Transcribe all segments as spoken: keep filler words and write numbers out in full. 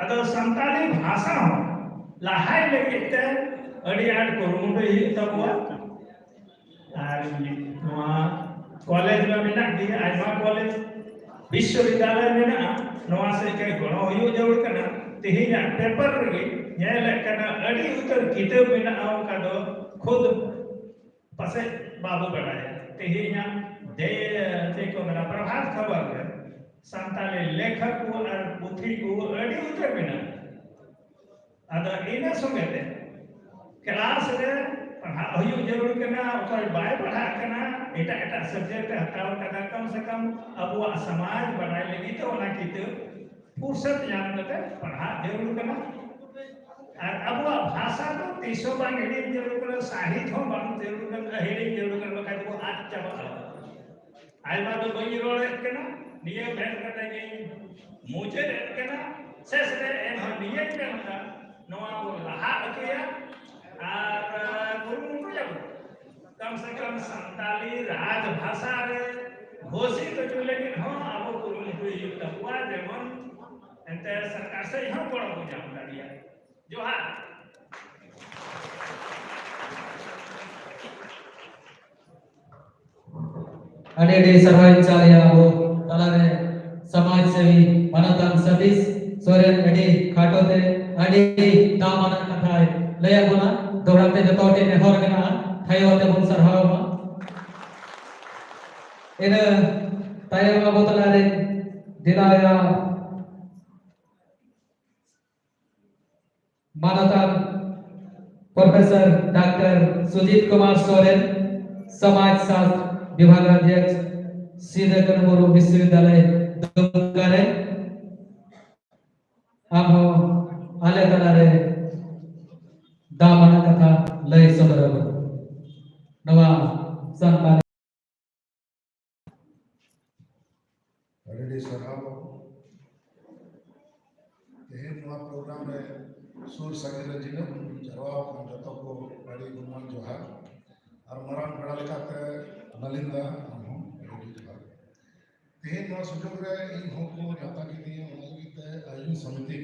ᱟᱫᱚ ᱥᱟᱱᱛᱟᱲᱤ ᱵᱷᱟᱥᱟ ᱦᱚᱸ ᱞᱟᱦᱟᱭ ᱞᱟᱹᱜᱤᱫ ᱛᱮ ᱟᱹᱰᱤ ᱟᱸᱴ ᱠᱩᱨᱩᱢᱩᱴᱩᱭ ᱦᱩᱭᱩᱜ ᱛᱟᱵᱚᱣᱟ᱾ ᱟᱨ ᱱᱚᱣᱟ ᱠᱚᱞᱮᱡᱽ ᱢᱟ ᱢᱮᱱᱟᱜ ᱜᱮ, ᱟᱭᱢᱟ ᱠᱚᱞᱮᱡᱽ, ᱵᱤᱥᱥᱚᱵᱤᱫᱽᱫᱟᱞᱚᱭ ᱢᱮᱱᱟᱜᱼᱟ, ᱱᱚᱣᱟ ᱥᱮᱫ ᱜᱮ ᱜᱚᱲᱚ ᱦᱩᱭᱩᱜ ᱡᱟᱹᱨᱩᱲ ᱠᱟᱱᱟ᱾ ᱛᱮᱦᱮᱧᱟᱜ ᱯᱮᱯᱟᱨ ᱨᱮᱜᱮ ᱧᱮᱞᱮᱫ ᱠᱟᱱᱟ, ᱟᱹᱰᱤ ᱩᱛᱟᱹᱨ ᱠᱤᱛᱟᱹᱵ ᱢᱮᱱᱟᱜᱼᱟ, ᱚᱱᱠᱟ ᱫᱚ ᱠᱷᱩᱫ ᱯᱟᱥᱮᱡ ᱵᱟᱵᱚ ᱵᱟᱰᱟᱭᱟ᱾ ᱛᱮᱦᱮᱧᱟᱜ ᱫᱮ-, ᱪᱮᱫ ᱠᱚ ᱢᱮᱱᱟ, ᱯᱨᱚᱵᱷᱟᱛ ᱠᱷᱚᱵᱚᱨ ᱨᱮ ᱥᱟᱱᱛᱟᱲᱤ ᱞᱮᱠᱷᱚᱠ ᱠᱚ ᱟᱨ ᱯᱩᱛᱷᱤ ᱠᱚ ᱟᱹᱰᱤ ᱩᱛᱟᱹᱨ ᱢᱮᱱᱟᱜᱼᱟ᱾ ᱟᱫᱚ ᱤᱱᱟᱹ ᱥᱚᱸᱜᱮ ᱛᱮ ᱠᱞᱟᱥ ᱨᱮ ᱯᱟᱲᱦᱟᱜ ᱦᱩᱭᱩᱜ ᱡᱟᱹᱨᱩᱲ ᱠᱟᱱᱟ᱾ ᱚᱠᱚᱭ ᱵᱟᱭ ᱯᱟᱲᱦᱟᱜ ᱠᱟᱱᱟ, ᱮᱴᱟᱜ ᱮᱴᱟᱜ ᱥᱟᱵᱡᱮᱠᱴ ᱮ ᱦᱟᱛᱟᱣ ᱠᱟᱫᱟ, ᱠᱚᱢ ᱥᱮ ᱠᱚᱢ ᱟᱵᱚᱣᱟᱜ ᱥᱚᱢᱟᱡᱽ ᱵᱟᱰᱟᱭ ᱞᱟᱹᱜᱤᱫ ᱛᱮ ᱚᱱᱟ ᱠᱤᱛᱟᱹᱵ ᱯᱷᱩᱨᱥᱚᱛ ᱧᱟᱢ ᱠᱟᱛᱮ ᱯᱟᱲᱦᱟᱜ ᱡᱟᱹᱨᱩᱲ ᱠᱟᱱᱟ᱾ ᱟᱨ ᱟᱵᱚᱣᱟᱜ ᱵᱷᱟᱥᱟ ᱫᱚ ᱛᱤᱥ ᱦᱚᱸ ᱵᱟᱝ ᱦᱤᱲᱤᱧ ᱡᱟᱹᱨᱩᱲ ᱠᱟᱱᱟ, ᱥᱟᱦᱤᱛ ᱦᱚᱸ ᱵᱟᱝ ᱡᱟᱹᱨᱩᱲ ᱠᱟᱱᱟ, ᱦᱤᱲᱤᱧ ᱡᱟᱹᱨᱩᱲ ᱠᱟᱱᱟ, ᱵᱟᱠᱷᱟᱡ ᱫᱚᱵᱚ ᱟᱫ ᱪᱟᱵᱟᱜᱼᱟ᱾ ᱟᱭᱢᱟ ᱫᱚ ᱵᱟᱹᱧ ᱨᱚᱲᱮᱫ ᱠᱟᱱᱟ, ᱱᱤᱭᱟᱹ ᱢᱮᱱ ᱠᱟᱛᱮ ᱜᱤᱧ ᱢᱩᱪᱟᱹᱫᱮᱫ ᱠᱟᱱᱟ᱾ ᱥᱮᱥ ᱨᱮ ᱮᱱᱦᱚᱸ ᱱᱤᱭᱟᱹᱧ ᱢᱮᱱ ᱠᱟᱜ, ᱱᱚᱣᱟ ᱵᱚ ᱞᱟᱦᱟ ᱦᱚᱪᱚᱭᱟ ᱟᱨ ᱠᱩᱨᱩᱢᱩᱴᱩᱭᱟᱵᱚ᱾ ᱠᱚᱢ ᱥᱮ ᱠᱚᱢ ᱥᱟᱱᱛᱟᱞᱤ ᱨᱟᱡᱽ ᱵᱷᱟᱥᱟ ᱨᱮ ᱜᱷᱳᱥᱤᱛ ᱦᱚᱪᱚ ᱞᱟᱹᱜᱤᱫ ᱦᱚᱸ ᱟᱵᱚ ᱠᱩᱨᱩᱢᱩᱴᱩᱭ ᱦᱩᱭᱩᱜ ᱛᱟᱵᱚᱣᱟ, ᱡᱮᱢᱚᱱ ᱮᱱᱛᱮ ᱥᱚᱨᱠᱟᱨ ᱥᱮᱫ ᱦᱚᱸ ᱜᱚᱲᱚ ᱵᱚ ᱧᱟᱢ ᱫᱟᱲᱮᱭᱟᱜ᱾ ᱡᱚᱦᱟᱨ᱾ ᱟᱹᱰᱤ ᱟᱹᱰᱤ ᱥᱟᱨᱦᱟᱣ ᱤᱧ ᱪᱟᱞᱮᱭᱟ ᱟᱵᱚ ᱛᱟᱞᱟᱨᱮ ᱥᱚᱢᱟᱡᱽ ᱥᱮᱵᱤ ᱢᱟᱱᱚᱛᱟᱱ ᱥᱟᱛᱤᱥ ᱥᱚᱨᱮᱱ ᱟᱹᱰᱤ ᱠᱷᱟᱴᱚ ᱛᱮ ᱟᱹᱰᱤ ᱫᱟᱢᱟᱱᱟᱜ ᱠᱟᱛᱷᱟᱭ ᱞᱟᱹᱭᱟᱫ ᱵᱚᱱᱟ᱾ ᱫᱚᱦᱲᱟ ᱛᱮ ᱡᱚᱛᱚ ᱦᱚᱲ ᱴᱷᱮᱱ ᱱᱮᱦᱚᱨ ᱢᱮᱱᱟᱜᱼᱟ, ᱛᱷᱟᱭᱚ ᱟᱛᱮ ᱵᱚᱱ ᱥᱟᱨᱦᱟᱣ ᱢᱟ᱾ ᱤᱱᱟᱹ ᱛᱟᱭᱚᱢ ᱟᱵᱚ ᱛᱟᱞᱟᱨᱮ ᱫᱮᱞᱟᱭᱟ ᱢᱟᱱᱚᱛᱟᱱ ᱯᱨᱚᱯᱷᱮᱥᱚᱨ ᱰᱟᱠᱛᱟᱨ ᱥᱩᱡᱤᱛ ᱠᱩᱢᱟᱨ ᱥᱚᱨᱮᱱ, ᱥᱚᱢᱟᱡᱽ ᱥᱟᱥᱛᱨ ᱵᱤᱵᱷᱟᱜᱽ ᱚᱫᱷᱭᱚᱠᱥ, ᱥᱤᱫᱩ ᱠᱟᱹᱱᱦᱩ ᱢᱩᱨᱢᱩ ᱵᱤᱥᱥᱚᱵᱤᱫᱽᱫᱟᱞᱚᱭ, ᱫᱩᱢᱠᱟ ᱨᱮ᱾ ᱟᱢ ᱦᱚᱸ ᱟᱞᱮ ᱛᱟᱞᱟᱨᱮ ᱫᱟᱢᱟᱱᱟᱜ ᱠᱟᱛᱷᱟ ᱞᱟᱹᱭ ᱥᱚᱫᱚᱨ ᱟᱵᱚᱱ᱾ ᱱᱚᱣᱟ ᱥᱟᱱᱛᱟᱲ ᱟᱹᱰᱤ ᱟᱹᱰᱤ ᱥᱟᱨᱦᱟᱣ ᱵᱟᱹᱵᱩ᱾ ᱛᱮᱦᱮᱧ ᱱᱚᱣᱟ ᱯᱨᱳᱜᱨᱟᱢ ᱨᱮ ᱥᱩᱨ ᱥᱟᱺᱜᱤᱧ ᱨᱮ ᱡᱤᱱᱟᱹᱜ ᱵᱚᱱ ᱡᱟᱨᱣᱟ ᱟᱠᱟᱱ ᱡᱚᱛᱚ ᱠᱚ ᱟᱹᱰᱤ ᱜᱩᱱᱢᱟᱱ ᱡᱚᱦᱟᱨ᱾ ᱟᱨ ᱢᱟᱨᱟᱝ ᱯᱮᱲᱟ ᱞᱮᱠᱟᱛᱮ ᱱᱟᱞᱤᱱ ᱫᱟ, ᱟᱢ ᱦᱚᱸ ᱟᱹᱰᱤ ᱡᱚᱦᱟᱨ᱾ ᱛᱮᱦᱮᱧ ᱱᱚᱣᱟ ᱥᱩᱡᱳᱜᱽ ᱨᱮ ᱤᱧ ᱦᱚᱸ ᱠᱚ ᱱᱮᱣᱛᱟ ᱠᱤᱫᱤᱧᱟ, ᱚᱱᱟ ᱞᱟᱹᱜᱤᱫ ᱛᱮ ᱟᱭᱳᱡᱚᱱ ᱥᱚᱢᱤᱛᱤ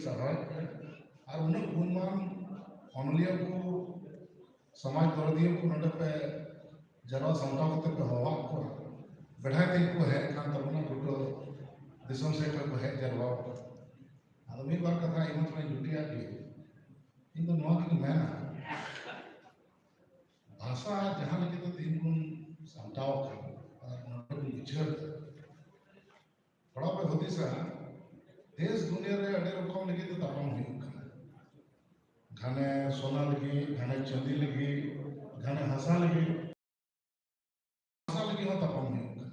ᱥᱟᱨᱦᱟᱣᱮᱫ ᱯᱮ᱾ ᱟᱨ ᱩᱱᱟᱹᱜ ᱜᱩᱱᱢᱟᱱ ᱚᱱᱚᱞᱤᱭᱟᱹ ᱠᱚ, ᱥᱚᱢᱟᱡᱽ ᱫᱚᱨᱚᱫᱤᱭᱟᱹ ᱠᱚ ᱱᱚᱰᱮ ᱯᱮ ᱡᱟᱨᱣᱟ ᱥᱟᱢᱴᱟᱣ ᱠᱟᱛᱮ ᱯᱮ ᱦᱚᱦᱚᱣᱟᱫ ᱠᱚᱣᱟ, ᱵᱮᱲᱦᱟᱭ ᱛᱮᱜᱮ ᱠᱚ ᱦᱮᱡ ᱟᱠᱟᱱ ᱛᱟᱵᱚᱱᱟ, ᱜᱚᱴᱟ ᱫᱤᱥᱚᱢ ᱥᱮᱫ ᱠᱷᱚᱱ ᱠᱚ ᱦᱮᱡ ᱡᱟᱨᱣᱟ ᱟᱠᱟᱱᱟ᱾ ᱟᱫᱚ ᱢᱤᱫ ᱵᱟᱨ ᱠᱟᱛᱷᱟ ᱤᱧ ᱦᱚᱸ ᱛᱷᱚᱲᱟᱧ ᱡᱩᱴᱤᱭᱟᱜ ᱜᱮ᱾ ᱤᱧ ᱫᱚ ᱱᱚᱣᱟ ᱜᱤᱧ ᱢᱮᱱᱟ, ᱵᱷᱟᱥᱟ ᱡᱟᱦᱟᱸ ᱞᱟᱹᱜᱤᱫ ᱛᱮ ᱛᱮᱦᱮᱧ ᱵᱚᱱ ᱥᱟᱢᱴᱟᱣ ᱟᱠᱟᱱ ᱟᱨ ᱱᱚᱰᱮ ᱵᱚᱱ ᱵᱤᱪᱟᱹᱨ ᱮᱫᱟ, ᱛᱷᱚᱲᱟ ᱯᱮ ᱦᱩᱫᱤᱥᱟ, ᱫᱮᱥ ᱫᱩᱱᱤᱭᱟᱹ ᱨᱮ ᱟᱹᱰᱤ ᱨᱚᱠᱚᱢ ᱞᱟᱹᱜᱤᱫ ᱛᱮ ᱛᱟᱯᱟᱢ ᱦᱩᱭᱩᱜ ᱠᱟᱱᱟ᱾ ᱜᱷᱟᱱᱮ ᱥᱚᱱᱟ ᱞᱟᱹᱜᱤᱫ, ᱜᱷᱟᱱᱮ ᱪᱟᱸᱫᱤ ᱞᱟᱹᱜᱤᱫ, ᱜᱷᱟᱱᱮ ᱦᱟᱥᱟ ᱞᱟᱹᱜᱤᱫ, ᱦᱟᱥᱟ ᱞᱟᱹᱜᱤᱫ ᱦᱚᱸ ᱛᱟᱯᱟᱢ ᱦᱩᱭᱩᱜ ᱠᱟᱱᱟ᱾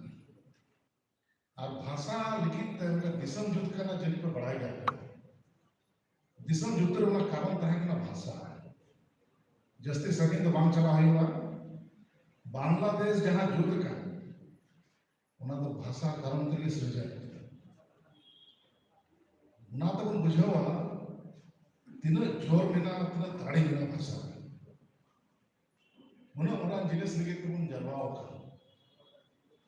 ᱟᱨ ᱵᱷᱟᱥᱟ ᱞᱟᱹᱜᱤᱫ ᱛᱮ ᱢᱤᱫᱴᱮᱱ ᱫᱤᱥᱚᱢ ᱡᱩᱛ ᱠᱟᱱᱟ, ᱡᱟᱹᱱᱤᱡ ᱯᱮ ᱵᱟᱲᱟᱭ ᱜᱮᱭᱟ ᱯᱮ᱾ ᱫᱤᱥᱚᱢ ᱡᱩᱛ ᱨᱮ ᱚᱱᱟ ᱠᱟᱨᱚᱱ ᱛᱟᱦᱮᱸ ᱠᱟᱱᱟ ᱵᱷᱟᱥᱟ᱾ ᱡᱟᱹᱥᱛᱤ ᱥᱟᱺᱜᱤᱧ ᱫᱚ ᱵᱟᱝ ᱪᱟᱞᱟᱜ ᱦᱩᱭᱩᱜᱼᱟ᱾ ᱵᱟᱝᱞᱟᱫᱮᱥ ᱡᱟᱦᱟᱸ ᱡᱩᱛ ᱟᱠᱟᱱ, ᱚᱱᱟ ᱫᱚ ᱵᱷᱟᱥᱟ ᱠᱟᱨᱚᱱ ᱛᱮᱜᱮ ᱥᱤᱨᱡᱟᱹᱣ ᱟᱠᱟᱱᱟ᱾ ᱚᱱᱟ ᱛᱮᱵᱚᱱ ᱵᱩᱡᱷᱟᱹᱣᱟ ᱛᱤᱱᱟᱹᱜ ᱡᱳᱨ ᱢᱮᱱᱟᱜᱼᱟ, ᱛᱤᱱᱟᱹᱜ ᱫᱟᱲᱮ ᱢᱮᱱᱟᱜᱼᱟ ᱵᱷᱟᱥᱟ ᱨᱮ᱾ ᱩᱱᱟᱹᱜ ᱢᱟᱨᱟᱝ ᱡᱤᱱᱤᱥ ᱞᱟᱹᱜᱤᱫ ᱛᱮᱵᱚᱱ ᱡᱟᱨᱣᱟ ᱟᱠᱟᱱᱟ᱾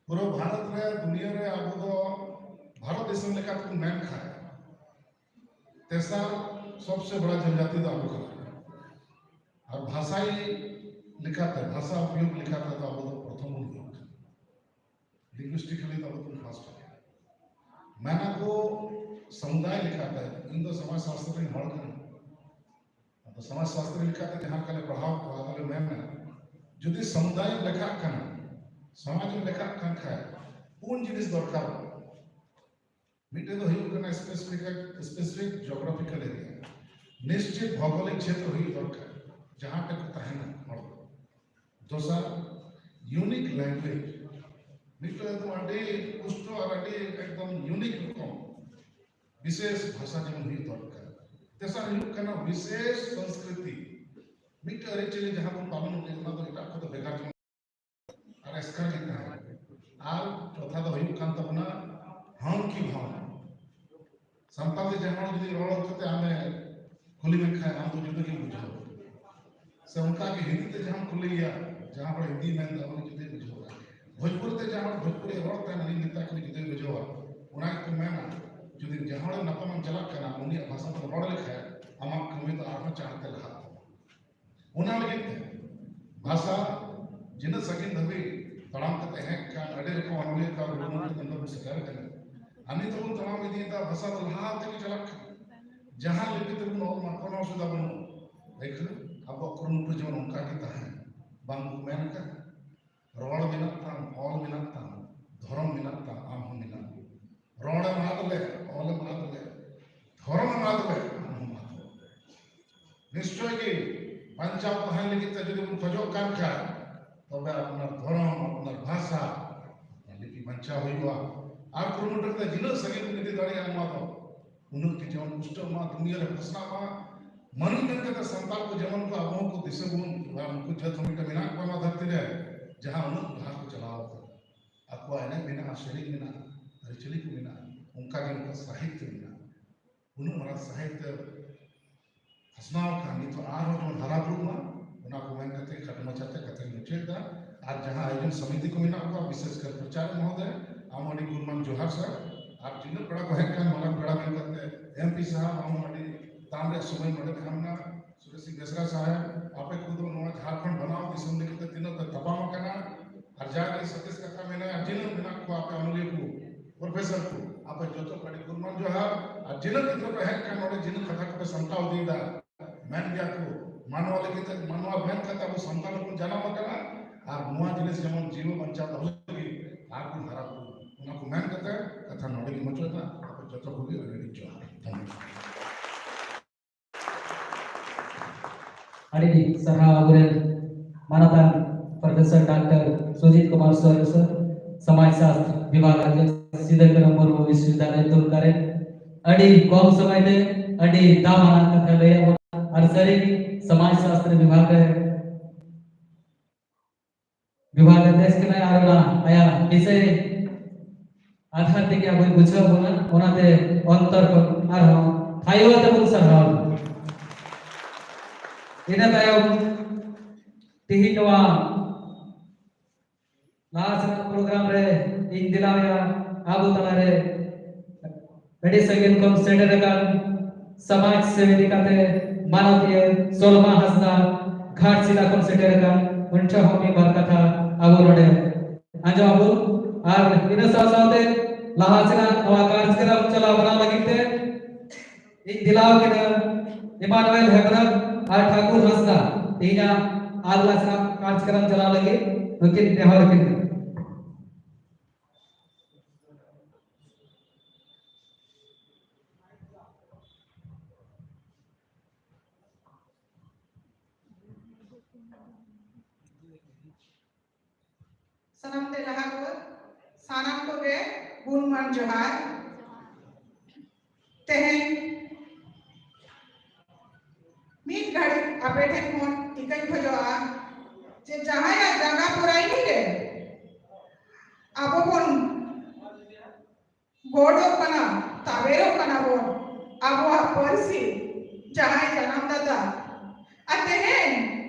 ᱯᱩᱨᱟᱹ ᱵᱷᱟᱨᱚᱛ ᱨᱮ, ᱫᱩᱱᱤᱭᱟᱹ ᱨᱮ ᱟᱵᱚ ᱫᱚ ᱵᱷᱟᱨᱚᱛ ᱫᱤᱥᱚᱢ ᱞᱮᱠᱟ ᱛᱮᱵᱚᱱ ᱢᱮᱱ ᱠᱷᱟᱱ ᱛᱮᱥᱟᱨ ᱥᱚᱵᱥᱮ ᱵᱚᱲᱟ ᱡᱚᱱᱡᱟᱛᱤ ᱫᱚ ᱟᱵᱚ ᱠᱟᱱᱟ᱾ ᱟᱨ ᱵᱷᱟᱥᱟᱭ ᱞᱮᱠᱟᱛᱮ, ᱵᱷᱟᱥᱟ ᱩᱯᱭᱳᱜᱽ ᱞᱮᱠᱟᱛᱮ ᱫᱚ ᱟᱵᱚ ᱫᱚ ᱯᱨᱚᱛᱷᱚᱢ ᱵᱚᱱ ᱦᱩᱭᱩᱜ ᱠᱟᱱᱟ᱾ ᱞᱤᱝᱜᱩᱭᱥᱴᱤᱠᱟᱞᱤ ᱫᱚ ᱟᱵᱚ ᱫᱚ ᱯᱷᱟᱥᱴ ᱠᱟᱱᱟ᱾ ᱢᱮᱱᱟ ᱠᱚ ᱥᱚᱢᱩᱫᱟᱭ ᱞᱮᱠᱟᱛᱮ, ᱤᱧ ᱫᱚ ᱥᱚᱢᱟᱡᱽ ᱥᱟᱥᱛᱨ ᱨᱮᱱ ᱦᱚᱲ ᱠᱟᱱᱟ᱾ ᱟᱫᱚ ᱥᱚᱢᱟᱡᱽ ᱥᱟᱥᱛᱨ ᱞᱮᱠᱟᱛᱮ ᱡᱟᱦᱟᱸ ᱞᱮᱠᱟ ᱞᱮ ᱯᱟᱲᱦᱟᱣ ᱠᱚᱣᱟ, ᱟᱫᱚ ᱞᱮ ᱢᱮᱱᱟ, ᱡᱩᱫᱤ ᱥᱚᱢᱩᱫᱟᱭ ᱮᱢ ᱞᱮᱠᱷᱟᱜ ᱠᱟᱱᱟ, ᱥᱚᱢᱟᱡᱽ ᱮᱢ ᱞᱮᱠᱷᱟᱜ ᱠᱟᱱ ᱠᱷᱟᱡ, ᱯᱩᱱ ᱡᱤᱱᱤᱥ ᱫᱚᱨᱠᱟᱨᱚᱜᱼᱟ᱾ ᱢᱤᱫᱴᱮᱱ ᱫᱚ ᱦᱩᱭᱩᱜ ᱠᱟᱱᱟ specific, specific geographical area, ᱱᱤᱥᱪᱤᱛ ᱵᱷᱳᱜᱳᱞᱤᱠ ᱪᱷᱮᱛᱨᱚ ᱦᱩᱭᱩᱜ ᱫᱚᱨᱠᱟᱨ, ᱡᱟᱦᱟᱸ ᱴᱷᱮᱱ ᱠᱚ ᱛᱟᱦᱮᱱᱟ ᱦᱚᱲ ᱠᱚ᱾ ᱫᱚᱥᱟᱨ, unique language, ᱢᱤᱫᱴᱮᱱ ᱮᱠᱫᱚᱢ ᱟᱹᱰᱤ ᱯᱩᱥᱴᱟᱹ ᱟᱨ ᱟᱹᱰᱤ ᱮᱠᱫᱚᱢ unique ᱨᱚᱠᱚᱢ ᱵᱤᱥᱮᱥ ᱵᱷᱟᱥᱟ ᱡᱮᱢᱚᱱ ᱦᱩᱭᱩᱜ ᱫᱚᱨᱠᱟᱨ᱾ ᱛᱮᱥᱟᱨ ᱦᱩᱭᱩᱜ ᱠᱟᱱᱟ ᱵᱤᱥᱮᱥ ᱥᱚᱝᱥᱠᱨᱤᱛᱤ, ᱢᱤᱫᱴᱮᱱ ᱟᱹᱨᱤᱪᱟᱹᱞᱤ ᱡᱟᱦᱟᱸ ᱵᱚᱱ ᱯᱟᱞᱚᱱ ᱟᱹᱜᱩᱭᱟ, ᱚᱱᱟ ᱫᱚ ᱮᱴᱟᱜ ᱠᱷᱚᱱ ᱫᱚ ᱵᱷᱮᱜᱟᱨ ᱡᱮᱢᱚᱱ ᱟᱨ ᱮᱥᱠᱟᱨ ᱜᱮ ᱛᱟᱦᱮᱱᱟ᱾ ᱟᱨ ᱪᱚᱛᱷᱟ ᱫᱚ ᱦᱩᱭᱩᱜ ᱠᱟᱱ ᱛᱟᱵᱚᱱᱟ ᱦᱟᱹᱱ ᱠᱤ ᱵᱷᱟᱣᱱᱟ᱾ ᱥᱟᱱᱛᱟᱲ ᱛᱮ ᱡᱟᱦᱟᱸ ᱦᱚᱲ ᱡᱩᱫᱤ ᱨᱚᱲ ᱠᱟᱛᱮ ᱟᱢᱮ ᱠᱩᱞᱤ ᱢᱮᱱᱠᱷᱟᱱ ᱟᱢ ᱫᱚ ᱡᱩᱫᱟᱹ ᱜᱮᱢ ᱵᱩᱡᱷᱟᱹᱣᱟ᱾ ᱥᱮ ᱚᱱᱠᱟ ᱜᱮ ᱦᱤᱱᱫᱤ ᱛᱮ ᱡᱟᱦᱟᱸᱢ ᱠᱩᱞᱤᱭᱮᱭᱟ, ᱡᱟᱦᱟᱸ ᱦᱚᱲ ᱦᱤᱱᱫᱤ ᱢᱮᱱᱫᱟ, ᱩᱱᱤ ᱡᱩᱫᱟᱹᱭ ᱵᱩᱡᱷᱟᱹᱣᱟ᱾ ᱵᱷᱳᱡᱽᱯᱩᱨᱤ ᱛᱮ ᱡᱟᱦᱟᱸ ᱦᱚᱲ ᱵᱷᱳᱡᱽᱯᱩᱨᱤ ᱨᱚᱲ ᱛᱟᱦᱮᱱᱟ, ᱩᱱᱤ ᱢᱮᱛᱟ ᱩᱱᱤ ᱡᱩᱫᱟᱹᱭ ᱵᱩᱡᱷᱟᱹᱣᱟ᱾ ᱚᱱᱟ ᱜᱮᱠᱚ ᱢᱮᱱᱟ, ᱡᱩᱫᱤ ᱡᱟᱦᱟᱸ ᱦᱚᱲᱮᱢ ᱱᱟᱯᱟᱢᱟ ᱪᱟᱞᱟᱜ ᱠᱟᱱᱟ, ᱩᱱᱤᱭᱟᱜ ᱵᱷᱟᱥᱟ ᱛᱮᱢ ᱨᱚᱲ ᱞᱮᱠᱷᱟᱱ ᱟᱢᱟᱜ ᱠᱟᱹᱢᱤ ᱫᱚ ᱟᱨᱦᱚᱸ ᱪᱟᱬ ᱛᱮ ᱞᱟᱦᱟᱜ ᱛᱟᱢᱟ᱾ ᱚᱱᱟ ᱞᱟᱹᱜᱤᱫ ᱛᱮ ᱵᱷᱟᱥᱟ ᱛᱤᱱᱟᱹᱜ ᱥᱟᱺᱜᱤᱧ ᱫᱷᱟᱹᱵᱤᱡ ᱛᱟᱲᱟᱢ ᱠᱟᱛᱮ ᱦᱮᱡ ᱠᱟᱱ ᱟᱹᱰᱤ ᱨᱚᱠᱚᱢ ᱚᱱᱚᱞᱤᱭᱟᱹ ᱠᱚ ᱟᱵᱚ ᱵᱚᱱ ᱥᱮᱴᱮᱨ ᱠᱟᱱᱟ᱾ ᱟᱨ ᱱᱤᱛᱚᱜ ᱵᱚᱱ ᱛᱟᱲᱟᱢ ᱤᱫᱤᱭᱮᱫᱟ, ᱵᱷᱟᱥᱟ ᱫᱚ ᱞᱟᱦᱟ ᱛᱮᱜᱮ ᱪᱟᱞᱟᱜ ᱠᱟᱱᱟ᱾ ᱡᱟᱦᱟᱸ ᱞᱤᱯᱤ ᱛᱮᱵᱚᱱ ᱚᱞ ᱢᱟ, ᱠᱳᱱᱳ ᱚᱥᱩᱵᱤᱫᱷᱟ ᱵᱟᱹᱱᱩᱜᱼᱟ᱾ ᱮᱱᱠᱷᱟᱱ ᱟᱵᱚᱣᱟᱜ ᱠᱩᱨᱩᱢᱩᱴᱩ ᱡᱮᱢᱚᱱ ᱚᱱᱠᱟ ᱜᱮ ᱛᱟᱦᱮᱱ, ᱵᱟᱝ ᱠᱚ ᱢᱮᱱ ᱟᱠᱟᱫ? ᱨᱚᱲ ᱢᱮᱱᱟᱜ ᱛᱟᱢ, ᱚᱞ ᱢᱮᱱᱟᱜ ᱛᱟᱢ, ᱫᱷᱚᱨᱚᱢ ᱢᱮᱱᱟᱜ ᱛᱟᱢ, ᱟᱢ ᱦᱚᱸ ᱢᱮᱱᱟᱜ ᱢᱮᱭᱟ᱾ ᱨᱚᱲᱮᱢ ᱟᱫ ᱞᱮ, ᱚᱞᱮᱢ ᱟᱫ ᱞᱮ, ᱫᱷᱚᱨᱚᱢᱮᱢ ᱟᱫ ᱞᱮ, ᱟᱢ ᱦᱚᱸᱢ ᱟᱫ ᱞᱮ᱾ ᱱᱤᱥᱪᱚᱭ ᱜᱮ ᱵᱟᱧᱪᱟᱣ ᱛᱟᱦᱮᱱ ᱞᱟᱹᱜᱤᱫ ᱛᱮ ᱡᱩᱫᱤ ᱵᱚᱱ ᱠᱷᱚᱡᱚᱜ ᱠᱟᱱ ᱠᱷᱟᱱ, ᱛᱚᱵᱮ ᱟᱯᱱᱟᱨ ᱫᱷᱚᱨᱚᱢ, ᱟᱯᱱᱟᱨ ᱵᱷᱟᱥᱟ ᱞᱤᱯᱤ ᱵᱟᱧᱪᱟᱣ ᱦᱩᱭᱩᱜᱼᱟ᱾ ᱟᱨ ᱠᱩᱨᱩᱢᱩᱴᱩ ᱠᱟᱛᱮ ᱛᱤᱱᱟᱹᱜ ᱥᱟᱺᱜᱤᱧ ᱵᱚᱱ ᱤᱫᱤ ᱫᱟᱲᱮᱭᱟᱜᱼᱟ, ᱱᱚᱣᱟ ᱫᱚ ᱩᱱᱟᱹᱜ ᱜᱮ ᱡᱮᱢᱚᱱ ᱯᱩᱥᱴᱟᱹᱜ ᱢᱟ, ᱫᱩᱱᱤᱭᱟᱹ ᱨᱮ ᱯᱟᱥᱱᱟᱜ ᱢᱟ᱾ ᱢᱟᱹᱱᱢᱤ ᱢᱮᱱ ᱠᱟᱛᱮ ᱥᱟᱱᱛᱟᱲ ᱠᱚ ᱡᱮᱢᱚᱱ ᱠᱚ ᱟᱵᱚ ᱦᱚᱸᱠᱚ ᱫᱤᱥᱟᱹ ᱵᱚᱱ, ᱟᱨ ᱩᱱᱠᱩ ᱡᱟᱹᱛ ᱦᱚᱸ ᱢᱤᱫᱴᱟᱝ ᱢᱮᱱᱟᱜ ᱠᱚᱣᱟ ᱱᱚᱣᱟ ᱫᱷᱟᱹᱨᱛᱤ ᱨᱮ, ᱡᱟᱦᱟᱸ ᱩᱱᱟᱹᱜ ᱞᱟᱦᱟ ᱠᱚ ᱪᱟᱞᱟᱣ ᱟᱠᱟᱱᱟ᱾ ᱟᱠᱚᱣᱟᱜ ᱮᱱᱮᱡ ᱢᱮᱱᱟᱜᱼᱟ, ᱥᱮᱨᱮᱧ ᱢᱮᱱᱟᱜᱼᱟ, ᱟᱹᱨᱤᱪᱟᱹᱞᱤ ᱠᱚ ᱢᱮᱱᱟᱜᱼᱟ, ᱚᱱᱠᱟ ᱜᱮ ᱱᱩᱠᱩ ᱥᱟᱦᱤᱛᱭᱚ ᱢᱮᱱᱟᱜᱼᱟ᱾ ᱩᱱᱟᱹᱜ ᱢᱟᱨᱟᱝ ᱥᱟᱦᱤᱛᱭᱚ ᱯᱟᱥᱱᱟᱣ ᱟᱠᱟᱱ, ᱱᱤᱛᱚᱜ ᱟᱨᱦᱚᱸ ᱡᱮᱢᱚᱱ ᱦᱟᱨᱟ ᱵᱩᱨᱩᱜ ᱢᱟ, ᱚᱱᱟ ᱠᱚ ᱢᱮᱱ ᱠᱟᱛᱮ ᱠᱷᱟᱴᱚ ᱢᱟᱪᱷᱟ ᱛᱮ ᱠᱟᱛᱷᱟᱧ ᱢᱩᱪᱟᱹᱫ ᱮᱫᱟ᱾ ᱟᱨ ᱡᱟᱦᱟᱸ ᱟᱭᱳᱡᱚᱱ ᱥᱚᱢᱤᱛᱤ ᱠᱚ ᱢᱮᱱᱟᱜ ᱠᱚᱣᱟ, ᱵᱤᱥᱮᱥ ᱠᱟᱨ ᱯᱨᱚᱪᱟᱨ ᱢᱚᱦᱳᱫᱚᱭ, ᱟᱢ ᱟᱹᱰᱤ ᱜᱩᱱᱢᱟᱱ ᱡᱚᱦᱟᱨ ᱥᱟᱨ᱾ ᱟᱨ ᱛᱤᱱᱟᱹᱜ ᱯᱮᱲᱟ ᱠᱚ ᱦᱮᱡ ᱟᱠᱟᱱ, ᱢᱟᱨᱟᱝ ᱯᱮᱲᱟ ᱢᱮᱱ ᱠᱟᱛᱮ ᱮᱢ ᱯᱤ ᱥᱟᱦᱟᱵ, ᱟᱢ ᱟᱹᱰᱤ ᱫᱟᱢ ᱨᱮᱭᱟᱜ ᱥᱚᱢᱚᱭ ᱱᱚᱰᱮ ᱮᱢ ᱮᱱᱟ᱾ ᱥᱩᱨᱮᱥᱤ ᱵᱮᱥᱨᱟ ᱥᱟᱦᱮᱵ, ᱟᱯᱮ ᱠᱚᱫᱚ ᱱᱚᱣᱟ ᱡᱷᱟᱲᱠᱷᱚᱸᱰ ᱵᱮᱱᱟᱣ ᱫᱤᱥᱚᱢ ᱞᱟᱹᱜᱤᱫ ᱛᱮ ᱛᱤᱱᱟᱹᱜ ᱯᱮ ᱛᱟᱯᱟᱢ ᱟᱠᱟᱱᱟ, ᱟᱨ ᱡᱟᱜᱮ ᱥᱟᱛᱤᱥ ᱠᱟᱛᱷᱟ ᱢᱮᱱᱟᱭᱟ, ᱡᱤᱱᱟᱹᱜ ᱢᱮᱱᱟᱜ ᱠᱚᱣᱟ ᱟᱯᱮ ᱚᱱᱚᱞᱤᱭᱟᱹ ᱠᱚ, ᱯᱨᱚᱯᱷᱮᱥᱚᱨ ᱠᱚ, ᱟᱯᱮ ᱡᱚᱛᱚ ᱠᱚ ᱟᱹᱰᱤ ᱜᱩᱱᱢᱟᱱ ᱡᱚᱦᱟᱨ᱾ ᱟᱨ ᱡᱤᱱᱟᱹᱜ ᱜᱤᱫᱽᱨᱟᱹ ᱯᱮ ᱦᱮᱡ ᱠᱟᱱ, ᱱᱚᱰᱮ ᱡᱤᱱᱟᱹᱜ ᱠᱟᱛᱷᱟ ᱠᱚᱯᱮ ᱥᱟᱢᱴᱟᱣ ᱤᱫᱤᱭᱮᱫᱟ, ᱢᱮᱱ ᱜᱮᱭᱟ ᱠᱚ, ᱢᱟᱱᱣᱟ ᱞᱟᱹᱜᱤᱫ ᱛᱮ, ᱢᱟᱱᱣᱟ ᱢᱮᱱ ᱠᱟᱛᱮ ᱟᱵᱚ ᱥᱟᱱᱛᱟᱲ ᱵᱚᱱ ᱡᱟᱱᱟᱢ ᱟᱠᱟᱱᱟ, ᱟᱨ ᱱᱚᱣᱟ ᱡᱤᱱᱤᱥ ᱡᱮᱢᱚᱱ ᱡᱤᱣᱤ ᱵᱟᱧᱪᱟᱣ ᱫᱚᱦᱚ ᱞᱟᱹᱜᱤᱫ ᱟᱨ ᱵᱚᱱ ᱦᱟᱨᱟ ᱵᱩᱨᱩ, ᱚᱱᱟ ᱠᱚ ᱢᱮᱱ ᱠᱟᱛᱮ ᱠᱟᱛᱷᱟ ᱱᱚᱰᱮ ᱜᱮ ᱢᱩᱪᱟᱹᱫ ᱮᱫᱟ᱾ ᱟᱯᱮ ᱡᱚᱛᱚ ᱠᱚᱜᱮ ᱟᱹᱰᱤ ᱟᱹᱰᱤ ᱡᱚᱦᱟᱨ᱾ ᱫᱷᱚᱱᱭᱚᱵᱟᱫ᱾ ᱟᱹᱰᱤ ᱥᱟᱨᱦᱟᱣ ᱟᱵᱚᱨᱮᱱ ᱢᱟᱱᱚᱛᱟᱱ ᱯᱨᱚᱯᱷᱮᱥᱚᱨ ᱰᱟᱠᱛᱟᱨ ᱥᱩᱡᱤᱛ ᱠᱩᱢᱟᱨ ᱥᱚᱨᱮᱱ ᱥᱟᱨ, ᱥᱚᱢᱟᱡᱽ ᱥᱟᱥᱛᱨ ᱵᱤᱵᱷᱟᱜᱽ ᱟᱪᱟᱨᱭᱚ, ᱥᱤᱫᱟᱹ ᱠᱟᱹᱱᱦᱩ ᱢᱩᱨᱢᱩ ᱵᱤᱥᱣᱚᱵᱤᱫᱽᱭᱟᱞᱚᱭ ᱫᱩᱢᱠᱟ ᱨᱮ᱾ ᱟᱹᱰᱤ ᱠᱚᱢ ᱥᱚᱢᱚᱭ ᱛᱮ ᱟᱹᱰᱤ ᱫᱟᱢᱟᱱᱟᱜ ᱠᱟᱛᱷᱟ ᱞᱟᱹᱭ ᱟᱵᱚᱱᱟ᱾ ᱟᱨ ᱥᱟᱹᱨᱤ ᱜᱮ ᱥᱚᱢᱟᱡᱽ ᱥᱟᱥᱛᱨ ᱵᱤᱵᱷᱟᱜᱽ ᱨᱮ ᱵᱤᱵᱷᱟᱜᱽ ᱨᱮ ᱫᱮᱥ ᱠᱟᱱᱟᱭ ᱟᱨ ᱚᱱᱟ ᱟᱭᱟᱜ ᱵᱤᱥᱚᱭ ᱟᱫᱷᱟᱨ ᱛᱮᱜᱮ ᱟᱵᱚᱭ ᱵᱩᱡᱷᱟᱹᱣ ᱵᱚᱱᱟ, ᱚᱱᱟᱛᱮ ᱚᱱᱛᱚᱨ ᱠᱷᱚᱱ ᱟᱨᱦᱚᱸ ᱛᱷᱟᱭᱚ ᱛᱮᱵᱚᱱ ᱥᱟᱨᱦᱟᱣ᱾ ᱤᱱᱟᱹ ᱛᱟᱭᱚᱢ ᱛᱮᱦᱮᱧ ᱱᱚᱣᱟ ᱞᱟᱦᱟ ᱥᱮᱱᱟᱜ ᱯᱨᱳᱜᱨᱟᱢ ᱨᱮ ᱤᱧ ᱫᱮᱞᱟᱣᱮᱭᱟ ᱟᱵᱚ ᱛᱟᱞᱟᱨᱮ ᱟᱹᱰᱤ ᱥᱟᱺᱜᱤᱧ ᱠᱷᱚᱱ ᱥᱮᱴᱮᱨ ᱟᱠᱟᱱ ᱥᱚᱢᱟᱡᱽ ᱥᱮᱵᱤᱠᱟ ᱛᱮ ᱢᱟᱱᱚᱛᱤᱭᱟᱹ ᱥᱚᱞᱢᱟ ᱦᱟᱸᱥᱫᱟ ᱜᱷᱟᱴᱥᱤᱞᱟ ᱠᱷᱚᱱ ᱥᱮᱴᱮᱨ ᱟᱠᱟᱱ, ᱩᱱᱤ ᱴᱷᱮᱱ ᱦᱚᱸ ᱢᱤᱫ ᱵᱟᱨ ᱠᱟᱛᱷᱟ ᱟᱵᱚ ᱱᱚᱰᱮ ᱟᱸᱡᱚᱢ ᱟᱵᱚᱱ᱾ ᱟᱨ ᱤᱱᱟᱹ ᱥᱟᱶ ᱥᱟᱶᱛᱮ ᱞᱟᱦᱟ ᱥᱮᱱᱟᱜ ᱱᱚᱣᱟ ᱠᱟᱨᱡᱚᱠᱨᱚᱢ ᱪᱟᱞᱟᱣ ᱵᱟᱲᱟ ᱞᱟᱹᱜᱤᱫ ᱛᱮ ᱤᱧ ᱫᱮᱞᱟᱣ ᱠᱤᱱᱟ ᱤᱢᱟᱱᱩᱭᱮᱞ ᱦᱮᱢᱵᱨᱚᱢ ᱟᱨ ᱴᱷᱟᱠᱩᱨ ᱦᱟᱸᱥᱫᱟ, ᱛᱮᱦᱮᱧᱟᱜ ᱟᱨ ᱞᱟᱦᱟ ᱥᱮᱱᱟᱜ ᱠᱟᱨᱡᱚᱠᱨᱚᱢ ᱪᱟᱞᱟᱣ ᱞᱟᱹᱜᱤᱫ ᱱᱩᱠᱤᱱ ᱱᱮᱦᱚᱨ ᱠᱤᱱ ᱠᱟᱱᱟ᱾ ᱥᱟᱱᱟᱢ ᱛᱮ ᱞᱟᱦᱟ ᱠᱚ, ᱥᱟᱱᱟᱢ ᱠᱚᱜᱮ ᱜᱩᱱᱢᱟᱱ ᱡᱚᱦᱟᱨ᱾ ᱛᱮᱦᱮᱧ ᱢᱤᱫ ᱜᱷᱟᱹᱲᱤᱡ ᱟᱯᱮ ᱴᱷᱮᱱ ᱠᱷᱚᱱ ᱤᱠᱟᱹᱧ ᱠᱷᱚᱡᱚᱜᱼᱟ ᱡᱮ ᱡᱟᱦᱟᱸᱭᱟᱜ ᱡᱟᱸᱜᱟ ᱯᱚᱨᱟᱭᱱᱤ ᱨᱮ ᱟᱵᱚ ᱵᱚᱱ ᱜᱚᱰᱚᱜ ᱠᱟᱱᱟ, ᱛᱟᱵᱮᱨᱚᱜ ᱠᱟᱱᱟ ᱵᱚᱱ ᱟᱵᱚᱣᱟᱜ ᱯᱟᱹᱨᱥᱤ, ᱡᱟᱦᱟᱸᱭ ᱡᱟᱱᱟᱢ ᱫᱟᱛᱟ᱾ ᱟᱨ ᱛᱮᱦᱮᱧ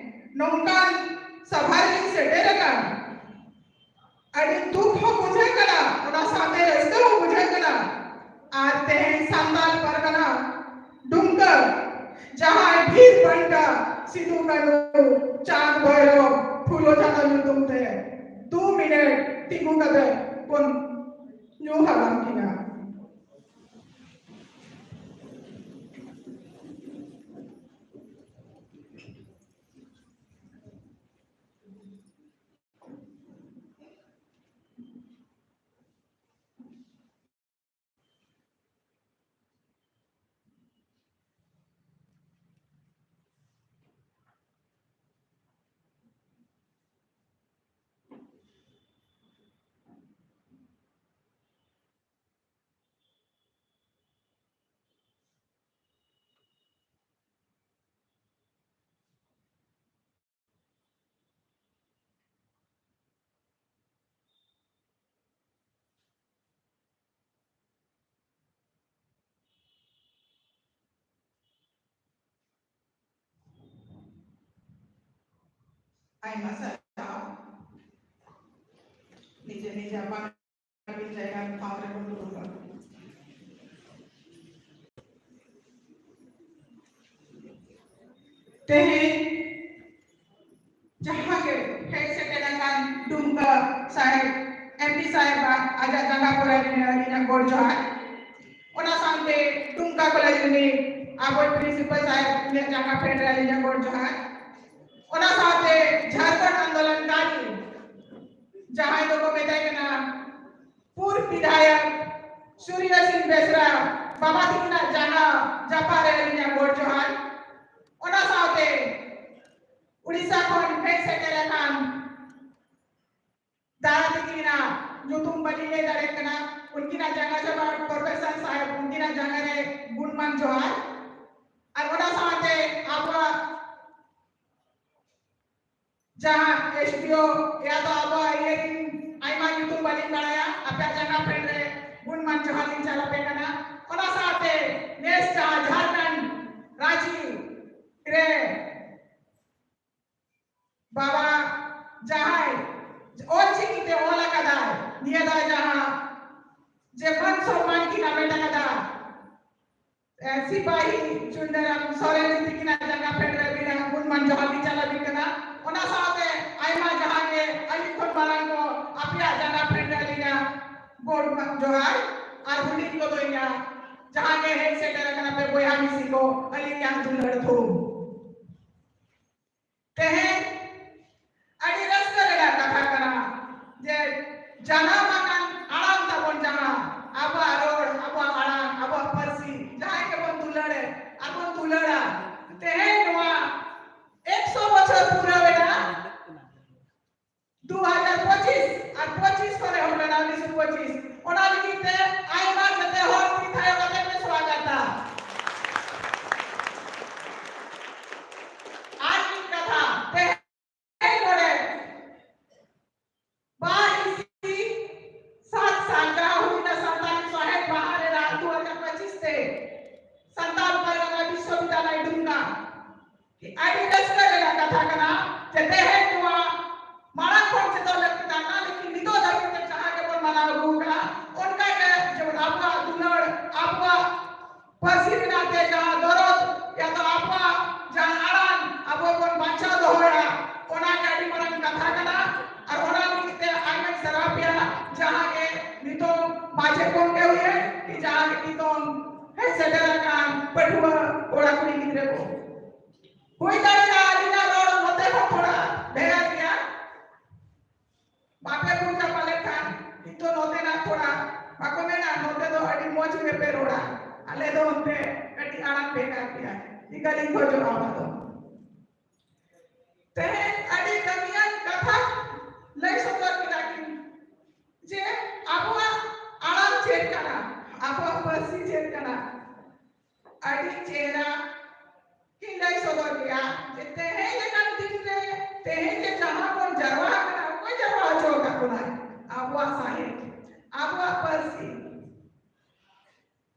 ᱱᱚᱝᱠᱟᱱ ᱥᱟᱵᱷᱟ ᱨᱮᱞᱤᱧ ᱥᱮᱴᱮᱨ ᱟᱠᱟᱱ, ᱟᱹᱰᱤ ᱫᱩᱠ ᱦᱚᱸ ᱵᱩᱡᱷᱟᱹᱜ ᱠᱟᱱᱟ, ᱚᱱᱟ ᱥᱟᱶᱛᱮ ᱨᱟᱹᱥᱠᱟᱹ ᱦᱚᱸ ᱵᱩᱡᱷᱟᱹᱜ ᱠᱟᱱᱟ᱾ ᱟᱨ ᱛᱮᱦᱮᱧ ᱥᱟᱱᱛᱟᱲ ᱯᱟᱨᱜᱟᱱᱟ ᱰᱩᱢᱠᱟᱹ, ᱡᱟᱦᱟᱸᱭ ᱵᱤᱨ ᱵᱟᱱᱴᱟ ᱥᱤᱫᱩ ᱠᱟᱹᱱᱦᱩ ᱪᱟᱸᱫ ᱵᱷᱟᱭᱨᱚ ᱯᱷᱩᱞᱳ ᱡᱷᱟᱱᱚ ᱧᱩᱛᱩᱢ ᱛᱮ ᱫᱩ ᱢᱤᱱᱤᱴ ᱛᱤᱸᱜᱩ ᱠᱟᱛᱮ ᱵᱚᱱ ᱧᱩ ᱦᱟᱞᱟᱝ ᱠᱤᱱᱟ᱾ ᱟᱭᱢᱟ ᱥᱟᱨᱦᱟᱣ᱾ ᱱᱤᱡᱮ ᱱᱤᱡᱮ ᱟᱯᱟᱱ ᱟᱹᱯᱤᱱ ᱡᱟᱭᱜᱟ ᱴᱷᱟᱶ ᱨᱮᱵᱚᱱ ᱫᱩᱲᱩᱵᱟ᱾ ᱠᱚᱞᱮᱡᱽ ᱨᱤᱱᱤᱡ ᱟᱵᱚᱭᱤᱡ ᱯᱨᱤᱱᱥᱤᱯᱟᱞ ᱥᱟᱦᱮᱵᱽ, ᱩᱱᱤᱭᱟᱜ ᱡᱟᱸᱜᱟ ᱯᱷᱮᱰ ᱨᱮ ᱟᱹᱞᱤᱧᱟᱜ ᱜᱚᱰ ᱡᱚᱦᱟᱨ᱾ ᱚᱱᱟ ᱥᱟᱶᱛᱮ ᱡᱷᱟᱲᱠᱷᱚᱸᱰ ᱟᱱᱫᱳᱞᱚᱱ ᱠᱟᱹᱨᱤ ᱡᱟᱦᱟᱸᱭ ᱫᱚᱠᱚ ᱢᱮᱛᱟᱭ ᱠᱟᱱᱟ ᱯᱩᱨᱵ ᱵᱤᱫᱷᱟᱭᱚᱠ ᱥᱩᱨᱭᱚ ᱥᱤᱝ ᱵᱮᱥᱨᱟ ᱵᱟᱵᱟ ᱛᱤᱠᱤᱱᱟᱜ ᱡᱟᱸᱜᱟ ᱡᱟᱯᱟᱜ ᱨᱮ ᱟᱹᱞᱤᱧᱟᱜ ᱜᱚᱰ ᱡᱚᱦᱟᱨ᱾ ᱚᱱᱟ ᱥᱟᱶᱛᱮ ᱩᱲᱤᱥᱥᱟ ᱠᱷᱚᱱ ᱦᱮᱡ ᱥᱮᱴᱮᱨ ᱟᱠᱟᱱ ᱫᱟᱫᱟ ᱛᱤᱠᱤᱱᱟᱜ ᱧᱩᱛᱩᱢ ᱵᱟᱹᱞᱤᱧ ᱞᱟᱹᱭ ᱫᱟᱲᱮᱭᱟᱜ ᱠᱟᱱᱟ, ᱩᱱᱠᱤᱱᱟᱜ ᱡᱟᱸᱜᱟ ᱡᱟᱯᱟᱜ ᱯᱨᱚᱯᱷᱮᱥᱚᱨ ᱥᱟᱦᱮᱵᱽ, ᱩᱱᱠᱤᱱᱟᱜ ᱡᱟᱸᱜᱟ ᱨᱮ ᱜᱩᱱᱢᱟᱱ ᱡᱚᱦᱟᱨ᱾ ᱟᱨ ᱚᱱᱟ ᱥᱟᱶᱛᱮ ᱟᱵᱚᱣᱟᱜ ᱡᱟᱦᱟᱸ ᱮᱥ ᱰᱤ ᱳ ᱭᱟ ᱫᱚ ᱟᱵᱚᱣᱟᱜ ᱤᱭᱟᱹ ᱨᱤᱱ ᱟᱭᱢᱟ ᱧᱩᱛᱩᱢ ᱵᱟᱹᱞᱤᱧ ᱵᱟᱲᱟᱭᱟ, ᱟᱯᱮᱭᱟᱜ ᱡᱟᱸᱜᱟ ᱯᱷᱮᱰ ᱨᱮ ᱜᱩᱱᱢᱟᱱ ᱡᱚᱦᱟᱨ ᱞᱤᱧ ᱪᱟᱞ ᱟᱯᱮ ᱠᱟᱱᱟ᱾ ᱚᱱᱟ ᱥᱟᱶᱛᱮ ᱱᱮᱥ ᱡᱟᱦᱟᱸ ᱡᱷᱟᱲᱠᱷᱚᱸᱰ ᱨᱟᱸᱪᱤ ᱨᱮ ᱵᱟᱵᱟ ᱡᱟᱦᱟᱸᱭ ᱚᱞ ᱪᱤᱠᱤ ᱛᱮ ᱚᱞ ᱟᱠᱟᱫᱟᱭ, ᱱᱤᱭᱟᱹ ᱫᱷᱟᱣ ᱡᱟᱦᱟᱸ ᱡᱮ ᱢᱟᱱ ᱥᱚᱱᱢᱟᱱ ᱠᱤᱱ ᱦᱟᱢᱮᱴ ᱟᱠᱟᱫᱟ, ᱮ, ᱥᱤᱯᱟᱦᱤ ᱪᱩᱱᱰᱟᱨᱟᱢ ᱥᱚᱨᱮᱱ ᱛᱤᱠᱤᱱᱟᱜ ᱡᱟᱸᱜᱟ ᱯᱷᱮᱰ ᱨᱮ ᱵᱤᱱᱟ ᱜᱩᱱᱢᱟᱱ ᱡᱚᱦᱟᱨ ᱞᱤᱧ ᱪᱟᱞ ᱟᱹᱵᱤᱱ ᱠᱟᱱᱟ᱾ ᱚᱱᱟ ᱥᱟᱶᱛᱮ ᱟᱭᱢᱟ ᱡᱟᱦᱟᱸ ᱜᱮ ᱟᱹᱞᱤᱧ ᱠᱷᱚᱱ ᱢᱟᱨᱟᱝ ᱠᱚ ᱟᱯᱮᱭᱟᱜ ᱡᱟᱸᱜᱟ ᱯᱷᱮᱰ ᱨᱮ ᱟᱹᱞᱤᱧᱟᱜ ᱜᱩᱱᱢᱟᱱ ᱡᱚᱦᱟᱨ, ᱟᱨ ᱦᱩᱰᱤᱧ ᱠᱚᱫᱚ ᱤᱧᱟᱜ ᱡᱟᱦᱟᱸ ᱜᱮ ᱦᱮᱡ ᱥᱮᱴᱮᱨ ᱟᱠᱟᱱᱟ ᱯᱮ ᱵᱚᱭᱦᱟ ᱢᱤᱥᱤ ᱠᱚ, ᱟᱹᱞᱤᱧᱟᱜ ᱫᱩᱞᱟᱹᱲ ᱛᱷᱩᱢ᱾ ᱛᱮᱦᱮᱧ ᱟᱹᱰᱤ ᱨᱟᱹᱥᱠᱟᱹ ᱨᱮᱱᱟᱜ ᱠᱟᱛᱷᱟ ᱠᱟᱱᱟ ᱡᱮ ᱡᱟᱱᱟᱢ ᱟᱠᱟᱱ ᱟᱲᱟᱝ ᱛᱟᱵᱚᱱ, ᱡᱟᱦᱟᱸ ᱟᱵᱚᱣᱟᱜ ᱨᱚᱲ, ᱟᱵᱚᱣᱟᱜ ᱟᱲᱟᱝ, ᱟᱵᱚᱣᱟᱜ ᱯᱟᱹᱨᱥᱤ, ᱡᱟᱦᱟᱸᱭ ᱜᱮᱵᱚᱱ ᱫᱩᱞᱟᱹᱲᱮ ᱟᱨ ᱵᱚᱱ ᱫᱩᱞᱟᱹᱲᱟ, ᱛᱮᱦᱮᱧ ᱱᱚᱣᱟ ᱮᱠᱥᱚ ᱵᱚᱪᱷᱚᱨ ᱯᱩᱨᱟᱹᱣ ᱮᱱᱟ᱾ ᱫᱩ ᱦᱟᱡᱟᱨ ᱯᱚᱸᱪᱤᱥ ᱟᱨ ᱯᱚᱸᱪᱤᱥ ᱠᱷᱚᱱ ᱮᱦᱚᱵ ᱮᱱᱟ ᱩᱱᱤᱥᱥᱚ ᱯᱚᱸᱪᱤᱥ᱾ ᱚᱱᱟ ᱞᱟᱹᱜᱤᱫ ᱛᱮ ᱟᱭᱢᱟ ᱡᱚᱛᱚ ᱦᱚᱲ ᱛᱤ ᱛᱷᱟᱭᱚ ᱠᱟᱛᱮ ᱯᱮ ᱥᱣᱟᱜᱟᱛᱟ᱾ ᱟᱨ ᱢᱤᱫ ᱠᱟᱛᱷᱟ, ᱛᱮᱦᱮᱧ ᱱᱚᱰᱮ ᱵᱟᱨ ᱤᱥᱤ ᱥᱟᱛ ᱥᱟᱞ ᱡᱟᱦᱟᱸ ᱦᱩᱭᱱᱟ ᱥᱟᱱᱛᱟᱲᱤ ᱥᱟᱶᱦᱮᱫ ᱢᱟᱦᱟ ᱨᱮᱱᱟᱜ ᱫᱩ ᱦᱟᱡᱟᱨ ᱯᱚᱸᱪᱤᱥ ᱛᱮ ᱥᱟᱱᱛᱟᱲ ᱯᱟᱨᱜᱟᱱᱟ ᱵᱤᱥᱥᱚᱵᱤᱫᱽᱫᱟᱞᱚᱭ ᱰᱩᱢᱠᱟ ᱟᱹᱰᱤ ᱨᱟᱹᱥᱠᱟᱹ ᱨᱮᱱᱟᱜ ᱠᱟᱛᱷᱟ ᱠᱟᱱᱟ ᱡᱮ ᱛᱮᱦᱮᱧ ᱱᱚᱣᱟ ᱢᱟᱲᱟᱝ ᱠᱷᱚᱱ ᱪᱮᱫᱚᱜ ᱞᱟᱹᱠᱛᱤ ᱠᱟᱱᱟ, ᱞᱮᱠᱤᱱ ᱱᱤᱛᱚᱜ ᱫᱷᱟᱹᱵᱤᱡ ᱛᱮ ᱡᱟᱦᱟᱸ ᱜᱮᱵᱚᱱ ᱢᱟᱱᱟᱣ ᱟᱹᱜᱩ ᱟᱠᱟᱫᱼᱟ, ᱚᱱᱠᱟ ᱜᱮ ᱡᱮᱢᱚᱱ ᱟᱵᱚᱣᱟᱜ ᱫᱩᱞᱟᱹᱲ, ᱟᱵᱚᱣᱟᱜ ᱯᱟᱹᱨᱥᱤ ᱨᱮᱱᱟᱜ ᱛᱮ ᱡᱟᱦᱟᱸ ᱫᱚᱨᱚᱫ, ᱭᱟ ᱫᱚ ᱟᱵᱚᱣᱟᱜ ᱡᱟᱦᱟᱸ ᱟᱲᱟᱝ ᱟᱵᱚ ᱵᱚᱱ ᱵᱟᱧᱪᱟᱣ ᱫᱚᱦᱚᱭᱟ, ᱚᱱᱟ ᱜᱮ ᱟᱹᱰᱤ ᱢᱟᱨᱟᱝ ᱠᱟᱛᱷᱟ ᱠᱟᱱᱟ᱾ ᱟᱨ ᱚᱱᱟ ᱞᱟᱹᱜᱤᱫ ᱛᱮ ᱟᱭᱢᱟᱧ ᱥᱟᱨᱦᱟᱣ ᱯᱮᱭᱟ, ᱡᱟᱦᱟᱸ ᱜᱮ ᱱᱤᱛᱚᱝ ᱢᱟᱪᱮᱫ ᱜᱚᱢᱠᱮ ᱦᱩᱭᱮᱱ ᱠᱤ ᱡᱟᱦᱟᱸ ᱜᱮ ᱱᱤᱛᱚᱝ ᱦᱮᱡ ᱥᱮᱴᱮᱨ ᱯᱟᱹᱴᱷᱩᱣᱟᱹ ᱠᱚᱲᱟ ᱠᱩᱲᱤ ᱜᱤᱫᱽᱨᱟᱹ ᱠᱚ, ᱦᱩᱭ ᱫᱟᱲᱮᱭᱟᱜᱼᱟ ᱟᱹᱞᱤᱧᱟᱜ ᱨᱚᱲ ᱱᱚᱛᱮ ᱠᱷᱚᱱ ᱛᱷᱚᱲᱟ ᱵᱷᱮᱜᱟᱨ ᱜᱮᱭᱟ, ᱵᱟᱯᱮ ᱵᱩᱡᱟ ᱯᱟᱞᱮ ᱠᱷᱟᱱ, ᱠᱤᱱᱛᱩ ᱱᱚᱛᱮᱱᱟᱜ ᱛᱷᱚᱲᱟ ᱵᱟᱠᱚ ᱢᱮᱱᱟ, ᱱᱚᱛᱮ ᱫᱚ ᱟᱹᱰᱤ ᱢᱚᱡᱽ ᱜᱮᱯᱮ ᱨᱚᱲᱟ, ᱟᱞᱮ ᱫᱚ ᱚᱱᱛᱮ ᱠᱟᱹᱴᱤᱡ ᱟᱲᱟᱝ ᱵᱷᱮᱜᱟᱨ ᱜᱮᱭᱟ, ᱤᱱᱠᱟᱹ ᱞᱤᱧ ᱠᱷᱚᱡᱚᱜᱼᱟ ᱚᱱᱟ ᱫᱚ᱾ ᱛᱮᱦᱮᱧ ᱟᱹᱰᱤ ᱠᱟᱹᱢᱤᱭᱟᱱ ᱠᱟᱛᱷᱟ ᱞᱟᱹᱭ ᱥᱚᱫᱚᱨ ᱠᱮᱫᱟ ᱠᱤᱱ ᱡᱮ ᱟᱵᱚᱣᱟᱜ ᱟᱲᱟᱝ ᱪᱮᱫ ᱠᱟᱱᱟ, ᱟᱵᱚᱣᱟᱜ ᱯᱟᱹᱨᱥᱤ ᱪᱮᱫ ᱠᱟᱱᱟ᱾ ᱟᱹᱰᱤ ᱪᱮᱦᱨᱟ ᱠᱤᱱ ᱞᱟᱹᱭ ᱥᱚᱫᱚᱨ ᱠᱮᱫᱟ ᱡᱮ ᱛᱮᱦᱮᱧ ᱞᱮᱠᱟᱱ ᱫᱤᱱ ᱨᱮ, ᱛᱮᱦᱮᱧ ᱡᱮ ᱡᱟᱦᱟᱸ ᱵᱚᱱ ᱡᱟᱨᱣᱟ ᱟᱠᱟᱱᱟ, ᱚᱠᱚᱭ ᱡᱟᱨᱣᱟ ᱦᱚᱪᱚ ᱟᱠᱟᱫ ᱵᱚᱱᱟᱭ? ᱟᱵᱚᱣᱟᱜ ᱥᱟᱶᱦᱮᱫ, ᱟᱵᱚᱣᱟᱜ ᱯᱟᱹᱨᱥᱤ᱾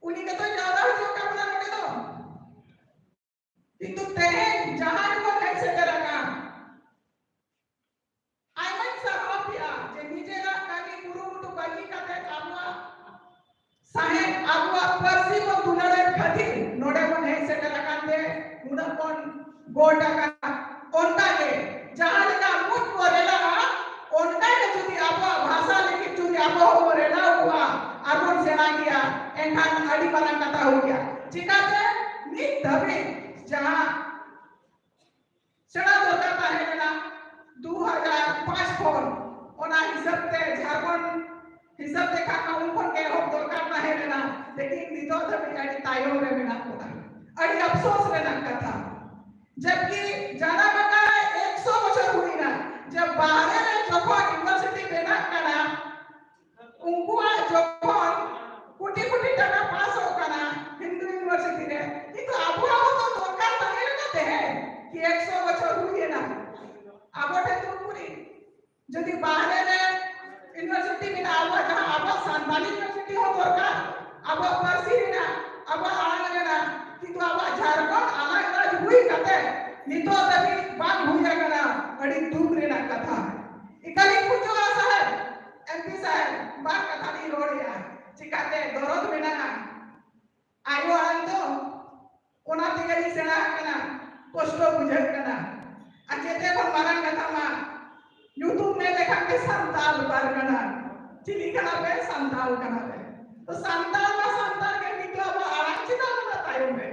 ᱩᱱᱤ ᱜᱮᱛᱚᱭ ᱡᱟᱣᱨᱟ ᱦᱚᱪᱚ ᱟᱠᱟᱫ ᱵᱚᱱᱟ ᱱᱚᱰᱮ ᱫᱚ᱾ ᱠᱤᱱᱛᱩ ᱛᱮᱦᱮᱧ ᱡᱟᱦᱟᱸ ᱨᱮᱵᱚᱱ ᱦᱮᱡ ᱥᱮᱴᱮᱨ ᱟᱠᱟᱱ, ᱟᱭᱢᱟᱧ ᱥᱟᱨᱦᱟᱣ ᱯᱮᱭᱟ ᱡᱮ ᱱᱤᱡᱮᱨᱟᱜ ᱠᱟᱹᱢᱤ ᱠᱩᱨᱩᱢᱩᱴᱩ ᱵᱟᱹᱜᱤ ᱠᱟᱛᱮ ᱟᱵᱚᱣᱟᱜ ᱥᱟᱶᱦᱮᱫ, ᱟᱵᱚᱣᱟᱜ ᱯᱟᱹᱨᱥᱤ ᱵᱚᱱ ᱫᱩᱞᱟᱹᱲᱮᱫ ᱠᱷᱟᱹᱛᱤᱨ ᱱᱚᱰᱮ ᱵᱚᱱ ᱦᱮᱡ ᱥᱮᱴᱮᱨ ᱟᱠᱟᱱ ᱛᱮ ᱩᱱᱟᱹᱜ ᱵᱚᱱ ᱜᱚᱴ ᱟᱠᱟᱱᱟ᱾ ᱚᱱᱠᱟ ᱜᱮ ᱡᱟᱦᱟᱸ ᱞᱮᱠᱟ ᱢᱩᱸᱡ ᱠᱚ ᱨᱮᱞᱟᱜᱼᱟ, ᱚᱱᱠᱟ ᱜᱮ ᱡᱩᱫᱤ ᱟᱵᱚᱣᱟᱜ ᱵᱷᱟᱥᱟ ᱞᱟᱹᱜᱤᱫ ᱡᱩᱫᱤ ᱟᱵᱚ ᱦᱚᱸᱵᱚᱱ ᱨᱮᱞᱟᱣ ᱠᱚᱜᱼᱟ ᱟᱨ ᱵᱚᱱ ᱥᱮᱬᱟ ᱜᱮᱭᱟ, ᱮᱱᱠᱷᱟᱱ ᱟᱹᱰᱤ ᱢᱟᱨᱟᱝ ᱠᱟᱛᱷᱟ ᱦᱩᱭ ᱜᱮᱭᱟ᱾ ᱪᱤᱠᱟᱹᱛᱮ ᱱᱤᱛ ᱫᱷᱟᱹᱵᱤᱡ ᱡᱟᱦᱟᱸ ᱥᱮᱬᱟ ᱫᱚᱨᱠᱟᱨ ᱛᱟᱦᱮᱸ ᱞᱮᱱᱟ ᱫᱩ ᱦᱟᱡᱟᱨ ᱯᱟᱸᱪ ᱠᱷᱚᱱ, ᱚᱱᱟ ᱦᱤᱥᱟᱹᱵ ᱛᱮ ᱡᱷᱟᱲᱠᱷᱚᱸᱰ ᱦᱤᱥᱟᱹᱵ ᱛᱮ ᱠᱷᱟᱱ ᱢᱟ ᱩᱱ ᱠᱷᱚᱱ ᱜᱮ ᱮᱦᱚᱵ ᱫᱚᱨᱠᱟᱨ ᱛᱟᱦᱮᱸ ᱞᱮᱱᱟ, ᱞᱮᱠᱤᱱ ᱱᱤᱛᱚᱜ ᱫᱷᱟᱹᱵᱤᱡ ᱟᱹᱰᱤ ᱛᱟᱭᱚᱢ ᱨᱮ ᱢᱮᱱᱟᱜ ᱵᱚᱱᱟ᱾ ᱟᱹᱰᱤ ᱟᱯᱥᱳᱥ ᱨᱮᱱᱟᱜ ᱠᱟᱛᱷᱟ, ᱡᱟᱵᱠᱤ ᱡᱟᱱᱟᱢ ᱟᱠᱟᱱᱟ ᱮᱠᱥᱚ ᱵᱚᱪᱷᱚᱨ ᱦᱩᱭᱱᱟ, ᱡᱮ ᱵᱟᱦᱨᱮ ᱨᱮ ᱡᱚᱠᱷᱚᱱ ᱤᱭᱩᱱᱤᱵᱷᱟᱨᱥᱤᱴᱤ ᱵᱮᱱᱟᱜ ᱠᱟᱱᱟ, ᱩᱱᱠᱩᱣᱟᱜ ᱡᱚᱠᱷᱚᱱ ᱠᱳᱴᱤ ᱠᱳᱴᱤ ᱴᱟᱠᱟ ᱯᱟᱥᱚᱜ ᱠᱟᱱᱟ ᱦᱤᱱᱫᱩ ᱤᱭᱩᱱᱤᱵᱷᱟᱨᱥᱤᱴᱤ ᱨᱮ, ᱠᱤᱱᱛᱩ ᱟᱵᱚᱣᱟᱜ ᱦᱚᱸ ᱛᱚ ᱫᱚᱨᱠᱟᱨ ᱛᱟᱦᱮᱸ ᱞᱮᱱᱟ ᱛᱮᱦᱮᱧ ᱠᱤ ᱮᱠᱥᱚ ᱵᱚᱪᱷᱚᱨ ᱦᱩᱭ ᱮᱱᱟ, ᱟᱵᱚ ᱴᱷᱮᱱ ᱫᱚ ᱩᱠᱩᱨᱤ? ᱡᱩᱫᱤ ᱵᱟᱦᱨᱮ ᱨᱮ ᱤᱭᱩᱱᱤᱵᱷᱟᱨᱥᱤᱴᱤ ᱢᱮᱱᱟᱜᱼᱟ, ᱟᱵᱚᱣᱟᱜ ᱡᱟᱦᱟᱸ ᱟᱵᱚᱣᱟᱜ ᱥᱟᱱᱛᱟᱞᱤ ᱤᱭᱩᱱᱤᱵᱷᱟᱨᱥᱤᱴᱤ ᱦᱚᱸ ᱫᱚᱨᱠᱟᱨ, ᱟᱵᱚᱣᱟᱜ ᱯᱟᱹᱨᱥᱤ ᱨᱮᱱᱟᱜ, ᱟᱵᱚᱣᱟᱜ ᱟᱲᱟᱝ ᱨᱮᱱᱟᱜ, ᱠᱤᱱᱛᱩ ᱟᱵᱚᱣᱟᱜ ᱡᱷᱟᱲᱠᱷᱚᱸᱰ ᱟᱞᱟᱜᱽ ᱨᱟᱡᱽ ᱦᱩᱭ ᱠᱟᱛᱮ ᱱᱤᱛᱚᱜ ᱫᱷᱟᱹᱵᱤᱡ ᱵᱟᱝ ᱦᱩᱭ ᱟᱠᱟᱱᱟ᱾ ᱟᱹᱰᱤ ᱫᱩᱠ ᱨᱮᱱᱟᱜ ᱠᱟᱛᱷᱟ᱾ ᱤᱠᱟᱹᱞᱤᱧ ᱠᱷᱚᱡᱚᱜᱼᱟ ᱥᱟᱦᱮᱵᱽ, ᱮᱢ ᱯᱤ ᱥᱟᱦᱮᱵᱽ, ᱵᱟᱨ ᱠᱟᱛᱷᱟ ᱞᱤᱧ ᱨᱚᱲᱮᱜᱼᱟ, ᱪᱤᱠᱟᱛᱮ ᱫᱚᱨᱚᱫ ᱢᱮᱱᱟᱜᱼᱟ᱾ ᱟᱭᱳ ᱟᱲᱟᱝ ᱫᱚ ᱚᱱᱟ ᱛᱮᱜᱮ ᱞᱤᱧ ᱥᱮᱬᱟ ᱟᱠᱟᱱᱟ, ᱠᱚᱥᱴᱚ ᱵᱩᱡᱷᱟᱹᱜ ᱠᱟᱱᱟ᱾ ᱟᱨ ᱡᱮᱛᱮ ᱠᱷᱚᱱ ᱢᱟᱨᱟᱝ ᱠᱟᱛᱷᱟ ᱢᱟ, ᱧᱩᱛᱩᱢ ᱢᱮᱱ ᱞᱮᱠᱷᱟᱱ ᱜᱮ ᱥᱟᱱᱛᱟᱞ ᱯᱟᱨᱜᱟᱱᱟ᱾ ᱪᱤᱞᱤ ᱠᱟᱱᱟ ᱯᱮ? ᱥᱟᱱᱛᱟᱞ ᱠᱟᱱᱟ ᱯᱮ᱾ ᱛᱚ ᱥᱟᱱᱛᱟᱞ ᱢᱟ ᱥᱟᱱᱛᱟᱞ ᱜᱮ, ᱠᱤᱱᱛᱩ ᱟᱵᱚ ᱟᱲᱟᱝ ᱪᱮᱫᱟᱜ ᱩᱱᱟᱹᱜ ᱛᱟᱭᱚᱢ ᱨᱮ?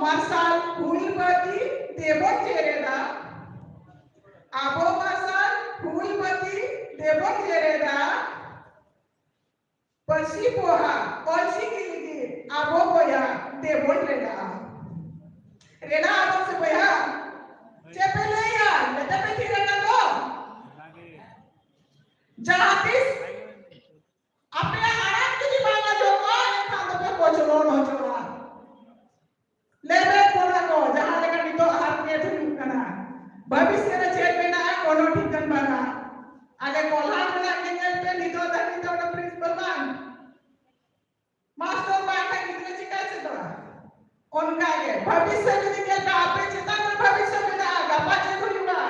ᱢᱟᱨᱥᱟᱞ ᱦᱩᱞ ᱵᱟᱹᱛᱤ ᱫᱮᱵᱚᱱ ᱡᱮᱨᱮᱫᱟ, ᱟᱵᱚ ᱢᱟᱨᱥᱟᱞ ᱦᱩᱞ ᱵᱟᱹᱛᱤ ᱫᱮᱵᱚᱱ ᱡᱮᱨᱮᱫᱟ, ᱯᱟᱹᱨᱥᱤ ᱯᱚᱦᱟ ᱚᱞᱪᱤᱠᱤ ᱞᱟᱹᱜᱤᱫ ᱟᱵᱚ ᱵᱚᱭᱦᱟ ᱫᱮᱵᱚᱱ ᱨᱮᱰᱟᱜᱼᱟ᱾ ᱨᱮᱰᱟᱜ ᱟᱵᱚᱱ ᱥᱮ ᱵᱚᱭᱦᱟ? ᱪᱮᱫ ᱯᱮ ᱞᱟᱹᱭᱟ? ᱡᱮᱛᱮ ᱯᱮ ᱛᱷᱤᱨ ᱟᱠᱟᱱ ᱫᱚ? ᱡᱟᱦᱟᱸ ᱛᱤᱥ ᱟᱯᱮᱭᱟᱜ ᱟᱲᱟᱝ ᱡᱩᱫᱤ ᱵᱟᱝ ᱟᱸᱡᱚᱢᱚᱜᱼᱟ, ᱮᱱᱠᱷᱟᱱ ᱫᱚᱯᱮ ᱠᱚᱪᱞᱚᱱ ᱦᱚᱪᱚᱜᱼᱟ᱾ ᱞᱮᱵᱮᱫ ᱵᱚᱱᱟ ᱠᱚ, ᱡᱟᱦᱟᱸ ᱞᱮᱠᱟ ᱱᱤᱛᱚᱜ ᱦᱟᱨᱠᱮᱛ ᱦᱩᱭᱩᱜ ᱠᱟᱱᱟ᱾ ᱵᱷᱚᱵᱤᱥᱥᱚ ᱨᱮ ᱪᱮᱫ ᱢᱮᱱᱟᱜᱼᱟ, ᱠᱳᱱᱳ ᱴᱷᱤᱠᱟᱹᱱ ᱵᱟᱝᱟ᱾ ᱟᱞᱮ ᱠᱚᱞᱦᱟ ᱨᱮᱱᱟᱜ ᱜᱮ ᱧᱮᱞ ᱯᱮ, ᱱᱤᱛᱚᱜ ᱫᱷᱟᱹᱵᱤᱡ ᱛᱮ ᱚᱸᱰᱮ ᱯᱨᱤᱱᱥᱤᱯᱟᱞ ᱵᱟᱝ, ᱢᱟᱥᱴᱟᱨ ᱵᱟᱝ ᱠᱷᱟᱱ ᱜᱤᱫᱽᱨᱟᱹ ᱪᱤᱠᱟᱹᱭ ᱪᱮᱫᱚᱜᱼᱟ? ᱚᱱᱠᱟ ᱜᱮ ᱵᱷᱚᱵᱤᱥᱥᱚ ᱡᱩᱫᱤ ᱧᱮᱞ ᱯᱮ, ᱟᱯᱮ ᱪᱮᱛᱟᱱ ᱨᱮ ᱵᱷᱚᱵᱤᱥᱥᱚ ᱢᱮᱱᱟᱜᱼᱟ, ᱜᱟᱯᱟ ᱪᱮᱫ ᱦᱩᱭᱩᱜᱼᱟ?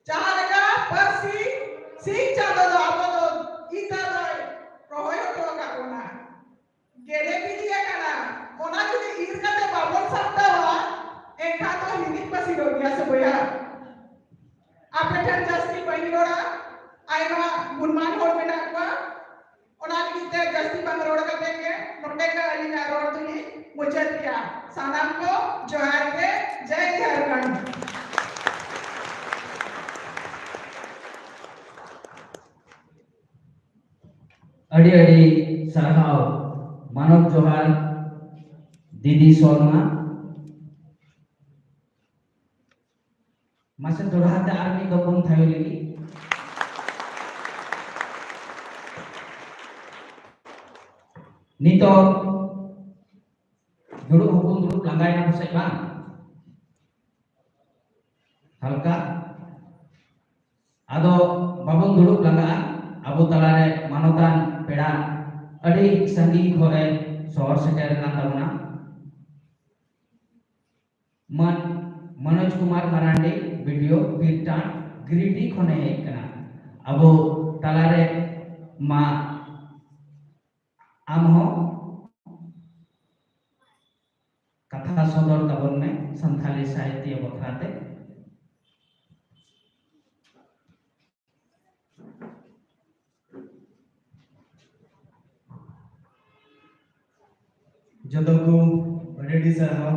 ᱡᱟᱦᱟᱸ ᱞᱮᱠᱟ ᱯᱟᱹᱨᱥᱤ ᱥᱤᱧ ᱪᱟᱸᱫᱚ ᱫᱚ ᱟᱵᱚ ᱫᱚ ᱤᱛᱟᱹ ᱫᱚᱭ ᱨᱚᱦᱚᱭ ᱦᱚᱴᱚ ᱟᱠᱟᱫ ᱵᱚᱱᱟ, ᱜᱮᱞᱮ ᱵᱤᱞᱤ ᱟᱠᱟᱱᱟ, ᱚᱱᱟ ᱡᱩᱫᱤ ᱤᱨ ᱠᱟᱛᱮ ᱵᱟᱵᱚᱱ ᱥᱟᱢᱴᱟᱣᱟ, ᱮᱱᱠᱷᱟᱱ ᱫᱚ ᱦᱤᱨᱤᱡ ᱯᱟᱹᱥᱤᱨᱚᱜ ᱜᱮᱭᱟ ᱥᱮ ᱵᱚᱭᱦᱟ? ᱟᱯᱮ ᱴᱷᱮᱱ ᱡᱟᱹᱥᱛᱤ ᱵᱟᱹᱧ ᱨᱚᱲᱟ, ᱟᱭᱢᱟ ᱜᱩᱱᱢᱟᱱ ᱦᱚᱲ ᱢᱮᱱᱟᱜ ᱠᱚᱣᱟ, ᱚᱱᱟ ᱞᱟᱹᱜᱤᱫ ᱛᱮ ᱡᱟᱹᱥᱛᱤ ᱵᱟᱝ ᱨᱚᱲ ᱠᱟᱛᱮ ᱜᱮ ᱱᱚᱰᱮ ᱜᱮ ᱟᱹᱞᱤᱧᱟᱜ ᱨᱚᱲ ᱫᱚᱞᱤᱧ ᱢᱩᱪᱟᱹᱫ ᱠᱮᱜᱼᱟ᱾ ᱥᱟᱱᱟᱢ ᱠᱚ ᱡᱚᱦᱟᱨ ᱜᱮ, ᱡᱟᱭ ᱡᱷᱟᱨᱠᱷᱚᱸᱰ᱾ ᱟᱹᱰᱤ ᱟᱹᱰᱤ ᱥᱟᱨᱦᱟᱣ, ᱢᱟᱱᱚᱛ ᱡᱚᱦᱟᱨ ᱫᱤᱫᱤ ᱥᱚᱨᱢᱟ᱾ ᱢᱟᱥᱮ ᱫᱚᱦᱲᱟ ᱛᱮ ᱟᱨ ᱢᱤᱫ ᱫᱚᱢ ᱵᱚᱱ ᱛᱷᱟᱭᱚ ᱞᱟᱹᱜᱤᱫ᱾ ᱱᱤᱛᱚᱜ ᱫᱩᱲᱩᱵ ᱦᱚᱸᱵᱚᱱ ᱫᱩᱲᱩᱵ ᱞᱟᱸᱜᱟᱭᱮᱱᱟ ᱯᱟᱥᱮᱡ ᱵᱟᱝ? ᱦᱟᱞᱠᱟ᱾ ᱟᱫᱚ ᱵᱟᱵᱚᱱ ᱫᱩᱲᱩᱵ ᱞᱟᱸᱜᱟᱜᱼᱟ᱾ ᱟᱵᱚ ᱛᱟᱞᱟᱨᱮ ᱢᱟᱱᱚᱛᱟᱱ ᱯᱮᱲᱟ ᱟᱹᱰᱤ ᱥᱟᱺᱜᱤᱧ ᱠᱷᱚᱱᱮ ᱥᱚᱦᱚᱨ ᱥᱮᱴᱮᱨ ᱟᱠᱟᱱ ᱛᱟᱵᱚᱱᱟ᱾ ᱢᱟᱹᱱ ᱢᱚᱱᱳᱡᱽ ᱠᱩᱢᱟᱨ ᱢᱟᱨᱟᱱᱰᱤ, ᱵᱤᱰᱤᱳ ᱯᱤᱨᱴᱟᱱ, ᱜᱤᱨᱤᱰᱤ ᱠᱷᱚᱱᱮ ᱦᱮᱡ ᱠᱟᱱᱟ᱾ ᱟᱵᱚ ᱛᱟᱞᱟᱨᱮ ᱢᱟ ᱟᱢ ᱦᱚᱸ ᱠᱟᱛᱷᱟ ᱥᱚᱫᱚᱨ ᱛᱟᱵᱚᱱ ᱢᱮ ᱥᱟᱱᱛᱷᱟᱞᱤ ᱥᱟᱦᱤᱛᱭᱚ ᱵᱟᱠᱷᱨᱟ ᱛᱮ᱾ ᱡᱚᱛᱚ ᱠᱚ ᱟᱹᱰᱤ ᱥᱟᱨᱦᱟᱣ᱾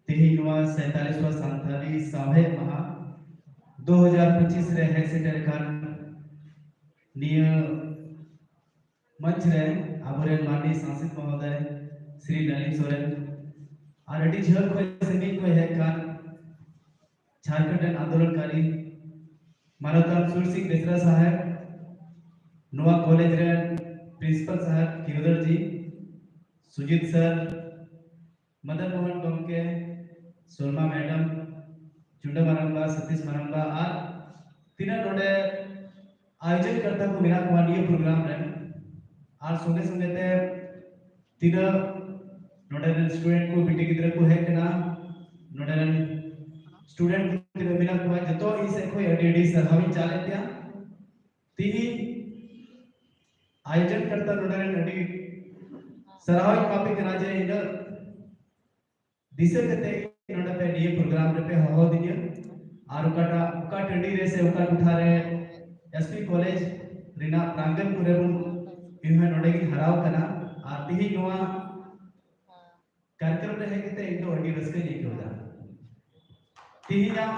ᱛᱮᱦᱮᱧ ᱱᱚᱣᱟ ᱥᱟᱭᱛᱟᱞᱤᱥ ᱣᱟ ᱥᱟᱱᱛᱟᱲᱤ ᱥᱟᱶᱦᱮᱫ ᱢᱟᱦᱟ ᱫᱩ ᱦᱟᱡᱟᱨ ᱯᱚᱸᱪᱤᱥ ᱨᱮ ᱦᱮᱡ ᱥᱮᱴᱮᱨ ᱟᱠᱟᱱ ᱱᱤᱭᱟᱹ ᱢᱚᱧᱪ ᱨᱮ ᱟᱵᱚᱨᱮᱱ ᱢᱟᱱᱱᱤᱭ ᱥᱟᱝᱥᱚᱫ ᱢᱚᱦᱳᱫᱚᱭ ᱥᱨᱤ ᱱᱚᱞᱤᱱ ᱥᱚᱨᱮᱱ ᱟᱨ ᱟᱹᱰᱤ ᱡᱷᱟᱹᱞ ᱠᱷᱚᱱ ᱥᱟᱺᱜᱤᱧ ᱠᱷᱚᱱ ᱦᱮᱡ ᱟᱠᱟᱱ ᱡᱷᱟᱨᱠᱷᱚᱸᱰ ᱨᱮᱱ ᱟᱱᱫᱳᱞᱚᱱᱠᱟᱨᱤ ᱢᱟᱱᱚᱛᱟᱱ ᱥᱩᱨ ᱥᱤᱝ ᱵᱮᱥᱨᱟ ᱥᱟᱦᱮᱵᱽ, ᱱᱚᱣᱟ ᱠᱚᱞᱮᱡᱽ ᱨᱮᱱ ᱯᱨᱤᱱᱥᱤᱯᱟᱞ ᱥᱟᱦᱮᱵᱽ ᱠᱤᱨᱳᱫᱚᱨ ᱡᱤ, ᱥᱩᱡᱤᱛ ᱥᱟᱨ, ᱢᱚᱫᱚᱱ ᱢᱳᱦᱚᱱ ᱜᱚᱢᱠᱮ, ᱥᱚᱞᱢᱟ ᱢᱮᱰᱟᱢ, ᱪᱩᱱᱰᱟ ᱢᱟᱨᱟᱝᱵᱟ, ᱥᱚᱛᱤᱥ ᱢᱟᱨᱟᱝᱵᱟ ᱟᱨ ᱛᱤᱱᱟᱹᱜ ᱱᱚᱰᱮ ᱟᱭᱳᱡᱚᱱ ᱠᱟᱨᱛᱟ ᱠᱚ ᱢᱮᱱᱟᱜ ᱠᱚᱣᱟ ᱱᱤᱭᱟᱹ ᱯᱨᱳᱜᱨᱟᱢ ᱨᱮᱱ, ᱟᱨ ᱥᱚᱸᱜᱮ ᱥᱚᱸᱜᱮ ᱛᱮ ᱛᱤᱱᱟᱹᱜ ᱱᱚᱰᱮ ᱨᱮᱱ ᱥᱴᱩᱰᱮᱱᱴ ᱠᱚ, ᱵᱤᱴᱤ ᱜᱤᱫᱽᱨᱟᱹ ᱠᱚ ᱦᱮᱡ ᱠᱟᱱᱟ, ᱱᱚᱰᱮ ᱨᱮᱱ ᱥᱴᱩᱰᱮᱱᱴ ᱠᱚ ᱛᱤᱱᱟᱹᱜ ᱢᱮᱱᱟᱜ ᱠᱚᱣᱟ, ᱡᱚᱛᱚ ᱤᱧ ᱥᱮᱫ ᱠᱷᱚᱱ ᱟᱹᱰᱤ ᱟᱹᱰᱤ ᱥᱟᱨᱦᱟᱣ ᱤᱧ ᱪᱟᱞᱮᱫ ᱯᱮᱭᱟ᱾ ᱛᱤᱦᱤᱧ ᱟᱭᱳᱡᱚᱱ ᱠᱟᱨᱛᱟ ᱱᱚᱰᱮ ᱨᱮᱱ ᱟᱹᱰᱤ ᱥᱟᱨᱦᱟᱣ ᱤᱧ ᱮᱢᱟ ᱯᱮ ᱠᱟᱱᱟ ᱡᱮ ᱤᱱᱟᱹᱜ ᱫᱤᱥᱟᱹ ᱠᱟᱛᱮ ᱱᱚᱰᱮ ᱯᱮ ᱱᱤᱭᱟᱹ ᱯᱨᱳᱜᱨᱟᱢ ᱨᱮᱯᱮ ᱦᱚᱦᱚ ᱫᱤᱧᱟ᱾ ᱟᱨ ᱚᱠᱟᱴᱟᱜ, ᱚᱠᱟ ᱴᱟᱺᱰᱤ ᱨᱮ ᱥᱮ ᱚᱠᱟ ᱴᱚᱴᱷᱟ ᱨᱮ ᱮᱥ ᱯᱤ ᱠᱚᱞᱮᱡᱽ ᱨᱮᱱᱟᱜ ᱯᱨᱟᱝᱜᱚᱱ ᱠᱚᱨᱮ ᱵᱚᱱ, ᱤᱧ ᱦᱚᱸ ᱱᱚᱰᱮ ᱜᱤᱧ ᱦᱟᱨᱟᱣ ᱠᱟᱱᱟ᱾ ᱟᱨ ᱛᱤᱦᱤᱧ ᱱᱚᱣᱟ ᱠᱟᱨᱭᱟᱠᱨᱚᱢ ᱨᱮ ᱦᱮᱡ ᱠᱟᱛᱮ ᱤᱧ ᱫᱚ ᱟᱹᱰᱤ ᱨᱟᱹᱥᱠᱟᱹᱧ ᱟᱹᱭᱠᱟᱹᱣ ᱮᱫᱟ᱾ ᱛᱤᱦᱤᱧᱟᱜ,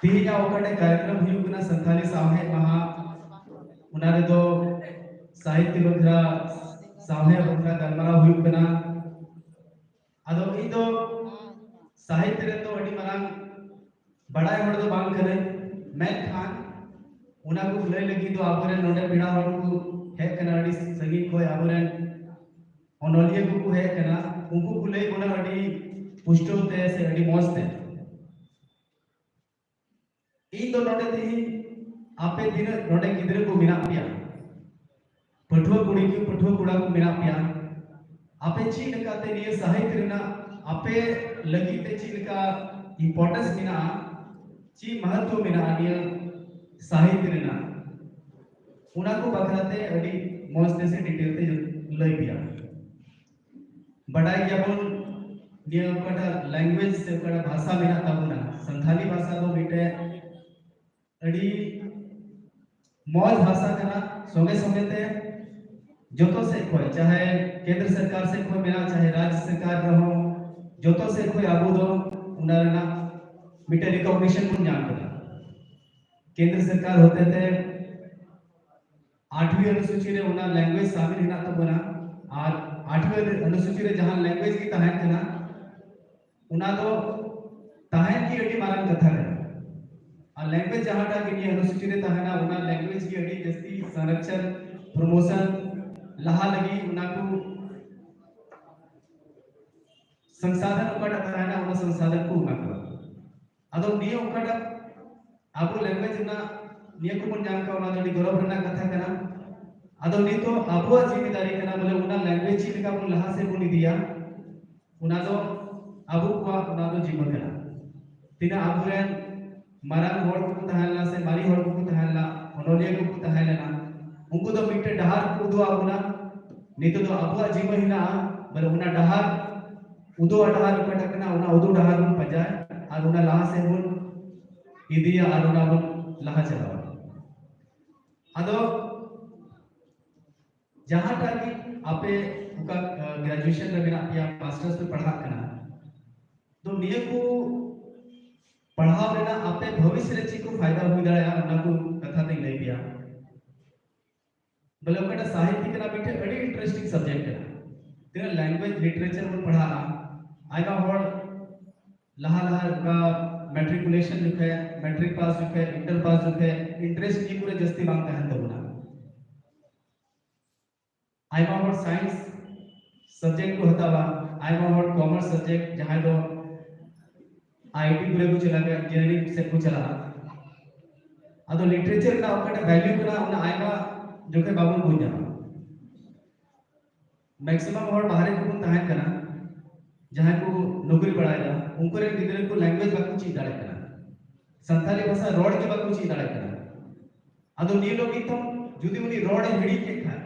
ᱛᱤᱦᱤᱧᱟᱜ ᱚᱠᱟᱴᱟᱜ ᱠᱟᱨᱭᱟᱠᱨᱚᱢ ᱦᱩᱭᱩᱜ ᱠᱟᱱᱟ ᱥᱟᱱᱛᱷᱟᱞᱤ ᱥᱟᱶᱦᱮᱫ ᱢᱟᱦᱟ, ᱚᱱᱟ ᱨᱮᱫᱚ ᱥᱟᱦᱤᱛᱭᱚ ᱵᱟᱠᱷᱨᱟ, ᱥᱟᱶᱦᱮᱫ ᱵᱟᱠᱷᱨᱟ ᱜᱟᱞᱢᱟᱨᱟᱣ ᱦᱩᱭᱩᱜ ᱠᱟᱱᱟ᱾ ᱟᱫᱚ ᱤᱧ ᱫᱚ ᱥᱟᱦᱤᱛᱭᱚ ᱨᱮᱫᱚ ᱟᱹᱰᱤ ᱢᱟᱨᱟᱝ ᱵᱟᱲᱟᱭ ᱦᱚᱲ ᱫᱚ ᱵᱟᱝ ᱠᱟᱹᱱᱟᱹᱧ, ᱢᱮᱱᱠᱷᱟᱱ ᱚᱱᱟ ᱠᱚ ᱞᱟᱹᱭ ᱞᱟᱹᱜᱤᱫ ᱫᱚ ᱟᱵᱚᱨᱮᱱ ᱱᱚᱰᱮ ᱯᱮᱲᱟ ᱦᱚᱲ ᱠᱚ ᱦᱮᱡ ᱠᱟᱱᱟ, ᱟᱹᱰᱤ ᱥᱟᱺᱜᱤᱧ ᱠᱷᱚᱱ ᱟᱵᱚᱨᱮᱱ ᱚᱱᱚᱞᱤᱭᱟᱹ ᱠᱚᱠᱚ ᱦᱮᱡ ᱠᱟᱱᱟ, ᱩᱱᱠᱩ ᱠᱚ ᱞᱟᱹᱭ ᱵᱚᱱᱟ ᱟᱹᱰᱤ ᱯᱩᱥᱴᱟᱹᱣ ᱛᱮ ᱥᱮ ᱟᱹᱰᱤ ᱢᱚᱸᱡᱽ ᱛᱮ᱾ ᱤᱧ ᱫᱚ ᱱᱚᱰᱮ ᱛᱮᱦᱮᱧ ᱟᱯᱮ ᱛᱤᱱᱟᱹᱜ ᱱᱚᱰᱮ ᱜᱤᱫᱽᱨᱟᱹ ᱠᱚ ᱢᱮᱱᱟᱜ ᱯᱮᱭᱟ, ᱯᱟᱹᱴᱷᱩᱣᱟᱹ ᱠᱩᱲᱤ ᱠᱚ, ᱯᱟᱹᱴᱷᱩᱣᱟᱹ ᱠᱚᱲᱟ ᱠᱚ ᱢᱮᱱᱟᱜ ᱯᱮᱭᱟ, ᱟᱯᱮ ᱪᱮᱫ ᱞᱮᱠᱟᱛᱮ ᱱᱤᱭᱟᱹ ᱥᱟᱦᱤᱛ ᱨᱮᱱᱟᱜ ᱟᱯᱮ ᱞᱟᱹᱜᱤᱫ ᱛᱮ ᱪᱮᱫ ᱞᱮᱠᱟ importance ᱢᱮᱱᱟᱜᱼᱟ, ᱪᱮᱫ ᱢᱟᱦᱟᱛᱛᱚ ᱢᱮᱱᱟᱜᱼᱟ ᱱᱤᱭᱟᱹ ᱥᱟᱦᱤᱛ ᱨᱮᱱᱟᱜ, ᱚᱱᱟ ᱠᱚ ᱵᱟᱠᱷᱨᱟ ᱛᱮ ᱟᱹᱰᱤ ᱢᱚᱸᱡᱽ ᱛᱮ ᱥᱮ detail ᱛᱮ ᱞᱟᱹᱭ ᱯᱮᱭᱟ᱾ ᱵᱟᱰᱟᱭ ᱜᱮᱭᱟᱵᱚᱱ ᱱᱤᱭᱟᱹ ᱚᱠᱟᱴᱟᱜ language ᱥᱮ ᱚᱠᱟᱴᱟᱜ ᱵᱷᱟᱥᱟ ᱢᱮᱱᱟᱜ ᱛᱟᱵᱚᱱᱟ, ᱥᱟᱱᱛᱷᱟᱞᱤ ᱵᱷᱟᱥᱟ ᱫᱚ ᱢᱤᱫᱴᱮᱡ ᱟᱹᱰᱤ ᱢᱚᱡᱽ ᱵᱷᱟᱥᱟ ᱠᱟᱱᱟ᱾ ᱥᱚᱸᱜᱮ ᱥᱚᱸᱜᱮ ᱛᱮ ᱡᱚᱛᱚ ᱥᱮᱫ ᱠᱷᱚᱱ, ᱪᱟᱦᱮ ᱠᱮᱱᱫᱨᱚ ᱥᱚᱨᱠᱟᱨ ᱥᱮᱫ ᱠᱷᱚᱱ ᱢᱮᱱᱟᱜ, ᱪᱟᱦᱮ ᱨᱟᱡᱽ ᱥᱚᱨᱠᱟᱨ ᱨᱮᱦᱚᱸ, ᱡᱚᱛᱚ ᱥᱮᱫ ᱠᱷᱚᱱ ᱟᱵᱚ ᱫᱚ ᱚᱱᱟ ᱨᱮᱱᱟᱜ ᱢᱤᱫᱴᱮᱱ ᱨᱤᱠᱚᱜᱱᱤᱥᱚᱱ ᱵᱚᱱ ᱧᱟᱢ ᱠᱮᱫᱟ᱾ ᱠᱮᱱᱫᱨᱚ ᱥᱚᱨᱠᱟᱨ ᱦᱚᱛᱮᱛᱮ ᱟᱴᱷᱣᱤ ᱚᱱᱩᱥᱩᱪᱤ ᱨᱮ ᱚᱱᱟ ᱞᱮᱝᱜᱩᱭᱮᱡᱽ ᱥᱟᱢᱤᱞ ᱦᱮᱱᱟᱜ ᱛᱟᱵᱚᱱᱟ, ᱟᱨ ᱟᱴᱷᱣᱤ ᱚᱱᱩᱥᱩᱪᱤ ᱨᱮ ᱡᱟᱦᱟᱸ ᱞᱮᱝᱜᱩᱭᱮᱡᱽ ᱜᱮ ᱛᱟᱦᱮᱱ ᱠᱟᱱᱟ, ᱚᱱᱟ ᱫᱚ ᱛᱟᱦᱮᱱ ᱜᱮ ᱟᱹᱰᱤ ᱢᱟᱨᱟᱝ ᱠᱟᱛᱷᱟ ᱠᱟᱱᱟ᱾ ᱟᱨ ᱞᱮᱝᱜᱩᱭᱮᱡᱽ ᱡᱟᱦᱟᱸᱴᱟᱜ ᱜᱮ ᱱᱤᱭᱟᱹ ᱚᱱᱩᱥᱩᱪᱤ ᱨᱮ ᱛᱟᱦᱮᱱᱟ, ᱚᱱᱟ ᱞᱮᱝᱜᱩᱭᱮᱡᱽ ᱜᱮ ᱟᱹᱰᱤ ᱡᱟᱹᱥᱛᱤ ᱥᱚᱝᱨᱚᱠᱷᱚᱱ, ᱯᱨᱚᱢᱳᱥᱚᱱ, ᱞᱟᱦᱟ ᱞᱟᱹᱜᱤᱫ ᱚᱱᱟ ᱠᱚ ᱥᱚᱝᱥᱟᱫᱷᱚᱱ ᱚᱠᱟᱴᱟᱜ ᱛᱟᱦᱮᱱᱟ, ᱚᱱᱟ ᱥᱚᱝᱥᱟᱫᱷᱚᱱ ᱠᱚ ᱮᱢᱟ ᱠᱚᱣᱟ᱾ ᱟᱫᱚ ᱱᱤᱭᱟᱹ ᱚᱠᱟᱴᱟᱜ ᱟᱵᱚ ᱞᱮᱝᱜᱩᱭᱮᱡᱽ ᱨᱮᱱᱟᱜ ᱱᱤᱭᱟᱹ ᱠᱚᱵᱚᱱ ᱧᱟᱢ ᱠᱟᱜ, ᱚᱱᱟ ᱫᱚ ᱟᱹᱰᱤ ᱜᱚᱨᱚᱵᱽ ᱨᱮᱱᱟᱜ ᱠᱟᱛᱷᱟ ᱠᱟᱱᱟ᱾ ᱟᱫᱚ ᱱᱤᱛᱚᱜ ᱟᱵᱚᱣᱟᱜ ᱡᱤᱢᱢᱮᱫᱟᱨᱤ ᱠᱟᱱᱟ, ᱵᱚᱞᱮ ᱚᱱᱟ ᱞᱮᱝᱜᱩᱭᱮᱡᱽ ᱪᱮᱫ ᱞᱮᱠᱟ ᱵᱚᱱ ᱞᱟᱦᱟ ᱥᱮᱫ ᱵᱚᱱ ᱤᱫᱤᱭᱟ, ᱚᱱᱟ ᱫᱚ ᱟᱵᱚ ᱠᱚᱣᱟᱜ ᱚᱱᱟ ᱫᱚ ᱡᱤᱢᱢᱟᱹ ᱠᱟᱱᱟ᱾ ᱛᱤᱱᱟᱹᱜ ᱟᱵᱚᱨᱮᱱ ᱢᱟᱨᱟᱝ ᱦᱚᱲ ᱠᱚᱠᱚ ᱛᱟᱦᱮᱸ ᱞᱮᱱᱟ ᱥᱮ ᱢᱟᱨᱮ ᱦᱚᱲ ᱠᱚᱠᱚ ᱛᱟᱦᱮᱸ ᱞᱮᱱᱟ, ᱚᱱᱚᱞᱤᱭᱟᱹ ᱠᱚᱠᱚ ᱛᱟᱦᱮᱸ ᱞᱮᱱᱟ, ᱩᱱᱠᱩ ᱫᱚ ᱢᱤᱫᱴᱮᱱ ᱰᱟᱦᱟᱨ ᱠᱚ ᱩᱫᱩᱜ ᱟᱵᱚᱱᱟ᱾ ᱱᱤᱛᱚᱜ ᱫᱚ ᱟᱵᱚᱣᱟᱜ ᱡᱤᱢᱢᱟᱹ ᱦᱮᱱᱟᱜᱼᱟ, ᱵᱚᱞᱮ ᱚᱱᱟ ᱰᱟᱦᱟᱨ, ᱩᱫᱩᱜ ᱰᱟᱦᱟᱨ ᱚᱠᱟᱴᱟᱜ ᱠᱟᱱᱟ, ᱚᱱᱟ ᱩᱫᱩᱜ ᱰᱟᱦᱟᱨ ᱵᱚᱱ ᱯᱟᱸᱡᱟᱭᱟ ᱟᱨ ᱚᱱᱟ ᱞᱟᱦᱟ ᱥᱮᱫ ᱵᱚᱱ ᱤᱫᱤᱭᱟ ᱟᱨ ᱚᱱᱟ ᱵᱚᱱ ᱞᱟᱦᱟ ᱪᱟᱞᱟᱣᱟ᱾ ᱟᱫᱚ ᱡᱟᱦᱟᱸᱴᱟᱜ ᱜᱮ ᱟᱯᱮ ᱚᱠᱟ, ᱟ, ᱜᱨᱮᱡᱩᱭᱮᱥᱚᱱ ᱨᱮ ᱢᱮᱱᱟᱜ ᱯᱮᱭᱟ, ᱢᱟᱥᱴᱟᱨᱥ ᱯᱮ ᱯᱟᱲᱦᱟᱜ ᱠᱟᱱᱟ, ᱛᱚ ᱱᱤᱭᱟᱹ ᱠᱚ ᱯᱟᱲᱦᱟᱣ ᱨᱮᱱᱟᱜ ᱟᱯᱮ ᱵᱷᱚᱵᱤᱥᱥᱚ ᱨᱮ ᱪᱮᱫ ᱠᱚ ᱯᱷᱟᱭᱫᱟ ᱦᱩᱭ ᱫᱟᱲᱮᱭᱟᱜᱼᱟ, ᱚᱱᱟ ᱠᱚ ᱠᱟᱛᱷᱟ ᱛᱮᱧ ᱞᱟᱹᱭ ᱯᱮᱭᱟ᱾ ᱵᱚᱞᱮ ᱚᱠᱟᱴᱟᱜ ᱥᱟᱦᱤᱛᱛᱚ ᱠᱟᱱᱟ, ᱢᱤᱫᱴᱮᱱ ᱟᱹᱰᱤ ᱤᱱᱴᱟᱨᱮᱥᱴᱤᱝ ᱥᱟᱵᱡᱮᱠᱴ ᱠᱟᱱᱟ᱾ ᱛᱤᱱᱟᱹᱜ ᱞᱮᱝᱜᱩᱭᱮᱡᱽ ᱞᱤᱴᱟᱨᱮᱪᱟᱨ ᱵᱚᱱ ᱯᱟᱲᱦᱟᱜᱼᱟ, ᱟᱭᱢᱟ ᱦᱚᱲ ᱞᱟᱦᱟ ᱞᱟᱦᱟ ᱚᱠᱟ ᱢᱮᱴᱨᱤᱠᱩᱞᱮᱥᱚᱱ ᱡᱚᱠᱷᱮᱡ, ᱢᱮᱴᱨᱤᱠ ᱯᱟᱥ ᱡᱚᱠᱷᱮᱡ, ᱤᱱᱴᱟᱨ ᱯᱟᱥ ᱡᱚᱠᱷᱮᱡ ᱤᱱᱴᱟᱨᱮᱥᱴ ᱱᱤᱭᱟᱹ ᱠᱚᱨᱮ ᱡᱟᱹᱥᱛᱤ ᱵᱟᱝ ᱛᱟᱦᱮᱱ ᱛᱟᱵᱚᱱᱟ᱾ ᱟᱭᱢᱟ ᱦᱚᱲ ᱥᱟᱭᱮᱱᱥ ᱥᱟᱵᱡᱮᱠᱴ ᱠᱚ ᱦᱟᱛᱟᱣᱟ, ᱟᱭᱢᱟ ᱦᱚᱲ ᱠᱚᱢᱟᱨᱥ ᱥᱟᱵᱡᱮᱠᱴ, ᱡᱟᱦᱟᱸᱭ ᱫᱚ ᱟᱭᱴᱤ ᱠᱚᱨᱮ ᱠᱚ ᱪᱟᱞᱟᱜᱼᱟ, ᱤᱧᱡᱤᱱᱤᱭᱟᱨᱤᱝ ᱥᱮᱫ ᱠᱚ ᱪᱟᱞᱟᱜᱼᱟ᱾ ᱟᱫᱚ ᱞᱤᱴᱟᱨᱮᱪᱟᱨ ᱨᱮᱱᱟᱜ ᱚᱠᱟᱴᱟᱜ ᱵᱷᱮᱞᱭᱩ ᱠᱟᱱᱟ, ᱚᱱᱟ ᱟᱭᱢᱟ ᱡᱚᱠᱷᱮᱡ ᱵᱟᱵᱚᱱ ᱵᱩᱡᱽ ᱧᱟᱢᱟ᱾ ᱢᱮᱠᱥᱤᱢᱟᱢ ᱦᱚᱲ ᱵᱟᱦᱨᱮ ᱠᱚᱵᱚᱱ ᱛᱟᱦᱮᱱ ᱠᱟᱱᱟ, ᱡᱟᱦᱟᱸᱭ ᱠᱚ ᱱᱚᱠᱨᱤ ᱵᱟᱲᱟᱭᱮᱫᱟ, ᱩᱱᱠᱩ ᱨᱮᱱ ᱜᱤᱫᱽᱨᱟᱹ ᱠᱚ ᱞᱮᱝᱜᱩᱭᱮᱡᱽ ᱵᱟᱠᱚ ᱪᱮᱫ ᱫᱟᱲᱮᱭᱟᱜ ᱠᱟᱱᱟ, ᱥᱟᱱᱛᱟᱲᱤ ᱵᱷᱟᱥᱟ ᱨᱚᱲ ᱜᱮ ᱵᱟᱠᱚ ᱪᱮᱫ ᱫᱟᱲᱮᱭᱟᱜ ᱠᱟᱱᱟ᱾ ᱟᱫᱚ ᱱᱤᱭᱟᱹ ᱞᱟᱹᱜᱤᱫ ᱛᱮ ᱡᱩᱫᱤ ᱩᱱᱤ ᱨᱚᱲ ᱮ ᱦᱤᱲᱤᱧ ᱠᱮᱫ ᱠᱷᱟᱱ,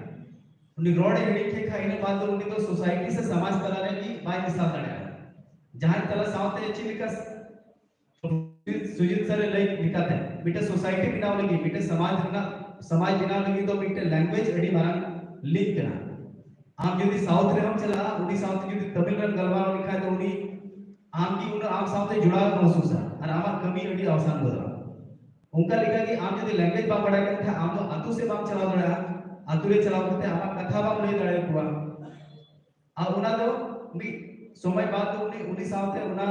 ᱩᱱᱤ ᱨᱚᱲ ᱮ ᱦᱤᱲᱤᱧ ᱠᱮᱫ ᱠᱷᱟᱱ, ᱤᱱᱟᱹ ᱵᱟᱫ ᱫᱚ ᱩᱱᱤ ᱫᱚ ᱥᱳᱥᱟᱭᱴᱤ ᱥᱮ ᱥᱚᱢᱟᱡᱽ ᱛᱟᱞᱟ ᱨᱮ ᱜᱮ ᱵᱟᱭ ᱢᱮᱥᱟᱞ ᱫᱟᱲᱮᱭᱟᱜᱼᱟ᱾ ᱡᱟᱦᱟᱸᱭ ᱛᱟᱞᱟ ᱥᱟᱶᱛᱮ ᱪᱮᱫ ᱞᱮᱠᱟ ᱥᱩᱡᱤᱛ, ᱥᱩᱡᱤᱛ ᱥᱟᱨ ᱮ ᱞᱟᱹᱭ ᱞᱮᱠᱟᱛᱮ, ᱢᱤᱫᱴᱮᱱ ᱥᱳᱥᱟᱭᱴᱤ ᱵᱮᱱᱟᱣ ᱞᱟᱹᱜᱤᱫ, ᱢᱤᱫᱴᱮᱱ ᱥᱚᱢᱟᱡᱽ ᱨᱮᱱᱟᱜ, ᱥᱚᱢᱟᱡᱽ ᱵᱮᱱᱟᱣ ᱞᱟᱹᱜᱤᱫ ᱫᱚ ᱢᱤᱫᱴᱮᱱ ᱞᱮᱝᱜᱩᱭᱮᱡᱽ ᱟᱹᱰᱤ ᱢᱟᱨᱟᱝ ᱞᱤᱝᱠ ᱠᱟᱱᱟ᱾ ᱟᱢ ᱡᱩᱫᱤ ᱥᱟᱣᱩᱛᱷ ᱨᱮᱦᱚᱸᱢ ᱪᱟᱞᱟᱜᱼᱟ, ᱩᱱᱤ ᱥᱟᱶᱛᱮ ᱡᱩᱫᱤ ᱛᱟᱢᱤᱞ ᱨᱮᱢ ᱜᱟᱞᱢᱟᱨᱟᱣ ᱞᱮᱠᱷᱟᱱ ᱫᱚ ᱩᱱᱤ ᱟᱢ ᱜᱮ ᱩᱱᱟᱹᱜ ᱟᱢ ᱥᱟᱶᱛᱮ ᱡᱚᱲᱟᱣ ᱢᱚᱦᱥᱩᱥᱟ ᱟᱨ ᱟᱢᱟᱜ ᱠᱟᱹᱢᱤ ᱟᱹᱰᱤ ᱟᱥᱟᱱ ᱜᱚᱫᱚᱜᱼᱟ᱾ ᱚᱱᱠᱟ ᱞᱮᱠᱟᱜᱮ ᱟᱢ ᱡᱩᱫᱤ ᱞᱮᱝᱜᱩᱭᱮᱡᱽ ᱵᱟᱢ ᱵᱟᱲᱟᱭ ᱠᱟᱱ ᱠᱷᱟᱱ ᱟᱢ ᱫᱚ ᱟᱛᱳ ᱥᱮᱫ ᱵᱟᱢ ᱪᱟᱞᱟᱣ ᱫᱟᱲᱮᱭᱟᱜᱼᱟ, ᱟᱛᱳ ᱨᱮ ᱪᱟᱞᱟᱣ ᱠᱟᱛᱮ ᱟᱢᱟᱜ ᱠᱟᱛᱷᱟ ᱵᱟᱢ ᱞᱟᱹᱭ ᱫᱟᱲᱮᱭᱟᱠᱚᱣᱟ᱾ ᱟᱨ ᱚᱱᱟ ᱫᱚ ᱢᱤᱫ ᱥᱚᱢᱚᱭ ᱵᱟᱫ ᱫᱚ ᱩᱱᱤ ᱩᱱᱤ ᱥᱟᱶᱛᱮ ᱚᱱᱟ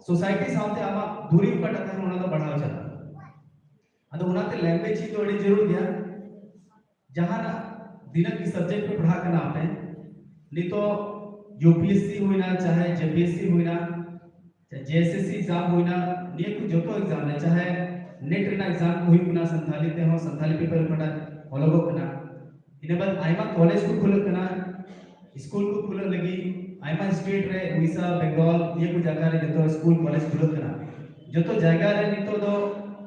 ᱥᱳᱥᱟᱭᱴᱤ ᱥᱟᱶᱛᱮ ᱟᱢᱟᱜ ᱫᱩᱨᱤᱵᱽ ᱚᱠᱟᱴᱟᱜ ᱛᱟᱦᱮᱱ ᱚᱱᱟ ᱫᱚ ᱵᱟᱲᱦᱟᱣ ᱪᱟᱞᱟᱜᱼᱟ᱾ ᱟᱫᱚ ᱚᱱᱟᱛᱮ ᱞᱮᱝᱜᱩᱭᱮᱡᱽ ᱪᱮᱫ ᱫᱚ ᱟᱹᱰᱤ ᱡᱟᱹᱨᱩᱲ ᱜᱮᱭᱟ᱾ ᱡᱟᱦᱟᱱᱟᱜ ᱫᱤᱱᱟᱹᱢ ᱜᱮ ᱥᱟᱵᱡᱮᱠᱴ ᱯᱮ ᱯᱟᱲᱦᱟᱜ ᱠᱟᱱᱟ ᱟᱯᱮ, ᱱᱤᱛᱚᱜ ᱭᱩ ᱯᱤ ᱮᱥ ᱥᱤ ᱦᱩᱭᱱᱟ, ᱪᱟᱦᱮ ᱡᱮ ᱯᱤ ᱮᱥ ᱥᱤ ᱦᱩᱭᱱᱟ, ᱪᱟᱦᱮ ᱡᱮ ᱮᱥ ᱮᱥ ᱥᱤ ᱮᱠᱡᱟᱢ ᱦᱩᱭᱱᱟ, ᱱᱤᱭᱟᱹ ᱠᱚ ᱡᱚᱛᱚ ᱮᱠᱡᱟᱢ ᱨᱮ ᱪᱟᱦᱮ ᱱᱮᱴ ᱨᱮᱱᱟᱜ ᱮᱠᱡᱟᱢ ᱠᱚ ᱦᱩᱭᱩᱜ ᱠᱟᱱᱟ, ᱥᱟᱱᱛᱷᱟᱞᱤ ᱛᱮᱦᱚᱸ ᱥᱟᱱᱛᱷᱟᱞᱤ ᱯᱮᱯᱟᱨ ᱚᱠᱟᱴᱟᱜ ᱚᱞᱚᱜᱚᱜ ᱠᱟᱱᱟ᱾ ᱤᱱᱟᱹ ᱵᱟᱫ ᱟᱭᱢᱟ ᱠᱚᱞᱮᱡᱽ ᱠᱚ ᱠᱷᱩᱞᱟᱹᱜ ᱠᱟᱱᱟ, ᱥᱠᱩᱞ ᱠᱚ ᱠᱷᱩᱞᱟᱹᱜ ᱞᱟᱹᱜᱤᱫ ᱟᱭᱢᱟ ᱥᱴᱮᱴ ᱨᱮ, ᱩᱲᱤᱥᱥᱟ, ᱵᱮᱝᱜᱚᱞ, ᱱᱤᱭᱟᱹ ᱠᱚ ᱡᱟᱭᱜᱟ ᱨᱮ ᱡᱚᱛᱚ ᱥᱠᱩᱞ ᱠᱚᱞᱮᱡᱽ ᱠᱷᱩᱞᱟᱹᱜ ᱠᱟᱱᱟ᱾ ᱡᱚᱛᱚ ᱡᱟᱭᱜᱟ ᱨᱮ ᱱᱤᱛᱚᱜ ᱫᱚ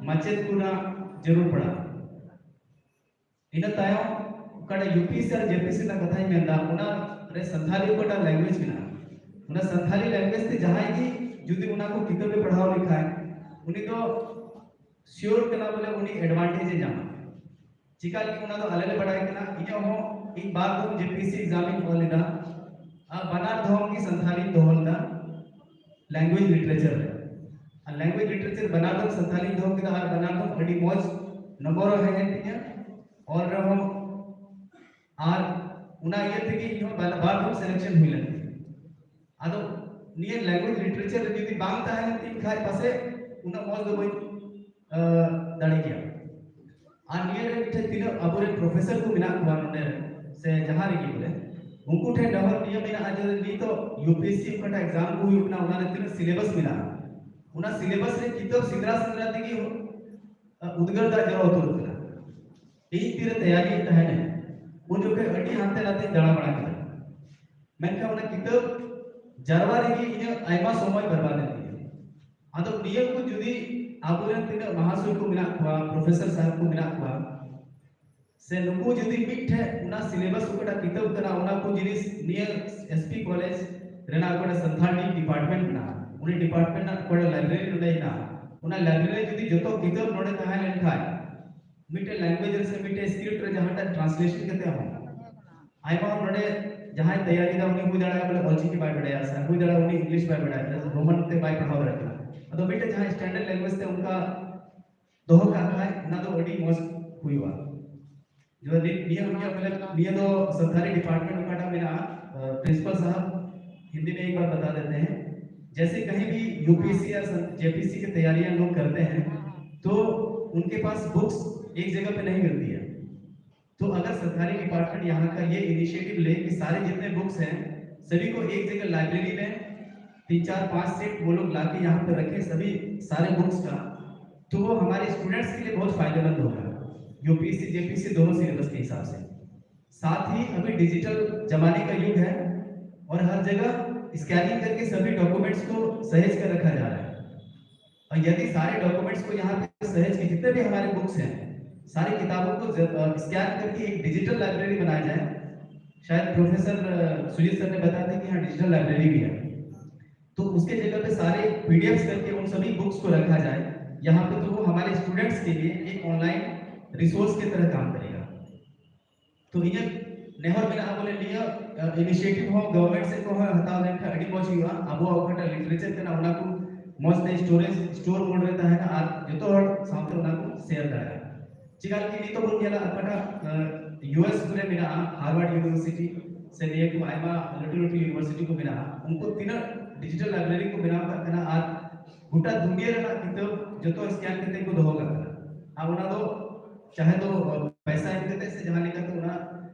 ᱢᱟᱪᱮᱫ ᱠᱚ ᱨᱮᱱᱟᱜ ᱡᱟᱹᱨᱩᱲ ᱯᱟᱲᱟᱜᱼᱟ᱾ ᱤᱱᱟᱹ ᱛᱟᱭᱚᱢ ᱚᱠᱟᱴᱟᱜ ᱭᱩ ᱯᱤ ᱮᱥ ᱥᱤ ᱟᱨ ᱡᱮ ᱯᱤ ᱮᱥ ᱥᱤ ᱨᱮᱱᱟᱜ ᱠᱟᱛᱷᱟᱧ ᱢᱮᱱᱫᱟ, ᱚᱱᱟ ᱨᱮ ᱥᱟᱱᱛᱷᱟᱞᱤ ᱚᱠᱟᱴᱟᱜ ᱞᱮᱝᱜᱩᱭᱮᱡᱽ ᱢᱮᱱᱟᱜᱼᱟ, ᱚᱱᱟ ᱥᱟᱱᱛᱷᱟᱞᱤ ᱞᱮᱝᱜᱩᱭᱮᱡᱽ ᱛᱮ ᱡᱟᱦᱟᱸᱭ ᱜᱮ ᱡᱩᱫᱤ ᱚᱱᱟ ᱠᱚ ᱠᱤᱛᱟᱹᱵ ᱮ ᱯᱟᱲᱦᱟᱣ ᱞᱮᱠᱷᱟᱱ ᱩᱱᱤ ᱫᱚ ᱥᱤᱭᱳᱨ ᱠᱟᱱᱟ ᱵᱚᱞᱮ ᱩᱱᱤ ᱮᱰᱵᱷᱟᱱᱴᱮᱡᱽ ᱮ ᱧᱟᱢᱟ᱾ ᱪᱤᱠᱟ ᱞᱟᱹᱜᱤᱫ ᱚᱱᱟ ᱫᱚ ᱟᱞᱮ ᱞᱮ ᱵᱟᱲᱟᱭ ᱠᱟᱱᱟ᱾ ᱤᱧᱟᱹᱜ ᱦᱚᱸ ᱤᱧ ᱵᱟᱨ ᱫᱷᱚᱢ ᱡᱮ ᱯᱤ ᱮᱥ ᱥᱤ ᱮᱠᱡᱟᱢ ᱤᱧ ᱚᱞ ᱞᱮᱫᱟ ᱟᱨ ᱵᱟᱱᱟᱨ ᱫᱷᱚᱢ ᱜᱮ ᱥᱟᱱᱛᱷᱟᱞᱤᱧ ᱫᱚᱦᱚ ᱞᱮᱫᱟ ᱞᱮᱝᱜᱩᱭᱮᱡᱽ ᱞᱤᱴᱟᱨᱮᱪᱟᱨ ᱨᱮ᱾ ᱟᱨ ᱞᱮᱝᱜᱩᱭᱮᱡᱽ ᱞᱤᱴᱟᱨᱮᱪᱟᱨ ᱵᱟᱱᱟᱨ ᱫᱷᱚᱢ ᱥᱟᱱᱛᱷᱟᱞᱤᱧ ᱫᱚᱦᱚ ᱠᱮᱫᱟ ᱟᱨ ᱵᱟᱱᱟᱨ ᱫᱷᱚᱢ ᱟᱹᱰᱤ ᱢᱚᱡᱽ ᱱᱚᱢᱵᱚᱨ ᱦᱚᱸ ᱦᱮᱡ ᱮᱱ ᱛᱤᱧᱟ ᱚᱞ ᱨᱮᱦᱚᱸ᱾ ᱟᱨ ᱚᱱᱟ ᱤᱭᱟᱹ ᱛᱮᱜᱮ ᱤᱧ ᱦᱚᱸ ᱵᱟᱨ ᱵᱟᱨ ᱫᱷᱚᱢ ᱥᱤᱞᱮᱠᱥᱚᱱ ᱦᱩᱭ ᱞᱮᱱ ᱛᱤᱧᱟ᱾ ᱟᱫᱚ ᱱᱤᱭᱟᱹ ᱞᱮᱝᱜᱩᱭᱮᱡᱽ ᱞᱤᱴᱟᱨᱮᱪᱟᱨ ᱨᱮ ᱡᱩᱫᱤ ᱵᱟᱝ ᱛᱟᱦᱮᱸ ᱞᱮᱱ ᱛᱤᱧ ᱠᱷᱟᱡ ᱯᱟᱥᱮᱡ ᱩᱱᱟᱹᱜ ᱢᱚᱡᱽ ᱫᱚ ᱵᱟᱹᱧ ᱫᱟᱲᱮ ᱜᱮᱭᱟ᱾ ᱟᱨ ᱱᱤᱭᱟᱹ ᱨᱮ ᱢᱤᱫᱴᱮᱱ ᱛᱤᱱᱟᱹᱜ ᱟᱵᱚᱨᱮᱱ ᱯᱨᱚᱯᱷᱮᱥᱚᱨ ᱠᱚ ᱢᱮᱱᱟᱜ ᱠᱚᱣᱟ ᱱᱚᱰᱮ ᱥᱮ ᱡᱟᱦᱟᱸ ᱨᱮᱜᱮ ᱵᱚᱞᱮ, ᱩᱱᱠᱩ ᱴᱷᱮᱱ ᱱᱮᱦᱚᱨ ᱱᱤᱭᱟᱹ ᱢᱮᱱᱟᱜᱼᱟ ᱡᱮ ᱱᱤᱛᱚᱜ ᱭᱩ ᱯᱤ ᱮᱥ ᱥᱤ ᱚᱠᱟᱴᱟᱜ ᱮᱠᱡᱟᱢ ᱠᱚ ᱦᱩᱭᱩᱜ ᱠᱟᱱᱟ ᱚᱱᱟ ᱨᱮ ᱛᱤᱱᱟᱹᱜ ᱥᱤᱞᱮᱵᱟᱥ ᱢᱮᱱᱟᱜᱼᱟ, ᱚᱱᱟ ᱥᱤᱞᱮᱵᱟᱥ ᱨᱮ ᱠᱤᱛᱟᱹᱵ ᱥᱮᱸᱫᱽᱨᱟ ᱥᱮᱸᱫᱽᱨᱟ ᱛᱮᱜᱮ ᱩᱫᱽᱜᱟᱹᱨ ᱫᱟᱜ ᱡᱚᱨᱚ ᱩᱛᱟᱹᱨᱚᱜ ᱠᱟᱱᱟ᱾ ᱤᱧ ᱛᱤᱨᱮ ᱛᱮᱭᱟᱨᱤ ᱛᱟᱦᱮᱱᱟ ᱩᱱ ᱡᱚᱠᱷᱚᱱ ᱟᱹᱰᱤ ᱦᱟᱱᱛᱮ ᱱᱟᱛᱮᱧ ᱫᱟᱬᱟ ᱵᱟᱲᱟ ᱠᱮᱫᱟ, ᱢᱮᱱᱠᱷᱟᱱ ᱚᱱᱟ ᱠᱤᱛᱟᱹᱵ ᱡᱟᱨᱣᱟ ᱨᱮᱜᱮ ᱤᱧᱟᱹᱜ ᱟᱭᱢᱟ ᱥᱚᱢᱚᱭ ᱵᱟᱨᱵᱟᱫ ᱮᱱ ᱛᱤᱧᱟ᱾ ᱟᱫᱚ ᱱᱤᱭᱟᱹ ᱠᱚ ᱡᱩᱫᱤ ᱟᱵᱚᱨᱮᱱ ᱛᱤᱱᱟᱹᱜ ᱢᱟᱦᱟᱥᱩᱨ ᱠᱚ ᱢᱮᱱᱟᱜ ᱠᱚᱣᱟ, ᱯᱨᱚᱯᱷᱮᱥᱚᱨ ᱥᱟᱦᱮᱵ ᱠᱚ ᱢᱮᱱᱟᱜ ᱠᱚᱣᱟ, ᱥᱮ ᱱᱩᱠᱩ ᱡᱩᱫᱤ ᱢᱤᱫᱴᱷᱮᱱ ᱚᱱᱟ ᱥᱤᱞᱮᱵᱟᱥ ᱚᱠᱟᱴᱟᱜ ᱠᱤᱛᱟᱹᱵ ᱠᱟᱱᱟ ᱚᱱᱟ ᱠᱚ ᱡᱤᱱᱤᱥ ᱱᱤᱭᱟᱹ ᱮᱥ ᱯᱤ ᱠᱚᱞᱮᱡᱽ ᱨᱮᱱᱟᱜ ᱚᱠᱟᱴᱟᱜ ᱥᱟᱱᱛᱷᱟᱞᱤ ᱰᱤᱯᱟᱨᱴᱢᱮᱱᱴ ᱢᱮᱱᱟᱜᱼᱟ, ᱩᱱᱤ ᱰᱤᱯᱟᱨᱴᱢᱮᱱᱴ ᱨᱮᱱᱟᱜ ᱚᱠᱟᱴᱟᱜ ᱞᱟᱭᱵᱨᱮᱨᱤ ᱱᱚᱰᱮ ᱦᱮᱱᱟᱜᱼᱟ, ᱚᱱᱟ ᱞᱟᱭᱵᱨᱮᱨᱤ ᱨᱮ ᱡᱩᱫᱤ ᱡᱚᱛᱚ ᱠᱤᱛᱟᱹᱵ ᱱᱚᱰᱮ ᱛᱟᱦᱮᱸ ᱞᱮᱱᱠᱷᱟᱱ ᱢᱤᱫᱴᱮᱱ ᱞᱮᱝᱜᱩᱭᱮᱡᱽ ᱨᱮ ᱥᱮ ᱢᱤᱫᱴᱮᱱ ᱥᱠᱨᱤᱯᱴ ᱨᱮ ᱡᱟᱦᱟᱸᱴᱟᱜ ᱴᱨᱟᱱᱥᱞᱮᱥᱚᱱ ᱠᱟᱛᱮ ᱦᱚᱸ ᱟᱭᱢᱟ ᱦᱚᱲ ᱱᱚᱰᱮ ᱡᱟᱦᱟᱸᱭ ᱛᱮᱭᱟᱨᱤ ᱫᱟ, ᱩᱱᱤ ᱦᱩᱭ ᱫᱟᱲᱮᱭᱟᱜᱼᱟ ᱵᱚᱞᱮ ᱚᱞᱪᱤᱠᱤ ᱵᱟᱭ ᱵᱟᱰᱟᱭᱟ, ᱥᱮ ᱦᱩᱭ ᱫᱟᱲᱮᱭᱟᱜᱼᱟ ᱩᱱᱤ ᱤᱝᱞᱤᱥ ᱵᱟᱭ ᱵᱟᱰᱟᱭᱟ, ᱨᱳᱢᱟᱱ ᱛᱮ ᱵᱟᱭ ᱯᱟᱲᱦᱟᱣ ᱫᱟᱲᱮᱭᱟᱜ ᱠᱟᱱᱟ᱾ ᱟᱫᱚ ᱢᱤᱫᱴᱮᱱ ᱡᱟᱦᱟᱸ standard language ᱛᱮ ᱚᱱᱠᱟ ᱫᱚᱦᱚ ᱠᱟᱜ ᱠᱷᱟᱡ, ᱚᱱᱟ ᱫᱚ ᱟᱹᱰᱤ ᱢᱚᱡᱽ ᱦᱩᱭᱩᱜᱼᱟ᱾ ᱡᱮᱢᱚᱱ ᱱᱤ-, ᱱᱤᱭᱟᱹ, ᱱᱤᱭᱟᱹ, ᱢᱚᱛᱞᱚᱵ, ᱱᱤᱭᱟᱹ ᱫᱚ ᱥᱟᱱᱛᱟᱲᱤ department ᱚᱠᱟᱴᱟᱜ ᱢᱮᱱᱟᱜᱼᱟ, ᱯᱨᱤᱱᱥᱤᱯᱟᱞ ᱥᱟᱦᱟᱵ, हिंदी में एक बार बता देते हैं। जैसे कहीं भी यूपीएससी या जेपीएससी की तैयारियां लोग करते हैं, तो उनके पास बुक्स एक जगह पे नहीं मिलती है। तो अगर सरकारी डिपार्टमेंट यहाँ का ये इनिशिएटिव ले कि सारे जितने बुक्स हैं, सभी को एक जगह लाइब्रेरी में तीन चार पांच सेट वो लोग लाके यहाँ पे रखें, सभी सारे बुक्स का, तो वो हमारे स्टूडेंट्स के लिए बहुत फायदेमंद होगा, यूपीएससी जेपीएससी दोनों सिलेबस के हिसाब से। साथ ही अभी डिजिटल जमाने का युग है और हर जगह स्कैनिंग करके सभी डॉक्यूमेंट्स को सहेज कर रखा जा रहा है। और यदि सारे डॉक्यूमेंट्स को यहाँ पे सहेज के, जितने भी हमारे बुक्स हैं, सारी किताबों को स्कैन करके एक डिजिटल लाइब्रेरी बनाया जाए। शायद प्रोफेसर सुजीत सर ने बताया था कि यहाँ डिजिटल लाइब्रेरी भी है, तो उसके जगह पे सारे पीडीएफ करके उन सभी बुक्स को रखा जाए यहाँ पे, तो वो हमारे स्टूडेंट्स के लिए एक ऑनलाइन रिसोर्स की तरह काम करेगा। तो ᱤᱧᱟᱹᱜ ᱱᱮᱦᱚᱨ ᱢᱮᱱᱟᱜᱼᱟ ᱵᱚᱞᱮ ᱱᱤᱭᱟᱹ ᱤᱱᱤᱥᱤᱭᱮᱴᱤᱵᱷ ᱦᱚᱸ ᱜᱚᱵᱷᱚᱨᱱᱢᱮᱱᱴ ᱥᱮᱫ ᱠᱷᱚᱱ ᱦᱚᱸ ᱦᱟᱛᱟᱣ ᱞᱮᱱᱠᱷᱟᱱ ᱟᱹᱰᱤ ᱢᱚᱡᱽ ᱦᱩᱭᱩᱜᱼᱟ᱾ ᱟᱵᱚᱣᱟᱜ ᱚᱠᱟᱴᱟᱜ ᱞᱤᱴᱟᱨᱮᱪᱟᱨ ᱠᱟᱱᱟ ᱚᱱᱟ ᱠᱚ ᱢᱚᱡᱽ ᱛᱮ ᱥᱴᱳᱨᱮᱡᱽ, ᱥᱴᱳᱨ ᱢᱳᱰ ᱨᱮ ᱛᱟᱦᱮᱱᱟ ᱟᱨ ᱡᱚᱛᱚ ᱦᱚᱲ ᱥᱟᱶᱛᱮ ᱚᱱᱟ ᱠᱚ ᱥᱮᱭᱟᱨ ᱫᱟᱲᱮᱭᱟᱜᱼᱟ᱾ ᱪᱮᱫᱟᱜ ᱠᱤ ᱱᱤᱛᱚᱜ ᱵᱚᱱ ᱧᱮᱞᱟ ᱚᱠᱟᱴᱟᱜ ᱤᱭᱩᱮᱥ ᱨᱮ ᱢᱮᱱᱟᱜᱼᱟ, ᱦᱟᱨᱣᱟᱨᱰ ᱤᱭᱩᱱᱤᱵᱷᱟᱨᱥᱤᱴᱤ ᱥᱮ ᱱᱤᱭᱟᱹ ᱠᱚ ᱟᱭᱢᱟ ᱞᱟᱹᱴᱩ ᱞᱟᱹᱴᱩ ᱤᱭᱩᱱᱤᱵᱷᱟᱨᱥᱤᱴᱤ ᱠᱚ ᱢᱮᱱᱟᱜᱼᱟ, ᱩᱱᱠᱩ ᱛᱤᱱᱟᱹᱜ ᱰᱤᱡᱤᱴᱟᱞ ᱞᱟᱭᱵᱨᱮᱨᱤ ᱠᱚ ᱵᱮᱱᱟᱣ ᱠᱟᱜ ᱠᱟᱱᱟ ᱟᱨ ᱜᱚᱴᱟ ᱫᱩᱱᱤᱭᱟᱹ ᱨᱮᱱᱟᱜ ᱠᱤᱛᱟᱹᱵ ᱡᱚᱛᱚ ᱥᱠᱮᱱ ᱠᱟᱛᱮ ᱠᱚ ᱫᱚᱦᱚ ᱠᱟᱜ ᱠᱟᱱᱟ᱾ ᱟᱨ ᱚᱱᱟ ᱫᱚ ᱪᱟᱦᱮ ᱫᱚ ᱯᱚᱭᱥᱟ ᱮᱢ ᱠᱟᱛᱮ ᱥᱮ ᱡᱟᱦᱟᱸ ᱞᱮᱠᱟᱛᱮ ᱚᱱᱟ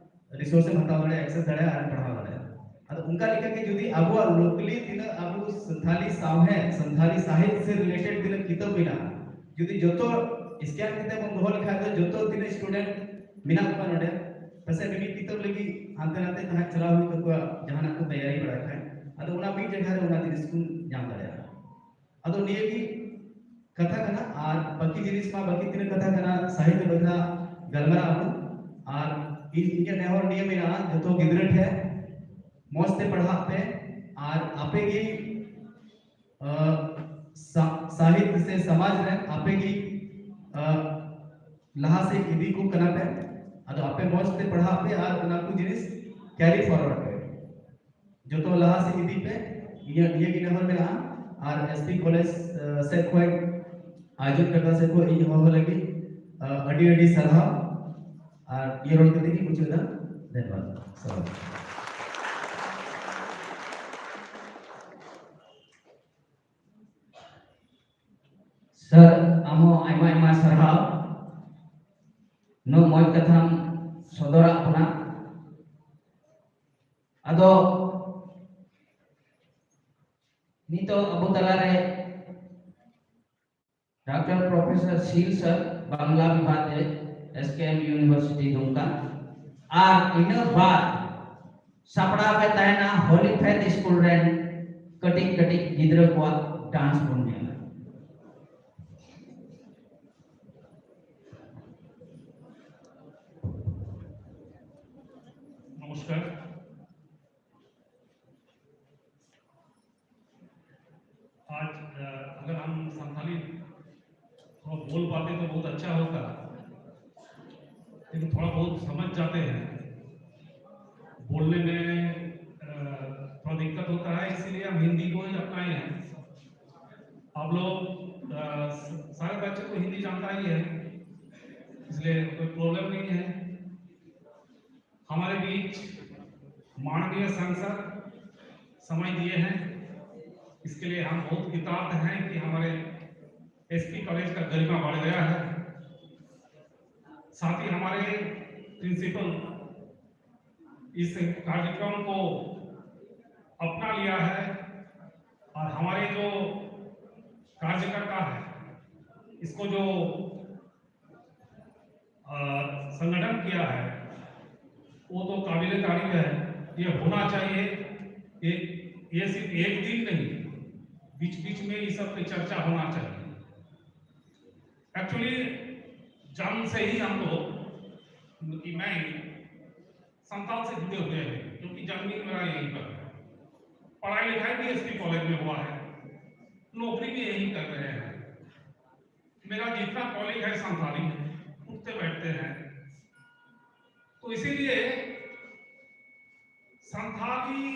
ᱨᱤᱥᱳᱨᱥ ᱮᱢ ᱦᱟᱛᱟᱣ ᱫᱟᱲᱮᱭᱟᱜᱼᱟ, ᱮᱠᱥᱮᱥ ᱫᱟᱲᱮᱭᱟᱜᱼᱟ ᱟᱨ ᱯᱟᱲᱦᱟᱣ ᱫᱟᱲᱮᱭᱟᱜᱼᱟ᱾ ᱟᱫᱚ ᱚᱱᱠᱟ ᱞᱮᱠᱟᱜᱮ ᱡᱩᱫᱤ ᱟᱵᱚᱣᱟᱜ ᱞᱳᱠᱟᱞᱤ ᱛᱤᱱᱟᱹᱜ ᱟᱵᱚ ᱥᱟᱱᱛᱷᱟᱞᱤ ᱥᱟᱶᱦᱮᱫ, ᱥᱟᱱᱛᱷᱟᱞᱤ ᱥᱟᱦᱤᱛ ᱥᱮ ᱨᱤᱞᱮᱴᱮᱰ ᱛᱤᱱᱟᱹᱜ ᱠᱤᱛᱟᱹᱵ ᱢᱮᱱᱟᱜᱼᱟ, ᱡᱩᱫᱤ ᱡᱚᱛᱚ ᱥᱠᱮᱱ ᱠᱟᱛᱮ ᱵᱚᱱ ᱫᱚᱦᱚ ᱞᱮᱠᱷᱟᱱ ᱫᱚ ᱡᱚᱛᱚ ᱛᱤᱱᱟᱹᱜ ᱥᱴᱩᱰᱮᱱᱴ ᱢᱮᱱᱟᱜ ᱠᱚᱣᱟ ᱱᱚᱰᱮ, ᱯᱟᱥᱮᱡ ᱢᱤᱢᱤᱫ ᱠᱤᱛᱟᱹᱵ ᱞᱟᱹᱜᱤᱫ ᱦᱟᱱᱛᱮ ᱱᱟᱛᱮ ᱡᱟᱦᱟᱸ ᱪᱟᱞᱟᱣ ᱦᱩᱭᱩᱜ ᱛᱟᱠᱚᱣᱟ, ᱡᱟᱦᱟᱱᱟᱜ ᱠᱚ ᱛᱮᱭᱟᱨᱤ ᱵᱟᱲᱟᱭ ᱠᱷᱟᱱ, ᱟᱫᱚ ᱚᱱᱟ ᱢᱤᱫ ᱡᱟᱭᱜᱟ ᱨᱮ ᱚᱱᱟ ᱡᱤᱱᱤᱥ ᱠᱚ ᱧᱟᱢ ᱫᱟᱲᱮᱭᱟᱜᱼᱟ᱾ ᱟᱫᱚ ᱱᱤᱭᱟᱹ ᱜᱮ ᱠᱟᱛᱷᱟ ᱠᱟᱱᱟ᱾ ᱟᱨ ᱵᱟᱹᱠᱤ ᱡᱤᱱᱤᱥ ᱢᱟ, ᱵᱟᱹᱠᱤ ᱛᱤᱱᱟᱹᱜ ᱠᱟᱛᱷᱟ ᱠᱟᱱᱟ ᱥᱟᱦᱤᱛᱭᱚ ᱵᱟᱠᱷᱨᱟ ᱜᱟᱞᱢᱟᱨᱟᱣ ᱟᱵᱚ᱾ ᱟᱨ ᱤᱧ, ᱤᱧᱟᱹᱜ ᱱᱮᱦᱚᱨ ᱱᱤᱭᱟᱹ ᱢᱮᱱᱟᱜᱼᱟ, ᱡᱚᱛᱚ ᱜᱤᱫᱽᱨᱟᱹ ᱴᱷᱮᱱ ᱢᱚᱡᱽ ᱛᱮ ᱯᱟᱲᱦᱟᱜ ᱯᱮ᱾ ᱟᱨ ᱟᱯᱮ ᱜᱮ, ᱟᱸ, ᱥᱟ-, ᱥᱟᱦᱤᱛ ᱥᱮ ᱥᱚᱢᱟᱡᱽ ᱨᱮ ᱟᱯᱮ ᱜᱮ, ᱟᱸ, ᱞᱟᱦᱟ ᱥᱮᱫ ᱤᱫᱤ ᱠᱚ ᱠᱟᱱᱟ ᱯᱮ᱾ ᱟᱫᱚ ᱟᱯᱮ ᱢᱚᱡᱽ ᱛᱮ ᱯᱟᱲᱦᱟᱜ ᱯᱮ ᱟᱨ ᱚᱱᱟ ᱠᱚ ᱡᱤᱱᱤᱥ ᱠᱮᱨᱤ ᱯᱷᱚᱨᱣᱟᱨᱰ ᱯᱮ, ᱡᱚᱛᱚ ᱞᱟᱦᱟ ᱥᱮᱫ ᱤᱫᱤ ᱯᱮ᱾ ᱤᱧᱟᱹᱜ ᱱᱤᱭᱟᱹ ᱜᱮ ᱱᱮᱦᱚᱨ ᱢᱮᱱᱟᱜᱼᱟ᱾ ᱟᱨ ᱮᱥ ᱯᱤ ᱠᱚᱞᱮᱡᱽ ᱥᱮᱫ ᱠᱷᱚᱱ, ᱟᱭᱳᱡᱚᱠ ᱯᱟᱦᱴᱟ ᱥᱮᱫ ᱠᱷᱚᱱ ᱤᱧ ᱦᱚᱦᱚ ᱞᱟᱹᱜᱤᱫ ᱟᱹᱰᱤ ᱟᱹᱰᱤ ᱥᱟᱨᱦᱟᱣ᱾ ᱟᱨ ᱤᱭᱟᱹ ᱨᱚᱲ ᱠᱟᱛᱮ ᱜᱮ ᱢᱩᱪᱟᱹᱫᱟ᱾ ᱫᱷᱚᱱᱭᱚᱵᱟᱫ᱾ ᱥᱟᱨᱦᱟᱣ᱾ ᱥᱟᱨ, ᱟᱢ ᱦᱚᱸ ᱟᱭᱢᱟ ᱟᱭᱢᱟ ᱥᱟᱨᱦᱟᱣ ᱱᱩᱱᱟᱹᱜ ᱢᱚᱡᱽ ᱠᱟᱛᱷᱟᱢ ᱥᱚᱫᱚᱨᱟᱜ ᱵᱚᱱᱟ᱾ ᱟᱫᱚ ᱱᱤᱛᱚᱜ ᱟᱵᱚ ᱛᱟᱞᱟᱨᱮ ᱰᱟᱠᱛᱟᱨ ᱯᱨᱚᱯᱷᱮᱥᱚᱨ ᱥᱤᱞ ᱥᱟᱨ, ᱵᱟᱝᱞᱟ ᱵᱤᱵᱷᱟᱜᱽ ᱨᱮ, ᱮᱥ ᱠᱮ ᱮᱢ ᱤᱭᱩᱱᱤᱵᱷᱟᱨᱥᱤᱴᱤ ᱫᱩᱢᱠᱟ, ᱟᱨ ᱤᱱᱟᱹ ᱵᱟᱫ ᱥᱟᱯᱲᱟᱣ ᱯᱮ ᱛᱟᱦᱮᱱᱟ ᱦᱳᱞᱤ ᱯᱷᱮᱛᱷ ᱥᱠᱩᱞ ᱨᱮᱱ ᱠᱟᱹᱴᱤᱡ ᱠᱟᱹᱴᱤᱡ ᱜᱤᱫᱽᱨᱟᱹ ᱠᱚᱣᱟᱜ ᱰᱟᱱᱥ ᱵᱚᱱ ᱧᱮᱞᱟ᱾ नमस्कार। आज, अ, अगर हम संथाली थोड़ा बोल पाते तो बहुत अच्छा होता, लेकिन थोड़ा बहुत समझ जाते हैं, बोलने में, अ, थोड़ा दिक्कत होता है, इसीलिए हम हिंदी को ही अपनाए हैं। आप लोग, अ, स-, सारे बच्चे तो हिंदी जानता ही है, इसलिए कोई प्रॉब्लम नहीं है। हमारे बीच माननीय सांसद समय दिए हैं, इसके लिए हम बहुत कृतज्ञ हैं कि हमारे एस पी कॉलेज का गरिमा बढ़ गया है। साथ ही हमारे प्रिंसिपल इस कार्यक्रम को अपना लिया है और हमारे जो कार्यकर्ता है, इसको जो, अ, संगठन किया है, वो तो काबिले तारीफ है। ये होना चाहिए। ये, ये सिर्फ एक दिन नहीं, बीच बीच में ये सब पे चर्चा होना चाहिए। एक्चुअली जन्म से ही हम लोग, कि मैं संथाल से जुड़े हुए हैं, क्योंकि जन्म ही मेरा यहीं पर है। पढ़ाई लिखाई भी एस पी कॉलेज में हुआ है, नौकरी भी यहीं कर रहे हैं। मेरा जितना कॉलीग है संथाली है, उठते बैठते हैं। तो इसीलिए संथाली,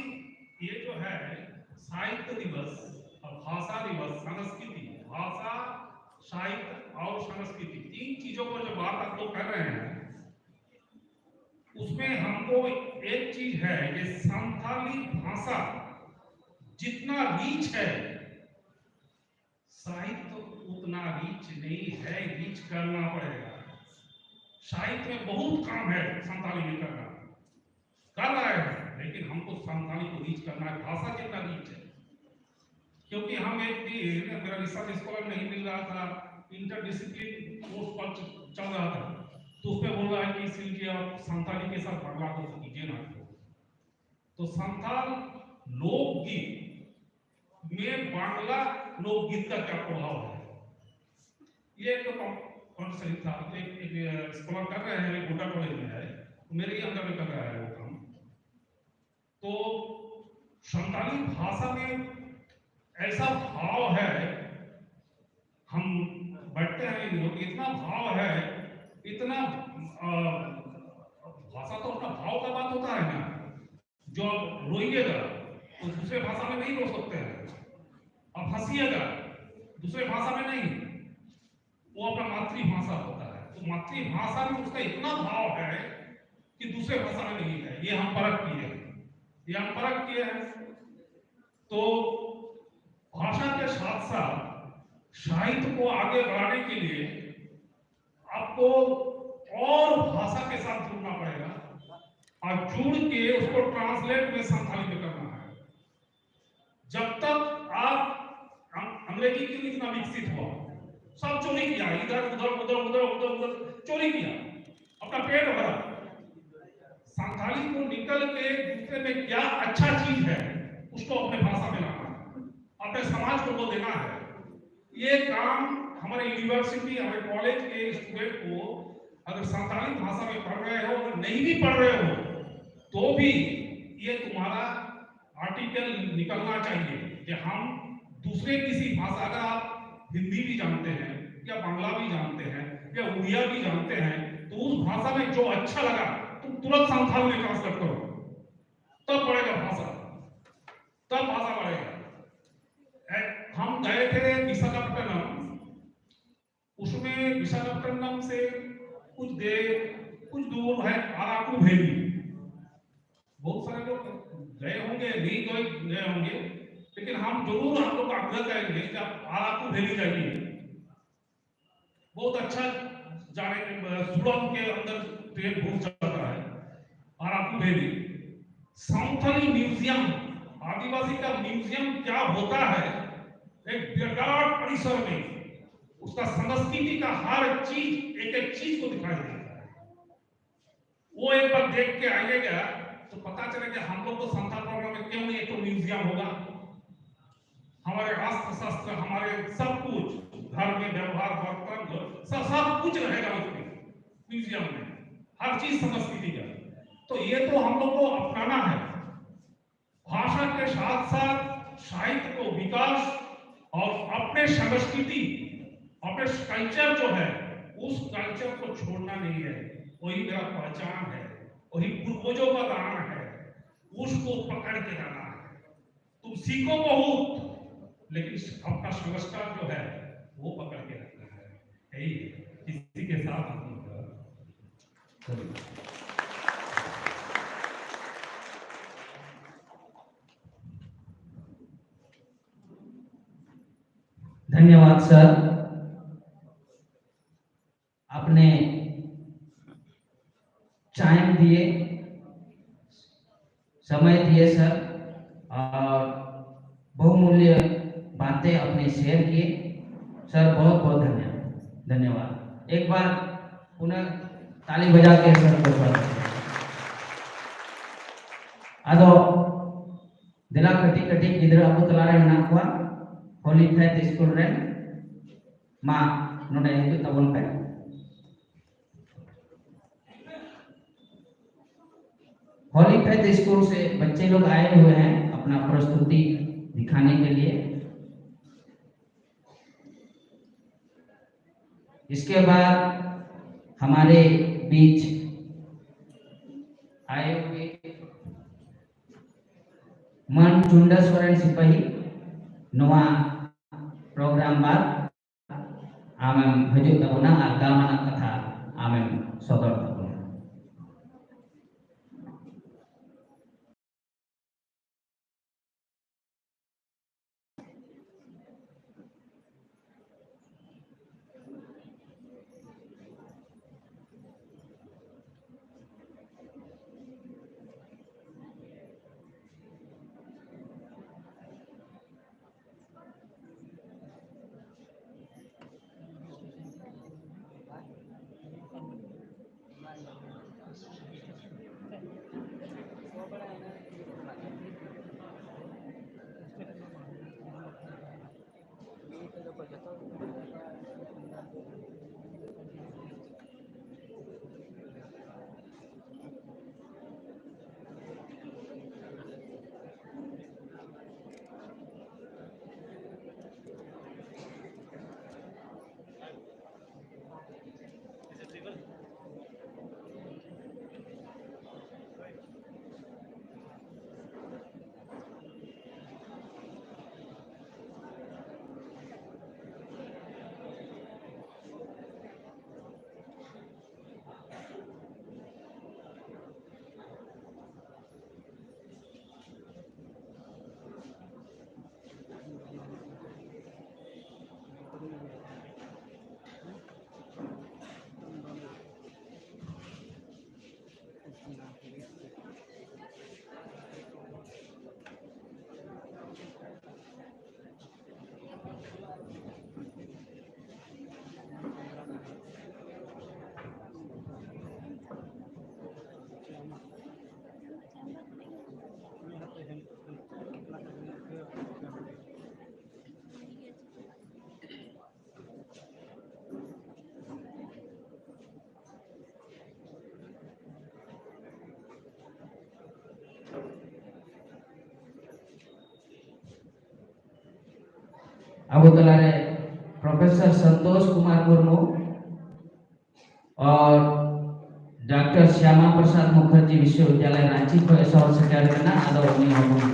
ये जो है साहित्य दिवस और भाषा दिवस, संस्कृति, भाषा, साहित्य और संस्कृति, तीन चीजों पर जो बात आप लोग कर रहे हैं, उसमें हमको एक चीज है कि संथाली भाषा जितना रिच है, साहित्य उतना रिच नहीं है, रिच करना पड़ेगा। साहित्य में बहुत काम है संथाली में करना, कर रहे हैं, लेकिन हमको संथाली को रिच करना है, भाषा कितना रिच है। क्योंकि हम एक भी, मेरा रिसर्च स्कॉलर नहीं मिल रहा था, इंटर डिसिप्लिन कोर्स पर च- चल रहा था, तो उसमें बोल रहा है कि सिंह जी, आप संथाली के साथ बांग्ला को कीजिए ना। तो संथाल लोकगीत में बांग्ला लोकगीत का क्या प्रभाव है, ये एक तो कॉन्सेप्ट था। तो एक, एक स्कॉलर कर रहे हैं, गोड्डा कॉलेज में है, मेरे ही अंडर में कर रहा है वो काम। तो संथाली भाषा में ऐसा भाव है, हम बैठते हैं, इतना भाव है, इतना, अ, भाषा तो अपना भाव का बात होता है ना। जो आप रोइएगा तो दूसरे भाषा में नहीं रो सकते हैं, आप हंसिएगा दूसरे भाषा में नहीं, वो अपना मातृभाषा होता है। तो मातृभाषा में उसका इतना भाव है कि दूसरे भाषा में नहीं है। ये हम परख किए हैं, ये हम परख किए हैं। तो भाषा के साथ साथ साहित्य को आगे बढ़ाने के लिए आपको और भाषा के साथ जुड़ना पड़ेगा और जुड़ के उसको ट्रांसलेट में संथाली में करना है। जब तक आप अं-, अंग्रेजी क्यों इतना विकसित हुआ, सब चोरी किया, इधर उधर उधर उधर उधर उधर चोरी किया, अपना पेट भरा। संथाली को निकल के दूसरे में क्या अच्छा चीज है, उसको अपने भाषा में लाना है, अपने समाज को वो देना है। ये काम हमारे यूनिवर्सिटी, हमारे कॉलेज के स्टूडेंट को अगर संथाली भाषा में पढ़ रहे हो, अगर नहीं भी पढ़ रहे हो, तो भी ये तुम्हारा आर्टिकल निकलना चाहिए कि हम दूसरे किसी भाषा, अगर आप हिंदी भी जानते हैं या बांग्ला भी जानते हैं या उड़िया भी जानते हैं, तो उस भाषा में जो अच्छा लगा, तुम तुरंत संथाल में ट्रांसलेट करो। तब बढ़ेगा भाषा, तब भाषा बढ़ेगा। ए, हम गए थे विशाखापट्टनम, उसमें विशाखापट्टनम से कुछ देर, कुछ दूर है अराकू वैली। बहुत सारे लोग गए होंगे, नहीं गए, गए होंगे, लेकिन हम जरूर आप लोग को आग्रह करेंगे कि आप अराकू वैली जाइए। बहुत अच्छा जाने, सुडंग के अंदर ट्रेन घुस जाता है। अराकू वैली, संथाली म्यूजियम, आदिवासी का म्यूजियम क्या होता है, एक विराट परिसर में उसका संस्कृति का हर चीज, एक एक चीज को दिखाई देता है। वो एक बार देख के आइएगा तो पता चलेगा हम लोग को संथाल प्रोग्राम में क्यों नहीं एक तो म्यूजियम होगा। हमारे अस्त्र शस्त्र, हमारे सब कुछ, घर में व्यवहार, बर्तन, सब सब कुछ रहेगा उसमें, म्यूजियम में, हर चीज संस्कृति का। तो ये तो हम लोग को अपनाना है। भाषा के साथ साथ साहित्य को विकास और अपने संस्कृति, अपने कल्चर जो है, उस कल्चर को छोड़ना नहीं है। वही मेरा पहचान है, वही पूर्वजों का दान है, उसको पकड़ के रहना है। तुम सीखो बहुत, लेकिन अपना संस्कार जो है, वो पकड़ के रखना है। यही है। इसी के साथ हम लोग धन्यवाद सर, आपने टाइम दिए, समय दिए सर, और बहुमूल्य बातें अपने शेयर किए सर। बहुत बहुत धन्यवाद, धन्यवाद। एक बार पुनः ताली बजा के सर को स्वागत है। ᱟᱫᱚ ᱫᱮᱞᱟ ᱠᱟᱹᱴᱤᱡ ᱠᱟᱹᱴᱤᱡ ᱜᱤᱫᱽᱨᱟᱹ ᱟᱵᱚ ᱛᱟᱞᱟᱨᱮ ᱢᱮᱱᱟᱜ ᱠᱚᱣᱟ, ᱦᱳᱞᱤ ᱯᱷᱮᱛᱷ ᱥᱠᱩᱞ ᱨᱮᱱ, ᱢᱟ ᱱᱚᱰᱮ ᱦᱤᱡᱩᱜ ᱛᱟᱵᱚᱱ ᱯᱮ᱾ होली फेथ स्कूल से बच्चे लोग आए हुए हैं अपना प्रस्तुति दिखाने के लिए। इसके बाद हमारे बीच आए हुए ᱢᱟᱹᱱ ᱪᱩᱱᱰᱟ ᱥᱚᱨᱮᱱ ᱥᱤᱯᱟᱹᱦᱤ, ᱱᱚᱣᱟ ᱯᱨᱳᱜᱨᱟᱢ ᱵᱟᱫ ᱟᱢᱮᱢ ᱦᱤᱡᱩᱜ ᱛᱟᱵᱚᱱᱟ ᱟᱨ ᱫᱟᱢᱟᱱᱟᱜ ᱠᱟᱛᱷᱟ ᱟᱢᱮᱢ ᱥᱚᱫᱚᱨ ᱛᱟᱵᱚᱱᱟ᱾ ᱟᱵᱚ ᱛᱟᱞᱟᱨᱮ ᱯᱨᱚᱯᱷᱮᱥᱚᱨ ᱥᱚᱱᱛᱳᱥ ᱠᱩᱢᱟᱨ ᱢᱩᱨᱢᱩ ᱟᱨ ᱰᱟᱠᱛᱟᱨ ᱥᱭᱟᱢᱟ ᱯᱨᱚᱥᱟᱫᱽ ᱢᱩᱠᱷᱟᱨᱡᱤ ᱵᱤᱥᱣᱚᱵᱤᱫᱽᱭᱟᱞᱚᱭ ᱨᱟᱸᱪᱤ ᱠᱷᱚᱱ ᱥᱚᱦᱚᱨ ᱥᱮᱴᱮᱨ ᱠᱟᱱᱟ᱾ ᱟᱫᱚ ᱩᱱᱤ ᱦᱚᱸᱵᱚᱱ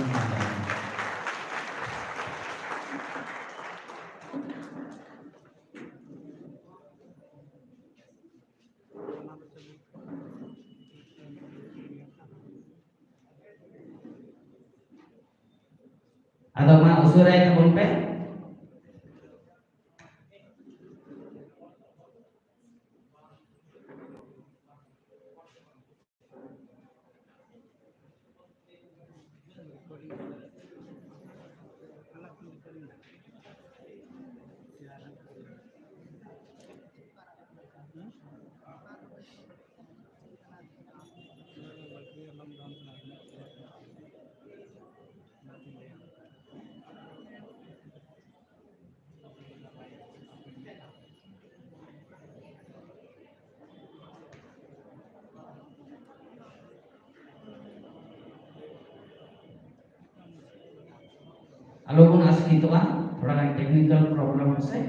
ᱟᱫᱚ ᱢᱟ ᱩᱥᱟᱹᱨᱟᱭ ᱛᱟᱵᱚᱱ ᱯᱮ᱾ ᱟᱞᱚ ᱵᱚᱱ ᱟᱥᱠᱮᱛᱚᱜᱼᱟ, ᱛᱷᱚᱲᱟ ᱜᱟᱱ technical problem ᱦᱚᱛᱮ᱾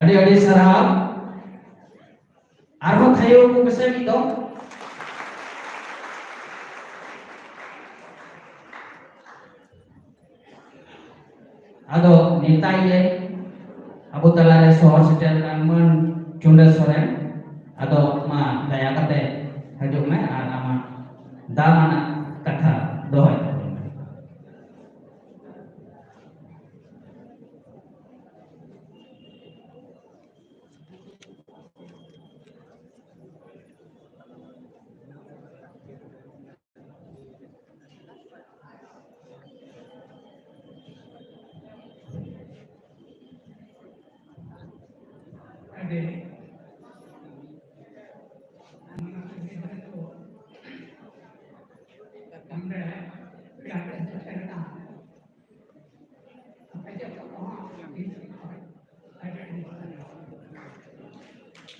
ᱟᱹᱰᱤ ᱟᱹᱰᱤ ᱥᱟᱨᱦᱟᱣ᱾ ᱟᱨᱦᱚᱸ ᱛᱷᱟᱭᱚ ᱠᱚ ᱯᱮᱥᱮ ᱢᱤᱫ ᱫᱚ᱾ ᱟᱫᱚ ᱱᱮᱣᱛᱟᱭᱮᱭᱟᱹᱧ ᱟᱵᱚ ᱛᱟᱞᱟᱨᱮ ᱥᱚᱦᱚᱨ ᱥᱮᱴᱮᱨ ᱞᱮᱱᱟ ᱢᱟᱹᱱ ᱪᱩᱸᱰᱟᱹ ᱥᱚᱨᱮᱱ᱾ ᱟᱫᱚ ᱢᱟ ᱫᱟᱭᱟ ᱠᱟᱛᱮ ᱦᱤᱡᱩᱜ ᱢᱮ ᱟᱨ ᱟᱢᱟᱜ ᱫᱟᱢᱟᱱᱟᱜ ᱠᱟᱛᱷᱟ ᱫᱚᱦᱚᱭ ᱛᱟᱵᱚᱱ ᱢᱮ᱾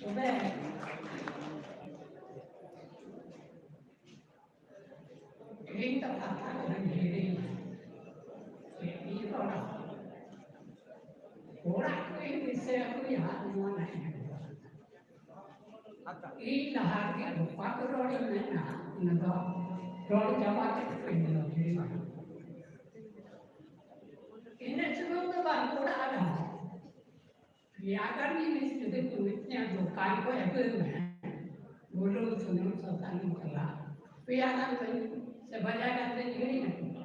ᱛᱚᱵᱮ ᱤᱧ ᱫᱚ ᱠᱟᱛᱷᱟ ᱠᱚᱫᱚᱧ ᱦᱤᱲᱤᱧᱟ᱾ ᱪᱮᱫ ᱤᱧ ᱨᱚᱲᱟ? ᱚᱲᱟᱜ ᱠᱚᱧ ᱫᱤᱥᱟᱹ ᱟᱹᱜᱩᱭᱟ, ᱱᱚᱣᱟ ᱱᱟᱜ ᱤᱧ ᱨᱚᱲᱟ᱾ ᱤᱧ ᱞᱟᱦᱟ ᱨᱮᱜᱮ ᱚᱠᱟ ᱠᱚ ᱨᱚᱲᱤᱧ ᱢᱮᱱᱟ, ᱚᱱᱟ ᱫᱚ ᱨᱚᱲ ᱪᱟᱵᱟ ᱠᱟᱛᱮ ᱤᱧ ᱫᱚ ᱦᱤᱲᱤᱧᱟ᱾ ᱤᱱᱟᱹ ᱥᱩᱢᱩᱝ ᱫᱚ ᱵᱟᱝ, ᱚᱲᱟᱜ ᱨᱮᱦᱚᱸ ᱯᱮᱭᱟ ᱜᱟᱱ ᱡᱤᱱᱤᱥ ᱡᱩᱫᱤ ᱠᱚ ᱢᱤᱛᱟᱹᱧᱟ, "ᱫᱚᱠᱟᱱ ᱠᱷᱚᱱ ᱟᱹᱜᱩᱭ ᱢᱮ, ᱵᱩᱞᱩᱝ, ᱥᱩᱱᱩᱢ, ᱥᱟᱥᱟᱝ, ᱢᱚᱥᱞᱟ", ᱯᱮᱭᱟ ᱜᱟᱱ ᱫᱚᱧ ᱥᱮ ᱵᱟᱨᱭᱟ ᱜᱟᱱ ᱫᱚᱧ ᱦᱤᱲᱤᱧ ᱟᱠᱚᱣᱟ᱾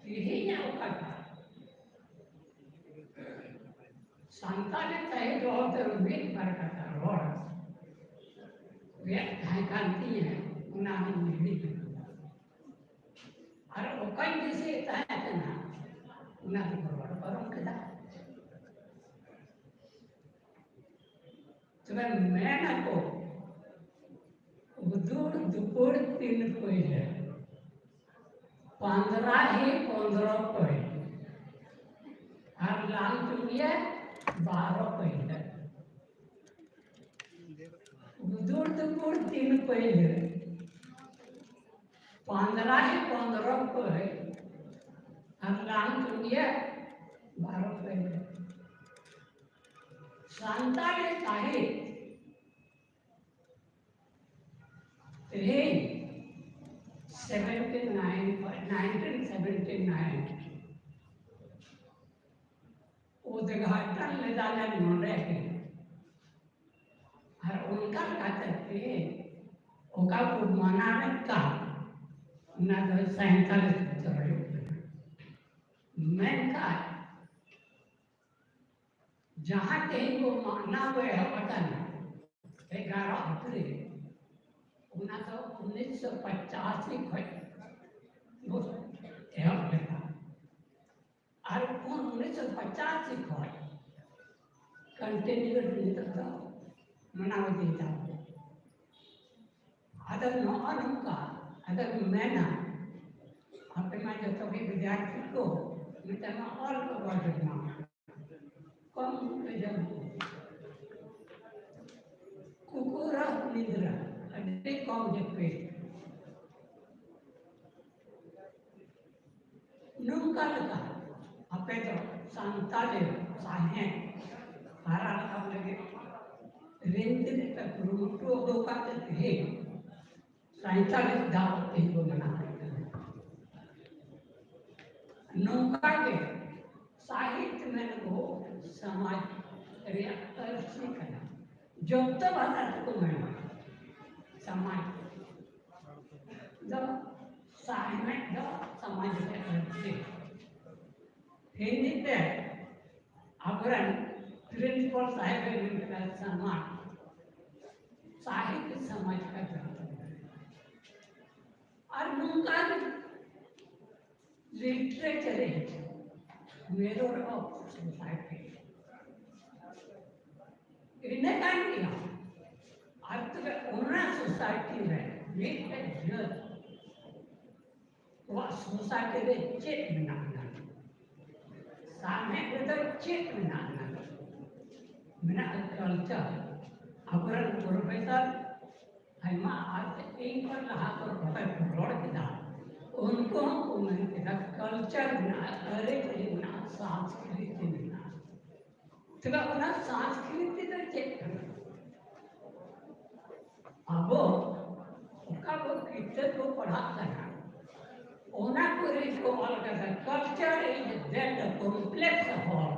ᱛᱮᱦᱮᱧᱟᱜ ᱚᱠᱟᱴᱟᱜ ᱥᱟᱱᱛᱟᱲᱤ ᱥᱟᱹᱦᱤᱛ ᱦᱚᱨᱛᱮ ᱢᱤᱫ ᱵᱟᱨ ᱠᱟᱛᱷᱟ ᱨᱚᱲ ᱨᱮᱭᱟᱜ ᱛᱟᱦᱮᱸ ᱠᱟᱱ ᱛᱤᱧᱟᱹ, ᱚᱱᱟ ᱦᱚᱸᱧ ᱦᱤᱲᱤᱧ ᱟᱠᱟᱫᱟ᱾ ᱟᱨ ᱚᱠᱟᱧ ᱫᱤᱥᱟᱹᱭᱮᱫ ᱛᱟᱦᱮᱸ ᱠᱟᱱᱟ, ᱚᱱᱟ ᱫᱚᱠᱚ ᱨᱚᱲ ᱯᱟᱨᱚᱢ ᱠᱮᱫᱟ᱾ ᱛᱚᱵᱮ ᱢᱮᱱ ᱟᱠᱚ, ᱩᱫᱩᱲ ᱫᱩᱯᱩᱲ ᱛᱤᱱ ᱯᱟᱹᱭᱞᱟᱹ, ᱯᱟᱸᱫᱽᱨᱟ ᱦᱤ ᱯᱚᱱᱫᱽᱨᱚ ᱯᱟᱹᱭᱞᱟᱹ, ᱟᱨ ᱞᱟᱝ ᱪᱩᱲᱤᱭᱟᱹ ᱵᱟᱨᱚ ᱯᱟᱹᱭᱞᱟᱹ᱾ ᱩᱫᱩᱲ ᱫᱩᱯᱩᱲ ᱛᱤᱱ ᱯᱟᱹᱭᱞᱟᱹ, ᱯᱟᱸᱫᱽᱨᱟ ᱦᱤ ᱯᱚᱱᱫᱽᱨᱚ ᱯᱟᱹᱭ, ᱟᱨ ᱞᱟᱝ ᱪᱩᱲᱤᱭᱟᱹ ᱵᱷᱟᱨᱚᱛ ᱨᱮ ᱥᱟᱱᱛᱟᱲᱤ ᱥᱟᱦᱤᱛ ᱛᱮᱦᱮᱧ ᱥᱮᱵᱷᱮᱱᱴᱤ ᱱᱟᱭᱤᱱ ᱠᱷᱚᱱ ᱱᱟᱭᱤᱱᱴᱤᱱ ᱥᱮᱵᱷᱮᱱᱴᱤ ᱱᱟᱭᱤᱱ ᱩᱫᱽᱜᱷᱟᱴᱚᱱ ᱞᱮᱫᱟ ᱞᱮ ᱱᱚᱰᱮ ᱜᱮ᱾ ᱟᱨ ᱚᱱᱠᱟ ᱞᱮᱠᱟᱛᱮ ᱛᱮᱦᱮᱧ ᱚᱠᱟ ᱠᱚ ᱢᱟᱱᱟᱣᱮᱫ ᱠᱟᱱ, ᱚᱱᱟ ᱫᱚ ᱥᱟᱱᱛᱟᱲᱤ ᱥᱩᱛᱨᱚ ᱦᱩᱭᱩᱜ ᱠᱟᱱᱟ᱾ ᱢᱮᱱᱠᱷᱟᱱ ᱡᱟᱦᱟᱸ ᱛᱮᱦᱮᱧ ᱵᱚ ᱢᱟᱱᱟᱣ ᱵᱚ ᱮᱦᱚᱵ ᱟᱠᱟᱱᱟ ᱮᱜᱟᱨᱚ ᱟᱹᱛᱩ ᱨᱮ, ᱚᱱᱟ ᱫᱚ ᱩᱱᱤᱥᱥᱚ ᱯᱚᱸᱪᱟᱥᱤ ᱠᱷᱚᱱ ᱵᱚ ᱮᱦᱚᱵ ᱞᱮᱫᱟ᱾ ᱟᱨ ᱩᱱ ᱩᱱᱤᱥᱥᱚ ᱯᱚᱸᱪᱟᱥᱤ ᱠᱷᱚᱱ ᱠᱚᱱᱴᱤᱱᱤᱭᱩ ᱱᱤᱛᱚᱜ ᱫᱚ ᱢᱟᱱᱟᱣ ᱤᱫᱤᱭᱮᱫᱟ᱾ ᱟᱫᱚ ᱱᱚᱜᱼᱚ ᱱᱚᱝᱠᱟ, ᱟᱫᱚᱧ ᱢᱮᱱᱟ, ᱟᱯᱮ ᱢᱟ ᱡᱚᱛᱚ ᱜᱮ ᱵᱤᱫᱽᱭᱟᱨᱛᱷᱤ ᱠᱚ, ᱢᱤᱫᱴᱟᱝ ᱢᱟ ᱚᱞ ᱠᱚ ᱵᱟᱰᱟᱭ ᱢᱟ᱾ ᱠᱚᱢ ᱯᱮ ᱡᱚᱢ ᱠᱚ᱾ ᱠᱩᱠᱩᱨᱟ ᱱᱤᱫᱽᱨᱟ, ᱟᱹᱰᱤ ᱠᱚᱢ ᱡᱟᱹᱯᱤᱫ᱾ ᱱᱚᱝᱠᱟ ᱞᱮᱠᱟ ᱟᱯᱮ ᱫᱚ ᱥᱟᱱᱛᱟᱲᱤ ᱥᱟᱶᱦᱮᱫ ᱦᱟᱨᱟ ᱨᱟᱠᱟᱵ ᱞᱟᱹᱜᱤᱫ ᱨᱤᱱ ᱛᱤᱱᱟᱹᱜ ᱯᱮ ᱠᱩᱨᱩᱢᱩᱴᱩ ᱟᱹᱜᱩ ᱟᱠᱟᱫ ᱛᱮ ᱛᱮᱦᱮᱧ ᱥᱟᱱᱛᱟᱲᱤ ᱫᱟᱣ ᱛᱮᱦᱮᱧ ᱵᱚ ᱢᱟᱱᱟᱣ ᱠᱟᱱᱟ᱾ ᱱᱚᱝᱠᱟ ᱜᱮ ᱥᱟᱦᱤᱛ ᱢᱮᱱ ᱫᱚ ᱥᱚᱢᱟᱡᱽ ᱨᱮᱭᱟᱜ ᱟᱹᱨᱥᱤ ᱠᱟᱱᱟ᱾ ᱡᱚᱛᱚ ᱵᱷᱟᱥᱟ ᱛᱮᱠᱚ ᱢᱮᱱᱟ ᱥᱚᱢᱟᱡᱽ ᱫᱚ, ᱥᱟᱦᱮᱫ ᱫᱚ ᱥᱚᱢᱟᱡᱽ ᱨᱮᱭᱟᱜ ᱟᱹᱨᱥᱤ᱾ ᱦᱤᱱᱫᱤ ᱛᱮ ᱟᱵᱚᱨᱮᱱ ᱯᱨᱤᱱᱥᱤᱯᱟᱞ ᱥᱟᱦᱮᱵ ᱮ ᱢᱮᱱ ᱠᱮᱫᱟ, ᱥᱚᱢᱟᱡᱽ, ᱥᱟᱦᱤᱛ ᱥᱚᱢᱟᱡᱽ ᱠᱟ ᱡᱟᱱᱛᱟ ᱦᱮ᱾ ᱟᱨ ᱱᱚᱝᱠᱟ ᱜᱮ literature is mirror of society. ᱤᱱᱟᱹ ᱠᱟᱱ ᱜᱮᱭᱟ᱾ ᱟᱨ ᱛᱚᱵᱮ ᱚᱱᱟ ᱥᱳᱥᱟᱭᱴᱤ ᱨᱮ ᱢᱤᱫᱴᱮᱱ ᱡᱟᱹᱛ ᱠᱚᱣᱟᱜ ᱥᱳᱥᱟᱭᱴᱤ ᱨᱮ ᱪᱮᱫ ᱢᱮᱱᱟᱜᱼᱟ, ᱥᱟᱶᱦᱮᱫ ᱨᱮᱫᱚ ᱪᱮᱫ ᱢᱮᱱᱟᱜᱼᱟ, ᱢᱮᱱᱟᱜᱼᱟ ᱠᱟᱞᱪᱟᱨ᱾ ᱟᱵᱚᱨᱮᱱ ᱯᱨᱚᱯᱷᱮᱥᱚᱨ ᱟᱭᱢᱟ ᱟᱨ ᱤᱧ ᱠᱷᱚᱱ ᱞᱟᱦᱟ ᱠᱚ ᱚᱠᱚᱭ ᱠᱚ ᱨᱚᱲ ᱠᱮᱫᱟ, ᱩᱱᱠᱩ ᱦᱚᱸᱠᱚ ᱢᱮᱱ ᱠᱮᱫᱟ ᱠᱟᱞᱪᱟᱨ ᱢᱮᱱᱟᱜᱼᱟ, ᱟᱹᱨᱤᱪᱟᱹᱞᱤ ᱢᱮᱱᱟᱜᱼᱟ, ᱥᱟᱸᱥᱠᱨᱤᱛᱤ ᱢᱮᱱᱟᱜᱼᱟ᱾ ᱛᱚᱵᱮ ᱚᱱᱟ ᱥᱟᱸᱥᱠᱨᱤᱛᱤ ᱫᱚ ᱪᱮᱫ ᱠᱟᱱᱟ? ᱟᱵᱚ ᱚᱠᱟ ᱠᱚ ᱠᱤᱛᱟᱹᱵ ᱠᱚ ᱯᱟᱲᱦᱟᱜ ᱠᱟᱱᱟ, ᱚᱱᱟ ᱠᱚᱨᱮ ᱠᱚ ᱚᱞ ᱠᱟᱫᱟ, culture is that the complex whole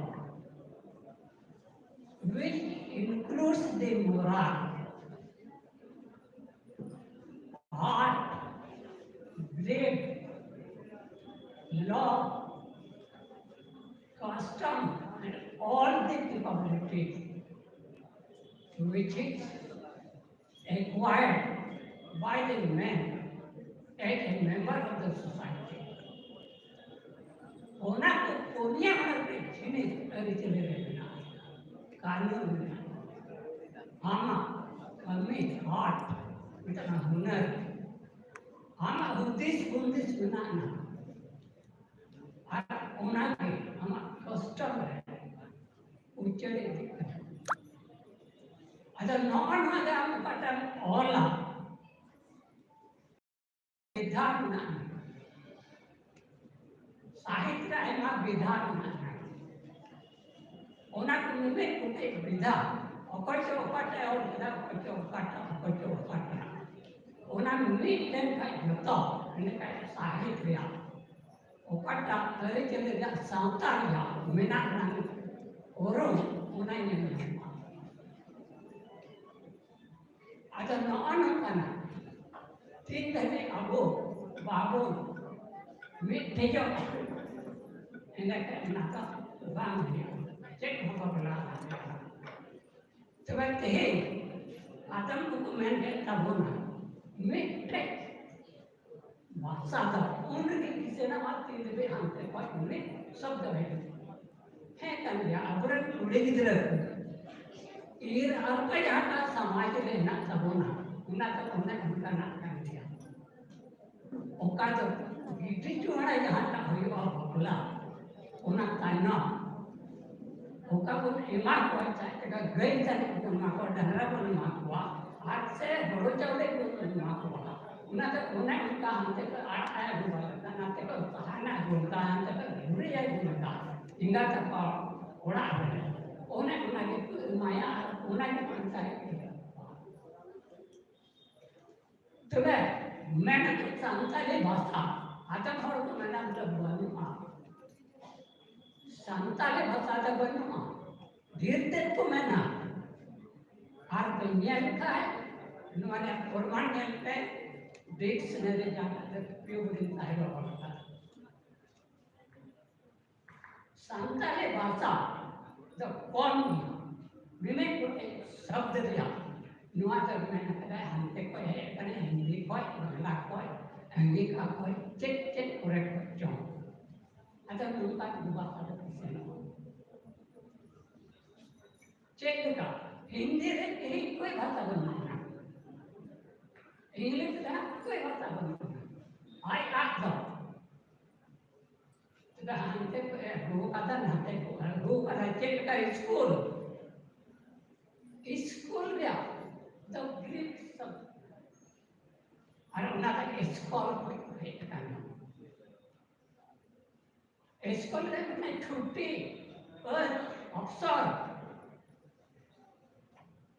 which includes the moral, art, belief, law, custom, and all the capabilities which is acquired by the man as a member of the society. ᱚᱱᱟ ᱠᱚ ᱯᱩᱱᱭᱟ ᱦᱚᱲ ᱨᱮ ᱡᱤᱱᱤᱥ ᱟᱹᱨᱤᱪᱟᱹᱞᱤ ᱨᱮ ᱢᱮᱱᱟᱜᱼᱟ, ᱠᱟᱹᱱᱩᱱ ᱢᱮᱱᱟᱜᱼᱟ, ᱟᱢᱟᱜ ᱠᱟᱹᱢᱤ ᱦᱚᱨ, ᱢᱤᱫᱴᱟᱝ ᱦᱩᱱᱟᱹᱨ, ᱟᱢᱟᱜ ᱦᱩᱫᱤᱥ ᱦᱩᱫᱤᱥ ᱢᱮᱱᱟᱜᱼᱟ, ᱟᱨ ᱚᱱᱟᱜᱮ ᱟᱢᱟᱜ ᱠᱟᱥᱴᱚᱢ ᱨᱮ ᱩᱪᱟᱹᱲ ᱤᱫᱤᱜ ᱠᱟᱱᱟ᱾ ᱟᱫᱚ ᱱᱚᱜᱼᱚ ᱱᱚᱣᱟ ᱜᱮ ᱟᱢ ᱚᱠᱟᱴᱟᱜ ᱮᱢ ᱚᱞᱟ, ᱵᱤᱫᱷᱟ ᱢᱮᱱᱟᱜᱼᱟ, ᱥᱟᱦᱤᱛ ᱨᱮ ᱟᱭᱢᱟ ᱵᱤᱫᱷᱟ ᱢᱮᱱᱟᱜᱼᱟ᱾ ᱚᱱᱟ ᱠᱚ ᱢᱤᱢᱤᱫ ᱜᱚᱴᱮᱡ ᱵᱤᱫᱷᱟ, ᱚᱠᱚᱭ ᱪᱚ ᱚᱠᱟᱴᱟᱜ ᱮ ᱚᱞ ᱠᱮᱫᱟ, ᱚᱠᱚᱭ ᱪᱚ ᱚᱠᱟᱴᱟᱜ, ᱚᱠᱚᱭ ᱪᱚ ᱚᱠᱟᱴᱟᱜ, ᱚᱱᱟ ᱢᱤᱫ ᱞᱮᱱᱠᱷᱟᱱ ᱡᱚᱛᱚ, ᱮᱸᱰᱮᱠᱷᱟᱱ ᱥᱟᱦᱤᱛ ᱨᱮᱭᱟᱜ ᱚᱠᱟᱴᱟᱜ ᱟᱹᱨᱤᱪᱟᱹᱞᱤ ᱨᱮᱭᱟᱜ, ᱥᱟᱶᱛᱟ ᱨᱮᱭᱟᱜ ᱢᱮᱱᱟᱜ ᱨᱮᱱᱟᱜ ᱩᱨᱩᱢ, ᱚᱱᱟ ᱧᱮᱞ ᱧᱟᱢᱚᱜᱼᱟ᱾ ᱟᱫᱚ ᱱᱚᱜᱼᱚ ᱱᱚᱝᱠᱟᱱᱟᱜ ᱛᱤᱱ ᱫᱷᱟᱹᱵᱤᱡ ᱟᱵᱚ ᱵᱟᱵᱚᱱ ᱢᱤᱫ ᱴᱷᱮᱡᱚᱜᱼᱟ, ᱮᱸᱰᱮᱠᱷᱟᱱ ᱚᱱᱟ ᱫᱚ ᱵᱟᱝ ᱦᱩᱭᱩᱜᱼᱟ, ᱪᱮᱫ ᱦᱚᱸ ᱵᱟᱵᱚᱱ ᱞᱟᱦᱟ ᱫᱟᱲᱮᱭᱟᱜᱼᱟ᱾ ᱛᱚᱵᱮ ᱛᱮᱦᱮᱧ ᱟᱫᱚᱢ ᱠᱚᱠᱚ ᱢᱮᱱ ᱠᱮᱫ ᱛᱟᱵᱚᱱᱟ, ᱢᱤᱫᱴᱮᱡ ᱵᱷᱟᱥᱟ ᱫᱚ ᱩᱱ ᱨᱮᱜᱮ ᱠᱤᱥᱟᱹᱬᱟᱜ ᱛᱤ ᱨᱮᱜᱮ ᱦᱟᱱᱛᱮ ᱠᱷᱚᱡ ᱩᱱᱤ ᱥᱚᱵᱫᱚ ᱦᱤᱡᱩᱜ᱾ ᱦᱮᱸ ᱠᱟᱱ ᱜᱮᱭᱟ, ᱟᱵᱚᱨᱮᱱ ᱠᱩᱲᱤ ᱜᱤᱫᱽᱨᱟᱹ ᱤᱨ ᱟᱨ ᱯᱮ ᱡᱟᱦᱟᱸᱴᱟᱜ ᱥᱚᱢᱟᱡᱽ ᱨᱮ ᱦᱮᱱᱟᱜ ᱛᱟᱵᱚᱱᱟ, ᱚᱱᱟ ᱫᱚ ᱚᱱᱮ ᱚᱱᱠᱟᱱᱟᱜ ᱠᱟᱱ ᱜᱮᱭᱟ᱾ ᱚᱠᱟ ᱫᱚ ᱜᱤᱰᱤ ᱪᱩᱢᱟᱹᱲᱟ ᱡᱟᱦᱟᱸᱴᱟᱜ ᱦᱩᱭᱩᱜᱼᱟ ᱵᱟᱯᱞᱟ, ᱚᱱᱟ ᱛᱟᱭᱱᱚᱢ ᱚᱠᱟ ᱵᱚᱱ ᱮᱢᱟ ᱠᱚᱣᱟ, ᱪᱟᱨ ᱪᱟᱠᱟ ᱜᱟᱹᱭ ᱛᱟᱦᱮᱸ ᱵᱚᱱ ᱮᱢᱟ ᱠᱚᱣᱟ, ᱰᱟᱝᱨᱟ ᱵᱚᱱ ᱮᱢᱟ ᱠᱚᱣᱟ, ᱟᱨ ᱥᱮ ᱦᱳᱲᱳ ᱪᱟᱣᱞᱮ ᱵᱚᱱ ᱮᱢᱟ ᱠᱚᱣᱟ, ᱚᱱᱟᱛᱮ ᱚᱱᱮ ᱚᱱᱠᱟ ᱦᱟᱱᱛᱮ ᱠᱷᱚᱱ ᱟᱲᱟᱜ ᱮ ᱟᱹᱜᱩ ᱵᱟᱲᱟ ᱞᱮᱫᱟ, ᱱᱟᱛᱮ ᱠᱷᱚᱱ ᱥᱟᱦᱟᱱ ᱮ ᱟᱹᱜᱩ ᱞᱮᱫᱟ, ᱦᱟᱱᱛᱮ ᱠᱷᱚᱱ ᱜᱷᱩᱨᱤ ᱮ ᱟᱹᱜᱩ ᱞᱮᱫᱟ, ᱮᱸᱜᱟᱛ ᱟᱯᱟ ᱚᱲᱟᱜ ᱨᱮ᱾ ᱚᱱᱮ ᱚᱱᱟ ᱜᱮᱠᱚ ᱮᱢᱟᱭᱟ ᱟᱨ ᱚᱱᱟ ᱜᱮ ᱚᱱᱠᱟ ᱜᱮ ᱤᱭᱟᱹ᱾ ᱛᱚᱵᱮ ᱢᱮᱱᱟᱠᱚ ᱥᱟᱱᱛᱟᱲᱤ ᱵᱷᱟᱥᱟ, ᱟᱫᱚᱢ ᱦᱚᱲ ᱠᱚ ᱢᱮᱱᱟ ᱵᱚᱞᱮ ᱵᱟᱹᱱᱩᱜᱼᱟ, ᱥᱟᱱᱛᱟᱲᱤ ᱵᱷᱟᱥᱟ ᱫᱚ ᱵᱟᱹᱱᱩᱜᱼᱟ, ᱰᱷᱮᱨ ᱛᱮᱫ ᱠᱚ ᱢᱮᱱᱟ᱾ ᱟᱨ ᱯᱮ ᱧᱮᱞ ᱠᱷᱟᱡ ᱱᱚᱣᱟ ᱨᱮᱭᱟᱜ ᱯᱨᱚᱢᱟᱱ ᱧᱮᱞ ᱯᱮ, ᱰᱤᱠᱥᱱᱟᱨᱤ ᱡᱟᱦᱟᱸ ᱫᱚ ᱯᱤᱭᱳ ᱵᱚᱫᱤᱱ ᱛᱟᱦᱮᱸ ᱨᱚᱲ ᱠᱟᱫᱟ᱾ ᱥᱟᱱᱛᱟᱲᱤ ᱵᱷᱟᱥᱟ ᱫᱚ ᱠᱚᱢ ᱜᱮᱭᱟ, ᱢᱤᱢᱤᱫ ᱜᱚᱴᱮᱡ ᱥᱚᱵᱫ ᱨᱮᱭᱟᱜ ᱱᱚᱣᱟ ᱫᱚ ᱢᱮᱱ ᱠᱟᱫᱟᱭ, ᱦᱟᱱᱛᱮ ᱠᱷᱚᱡ ᱦᱮᱡ ᱟᱠᱟᱱᱟ, ᱦᱤᱱᱫᱤ ᱠᱷᱚᱡ, ᱵᱟᱝᱞᱟ ᱠᱷᱚᱡ, ᱟᱝᱜᱤᱠᱟ ᱠᱷᱚᱡ, ᱪᱮᱫ ᱪᱮᱫ ᱠᱚᱨᱮ ᱠᱷᱚᱡ ᱪᱚᱝ᱾ ᱟᱫᱚ ᱱᱚᱝᱠᱟ ᱛᱮ ᱵᱷᱟᱥᱟ ᱫᱚ ᱠᱤᱥᱟᱹᱬᱚᱜᱼᱟ᱾ ᱪᱮᱫ ᱞᱮᱠᱟ? ᱦᱤᱱᱫᱤ ᱨᱮ ᱛᱮᱦᱮᱧ ᱚᱠᱚᱭ ᱵᱷᱟᱥᱟ ᱵᱟᱹᱱᱩᱜᱼᱟ? ᱤᱝᱞᱤᱥ ᱨᱮ ᱚᱠᱚᱭ ᱵᱷᱟᱥᱟ ᱵᱟᱹᱱᱩᱜᱼᱟ? ᱟᱡ ᱟᱡ ᱫᱚ᱾ ᱪᱮᱫᱟᱜ ᱦᱟᱱᱛᱮ ᱠᱚ ᱟᱹᱜᱩ ᱠᱟᱫᱟ, ᱱᱟᱛᱮ ᱠᱚ ᱟᱹᱜᱩ ᱠᱟᱫᱟ᱾ ᱪᱮᱫ ᱞᱮᱠᱟ ᱥᱠᱩᱞ? ᱥᱠᱩᱞ ᱨᱮᱭᱟᱜ ᱫᱚ ᱜᱨᱤᱠ ᱥᱚᱵᱫ᱾ ᱟᱨ ᱚᱱᱟ ᱫᱚ ᱥᱠᱚᱞ ᱠᱷᱚᱱ ᱦᱮᱡ ᱟᱠᱟᱱᱟ᱾ ᱥᱠᱩᱞ ᱨᱮ ᱢᱟᱱᱮ ᱪᱷᱩᱴᱤ, ᱟᱹᱛ, ᱚᱵᱥᱚᱨ᱾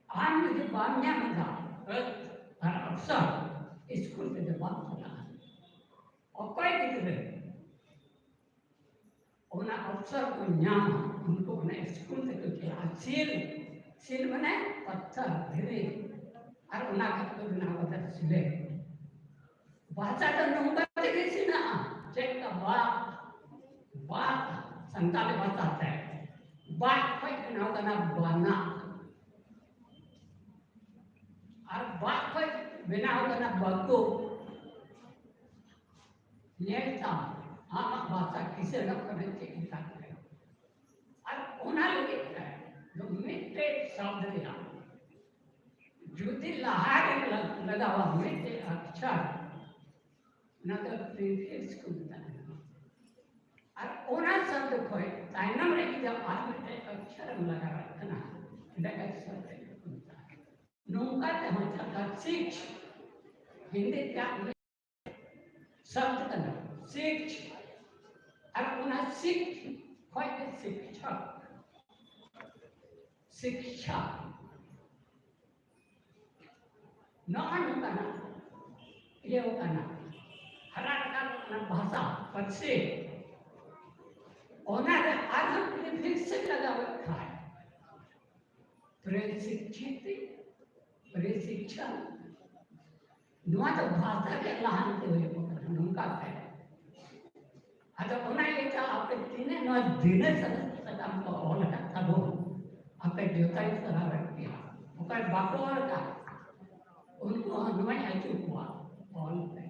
ᱟᱢ ᱡᱩᱫᱤ ᱵᱟᱢ ᱧᱟᱢ ᱮᱫᱟ ᱟᱹᱛ ᱟᱨ ᱚᱵᱥᱚᱨ, ᱥᱠᱩᱞ ᱛᱮᱫᱚ ᱵᱟᱢ ᱪᱟᱞᱟᱜᱼᱟ᱾ ᱚᱠᱚᱭ ᱜᱤᱫᱽᱨᱟᱹ ᱚᱱᱟ ᱚᱵᱥᱚᱨ ᱠᱚ ᱧᱟᱢᱟ, ᱩᱱᱠᱩ ᱚᱱᱟ ᱥᱠᱩᱞ ᱛᱮᱠᱚ ᱪᱟᱞᱟᱜᱼᱟ᱾ ᱥᱤᱞ, ᱥᱤᱞ ᱢᱟᱱᱮ ᱯᱟᱛᱷᱚᱨ, ᱫᱷᱤᱨᱤ, ᱟᱨ ᱚᱱᱟ ᱠᱷᱟᱡ ᱠᱚ ᱵᱮᱱᱟᱣ ᱠᱟᱛᱮ ᱥᱤᱞᱟᱹᱭ᱾ ᱵᱷᱟᱥᱟ ᱫᱚ ᱱᱚᱝᱠᱟ ᱛᱮᱜᱮ ᱥᱮᱬᱟᱜᱼᱟ᱾ ᱪᱮᱫ ᱞᱮᱠᱟ ᱵᱟ, ᱵᱟ, ᱥᱟᱱᱛᱟᱲᱤ ᱵᱷᱟᱥᱟ ᱛᱮ ᱵᱟ ᱠᱷᱚᱡ ᱵᱮᱱᱟᱣ ᱠᱟᱱᱟ ᱵᱟᱱᱟ, ᱟᱨ ᱵᱟ ᱠᱷᱚᱡ ᱵᱮᱱᱟᱣ ᱠᱟᱱᱟ ᱵᱟᱠᱚ᱾ ᱧᱮᱞ ᱛᱟᱢ, ᱟᱢᱟᱜ ᱵᱷᱟᱥᱟ ᱠᱤᱥᱟᱹᱬᱚᱜ ᱠᱟᱱᱟ, ᱪᱮᱫ ᱞᱮᱠᱟ ᱛᱮ? ᱟᱨ ᱚᱱᱟ ᱞᱟᱹᱜᱤᱫ ᱛᱮ ᱫᱚ ᱢᱤᱫᱴᱮᱡ ᱥᱚᱵᱫ ᱨᱮᱭᱟᱜ ᱡᱩᱫᱤ ᱞᱟᱦᱟ ᱨᱮ ᱞᱟᱜᱟᱣᱟ ᱢᱤᱫᱴᱮᱡ ᱚᱠᱠᱷᱚᱨ, ᱚᱱᱟ ᱫᱚ prefix ᱠᱚ ᱢᱮᱛᱟᱜ ᱠᱟᱱᱟ᱾ ᱟᱨ ᱚᱱᱟ ᱥᱚᱵᱫ ᱠᱷᱚᱡ ᱛᱟᱭᱱᱚᱢ ᱨᱮ ᱡᱩᱫᱤ ᱟᱨ ᱢᱤᱫᱴᱮᱡ ᱚᱠᱠᱷᱚᱨ ᱮᱢ ᱞᱟᱜᱟᱣᱮᱫ ᱠᱟᱱᱟ, ᱚᱸᱰᱮ ᱠᱷᱟᱡ ᱥᱚᱵᱫ ᱠᱚ ᱢᱮᱛᱟᱜ ᱠᱟᱱᱟ᱾ ᱱᱚᱝᱠᱟ ᱛᱮᱦᱚᱸ ᱪᱟᱞᱟᱜᱼᱟ᱾ ᱥᱤᱠᱷ, ᱦᱤᱱᱫᱤ ᱨᱮᱭᱟᱜ ᱢᱤᱫ ᱥᱚᱵᱫ ᱠᱟᱱᱟ ᱥᱤᱠᱷ, ᱟᱨ ᱚᱱᱟ ᱥᱤᱠᱷ ᱠᱷᱚᱱ ᱜᱮ ᱥᱤᱠᱷᱟ, ᱥᱤᱠᱷᱟ᱾ ᱱᱚᱜᱼᱚ ᱱᱚᱝᱠᱟᱱᱟᱜ ᱤᱭᱟᱹ ᱠᱟᱱᱟ, ᱦᱟᱨᱟ ᱨᱟᱠᱟᱵ ᱠᱟᱱᱟ ᱵᱷᱟᱥᱟ, ᱯᱟᱹᱨᱥᱤ᱾ ᱚᱱᱟ ᱨᱮ ᱟᱨᱦᱚᱸ ᱡᱩᱫᱤ ᱯᱷᱤᱨ ᱥᱮ ᱞᱟᱜᱟᱣᱮᱫ ᱠᱷᱟᱱ, ᱯᱨᱮᱥᱤᱠᱷᱤᱛ, ᱯᱨᱮᱥᱤᱠᱷᱟ, ᱱᱚᱣᱟ ᱫᱚ ᱵᱷᱟᱥᱟ ᱜᱮ ᱞᱟᱦᱟᱱᱛᱤ ᱦᱩᱭᱩᱜ ᱠᱟᱱᱟ ᱱᱚᱝᱠᱟ ᱛᱮ᱾ ᱟᱫᱚ ᱚᱱᱟ ᱤᱭᱟᱹᱛᱮ ᱟᱯᱮ ᱛᱤᱱᱟᱹᱜ ᱱᱚᱣᱟ ᱫᱤᱱᱟᱹ ᱥᱟᱠᱟᱢ ᱠᱚ ᱚᱞ ᱟᱠᱟᱫ ᱛᱟᱵᱚᱱ, ᱟᱯᱮ ᱡᱚᱛᱚᱧ ᱥᱟᱨᱦᱟᱣᱮᱫ ᱯᱮᱭᱟ᱾ ᱚᱠᱚᱭ ᱵᱟᱠᱚ ᱚᱞ ᱟᱠᱟᱫ, ᱩᱱᱠᱩ ᱦᱚᱸ ᱱᱚᱣᱟᱧ ᱟᱹᱪᱩ ᱠᱚᱣᱟ, ᱚᱞ ᱯᱮ᱾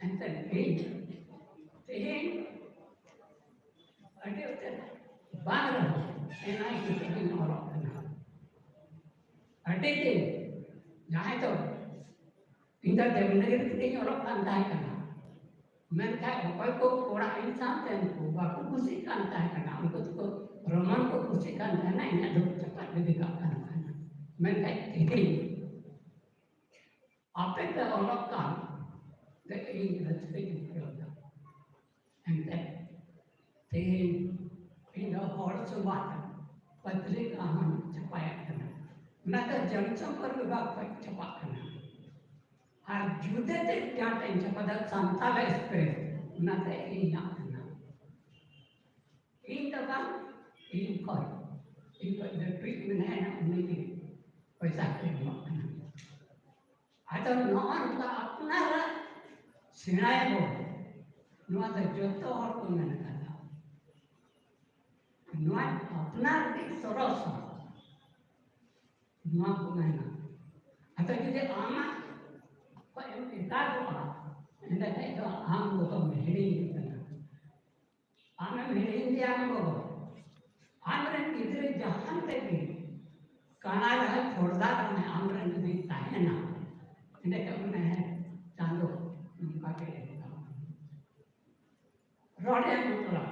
ᱮᱱᱛᱮ ᱤᱧ ᱛᱮᱦᱮᱧ ᱟᱹᱰᱤ ᱩᱛᱟᱹᱨ ᱵᱟᱝ ᱨᱮᱦᱚᱸ ᱮᱱ ᱟᱭ ᱠᱤᱛᱟᱹᱵ ᱤᱧ ᱚᱞᱚᱜ ᱠᱟᱱᱟ᱾ ᱟᱹᱰᱤ ᱫᱤᱱ ᱡᱟᱦᱟᱸᱭ ᱫᱚ ᱤᱧ ᱫᱚ ᱫᱮᱵᱽᱱᱟᱜᱚᱨᱤ ᱛᱮᱜᱮᱧ ᱚᱞᱚᱜ ᱠᱟᱱ ᱛᱟᱦᱮᱸ ᱠᱟᱱᱟ, ᱢᱮᱱᱠᱷᱟᱱ ᱚᱠᱚᱭ ᱠᱚ ᱠᱚᱲᱟ ᱤᱧ ᱥᱟᱶᱛᱮ ᱩᱱᱠᱩ ᱵᱟᱠᱚ ᱠᱩᱥᱤᱜ ᱠᱟᱱ ᱛᱟᱦᱮᱸ ᱠᱟᱱᱟ, ᱩᱱᱠᱩ ᱫᱚᱠᱚ ᱨᱳᱢᱟᱱ ᱠᱚ ᱠᱩᱥᱤᱜ ᱠᱟᱱ ᱛᱟᱦᱮᱱᱟ, ᱤᱧᱟᱹᱜ ᱫᱚ ᱪᱟᱯᱟᱫ ᱜᱤᱰᱤ ᱠᱟᱜ ᱠᱟᱱ ᱛᱟᱦᱮᱱᱟ᱾ ᱢᱮᱱᱠᱷᱟᱱ ᱛᱮᱦᱮᱧ ᱟᱯᱮ ᱯᱮ ᱚᱞᱚᱜ ᱠᱟᱱ ᱛᱮ ᱤᱧ ᱨᱟᱹᱥᱠᱟᱹᱧ ᱟᱹᱭᱠᱟᱹᱣ ᱮᱫᱟ᱾ ᱮᱱᱛᱮ ᱛᱮᱦᱮᱧ ᱤᱧ ᱫᱚ ᱦᱚᱲ ᱥᱚᱢᱟᱡᱽ ᱯᱚᱛᱨᱤᱠᱟ ᱦᱚᱸᱧ ᱪᱷᱟᱯᱟᱭᱮᱫ ᱠᱟᱱᱟ᱾ ᱚᱱᱟ ᱫᱚ ᱡᱚᱱᱥᱚᱢᱯᱚᱨᱠ ᱵᱤᱵᱷᱟᱜᱽ ᱠᱷᱚᱱ ᱪᱷᱟᱯᱟᱜ ᱠᱟᱱᱟ᱾ ᱟᱨ ᱡᱩᱫᱟᱹ ᱛᱮ ᱡᱟᱦᱟᱸᱴᱟᱜ ᱤᱧ ᱪᱷᱟᱯᱟᱫᱟ ᱥᱟᱱᱛᱟᱲ ᱮᱠᱥᱯᱨᱮᱥ, ᱚᱱᱟᱛᱮ ᱤᱧᱟᱹᱜ ᱠᱟᱱᱟ᱾ ᱤᱧ ᱫᱚ ᱵᱟᱝ, ᱤᱧ ᱠᱷᱚᱱ, ᱤᱧ ᱠᱷᱚᱱ ᱞᱟᱹᱴᱩᱭᱤᱡ ᱢᱮᱱᱟᱭᱟ, ᱩᱱᱤ ᱜᱮ ᱯᱚᱭᱥᱟ ᱠᱚ ᱮᱢᱚᱜ ᱠᱟᱱᱟ᱾ ᱟᱫᱚ ᱱᱚᱜᱼᱚ ᱱᱚᱝᱠᱟ ᱟᱯᱱᱟᱨᱟᱜ ᱥᱮᱬᱟᱭᱟᱵᱚᱱ, ᱱᱚᱣᱟ ᱫᱚ ᱡᱚᱛᱚ ᱦᱚᱲ ᱠᱚ ᱢᱮᱱ ᱠᱟᱫᱟ᱾ ᱱᱚᱣᱟ ᱟᱯᱱᱟᱨ ᱜᱮ ᱥᱚᱨᱚᱥᱟ, ᱱᱚᱣᱟ ᱠᱚ ᱢᱮᱱᱟ᱾ ᱟᱫᱚ ᱡᱩᱫᱤ ᱟᱢᱟᱜ ᱠᱷᱚᱱ ᱮᱢ ᱮᱴᱟᱜᱚᱜᱼᱟ, ᱮᱸᱰᱮᱠᱷᱟᱡ ᱫᱚ ᱟᱢ ᱫᱚᱢ ᱦᱤᱲᱤᱧ ᱠᱟᱱᱟ᱾ ᱟᱢᱮᱢ ᱦᱤᱲᱤᱧ ᱜᱮᱭᱟ ᱟᱢ ᱜᱚᱜᱚ᱾ ᱟᱢᱨᱮᱱ ᱜᱤᱫᱽᱨᱟᱹ ᱡᱟᱦᱟᱸ ᱛᱮᱜᱮ ᱠᱟᱬᱟ ᱨᱮᱦᱚᱸ ᱠᱷᱚᱲᱫᱟ ᱨᱮᱦᱚᱸ ᱟᱢᱨᱮᱱ ᱡᱩᱫᱤ ᱛᱟᱦᱮᱱᱟ, ᱮᱸᱰᱮᱠᱷᱟᱱ ᱢᱮᱱᱟ, "ᱦᱮᱸ, ᱪᱟᱸᱫᱚ ᱱᱚᱝᱠᱟ ᱜᱮ ᱮᱢ ᱠᱟᱜ ᱢᱮ᱾" ᱨᱚᱲ ᱮᱢ ᱩᱛᱟᱹᱨᱟ᱾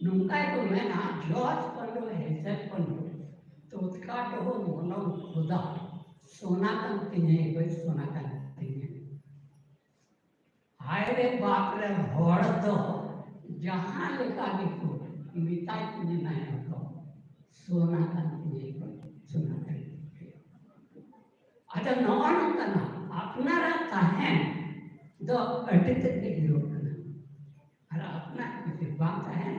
ᱱᱚᱝᱠᱟ ᱜᱮᱠᱚ ᱢᱮᱱᱟ, "ᱡᱚᱥ ᱯᱟᱹᱰᱩ ᱦᱮᱥᱮᱞ ᱯᱟᱹᱰᱩ, ᱛᱚᱛᱠᱟ ᱰᱚᱦᱚ ᱢᱚᱞᱚᱝ ᱠᱷᱚᱫᱟ, ᱥᱚᱱᱟ ᱠᱟᱱ ᱛᱤᱧᱟᱹ ᱜᱚᱡ, ᱥᱚᱱᱟ ᱠᱟᱱ ᱛᱤᱧᱟᱹ᱾ ᱦᱟᱭ ᱨᱮ ᱵᱟᱯ ᱨᱮ, ᱦᱚᱲ ᱫᱚ ᱡᱟᱦᱟᱸ ᱞᱮᱠᱟ ᱜᱮᱠᱚ ᱢᱮᱛᱟᱭ ᱛᱤᱧᱟᱹ ᱱᱟᱭ ᱫᱚ, ᱥᱚᱱᱟ ᱠᱟᱱ ᱛᱤᱧᱟᱹ ᱜᱚᱡ, ᱥᱚᱱᱟ ᱠᱟᱱ ᱛᱤᱧᱟᱹ᱾ ᱟᱫᱚ ᱱᱚᱜᱼᱚ ᱱᱚᱝᱠᱟᱱᱟᱜ ᱟᱯᱱᱟᱨᱟᱜ ᱛᱟᱦᱮᱱ ᱫᱚ ᱟᱹᱰᱤ ᱛᱮᱫ ᱜᱮ ᱰᱷᱮᱨᱚᱜ ᱠᱟᱱᱟ᱾ ᱟᱨ ᱟᱯᱱᱟᱨ ᱡᱩᱫᱤ ᱵᱟᱝ ᱛᱟᱦᱮᱱ,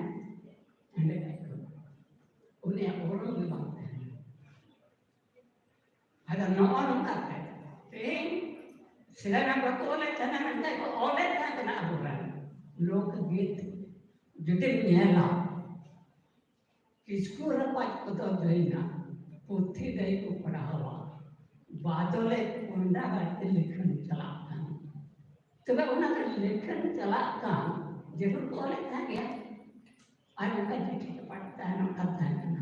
ᱮᱸᱰᱮ ᱠᱷᱟᱱ ᱫᱚ ᱩᱱᱤᱭᱟᱜ ᱜᱚᱲᱚ ᱜᱮ ᱵᱟᱝ ᱛᱟᱦᱮᱱᱟ᱾ ᱟᱫᱚ ᱱᱚᱜᱼᱚ ᱱᱚᱝᱠᱟ ᱛᱮ ᱛᱮᱦᱮᱧ ᱥᱮᱫᱟᱭ ᱢᱟ ᱵᱟᱠᱚ ᱚᱞᱮᱫ ᱛᱟᱦᱮᱱᱟ, ᱢᱮᱱᱠᱷᱟᱱ ᱠᱚ ᱚᱞᱮᱫ ᱛᱟᱦᱮᱸ ᱠᱟᱱᱟ ᱟᱵᱚᱨᱮᱱ ᱞᱳᱠᱜᱤᱛ᱾ ᱡᱩᱫᱤᱢ ᱧᱮᱞᱟ, ᱠᱤᱥᱠᱩ ᱨᱟᱯᱟᱡ ᱠᱚᱫᱚ ᱫᱟᱹᱭᱱᱟ, ᱯᱩᱛᱷᱤ ᱫᱟᱹᱭ ᱠᱚ ᱯᱟᱲᱦᱟᱣᱟ, ᱵᱟᱫᱚᱞᱮ ᱠᱚᱸᱰᱟ ᱵᱟᱹᱲᱛᱤ ᱞᱤᱠᱷᱟᱹᱱ ᱪᱟᱞᱟᱜ ᱠᱟᱱᱟ᱾ ᱛᱚᱵᱮ ᱚᱱᱟ ᱫᱚ ᱞᱤᱠᱷᱟᱹᱱ ᱪᱟᱞᱟᱜ ᱠᱟᱱ ᱡᱟᱹᱨᱩᱲ ᱠᱚ ᱚᱞᱮᱫ ᱛᱟᱦᱮᱸ ᱜᱮᱭᱟ, ᱟᱨ ᱚᱱᱠᱟ ᱪᱤᱴᱷᱤ ᱪᱟᱯᱟᱴ ᱛᱟᱦᱮᱱ ᱚᱱᱠᱟ ᱛᱟᱦᱮᱸ ᱠᱟᱱᱟ᱾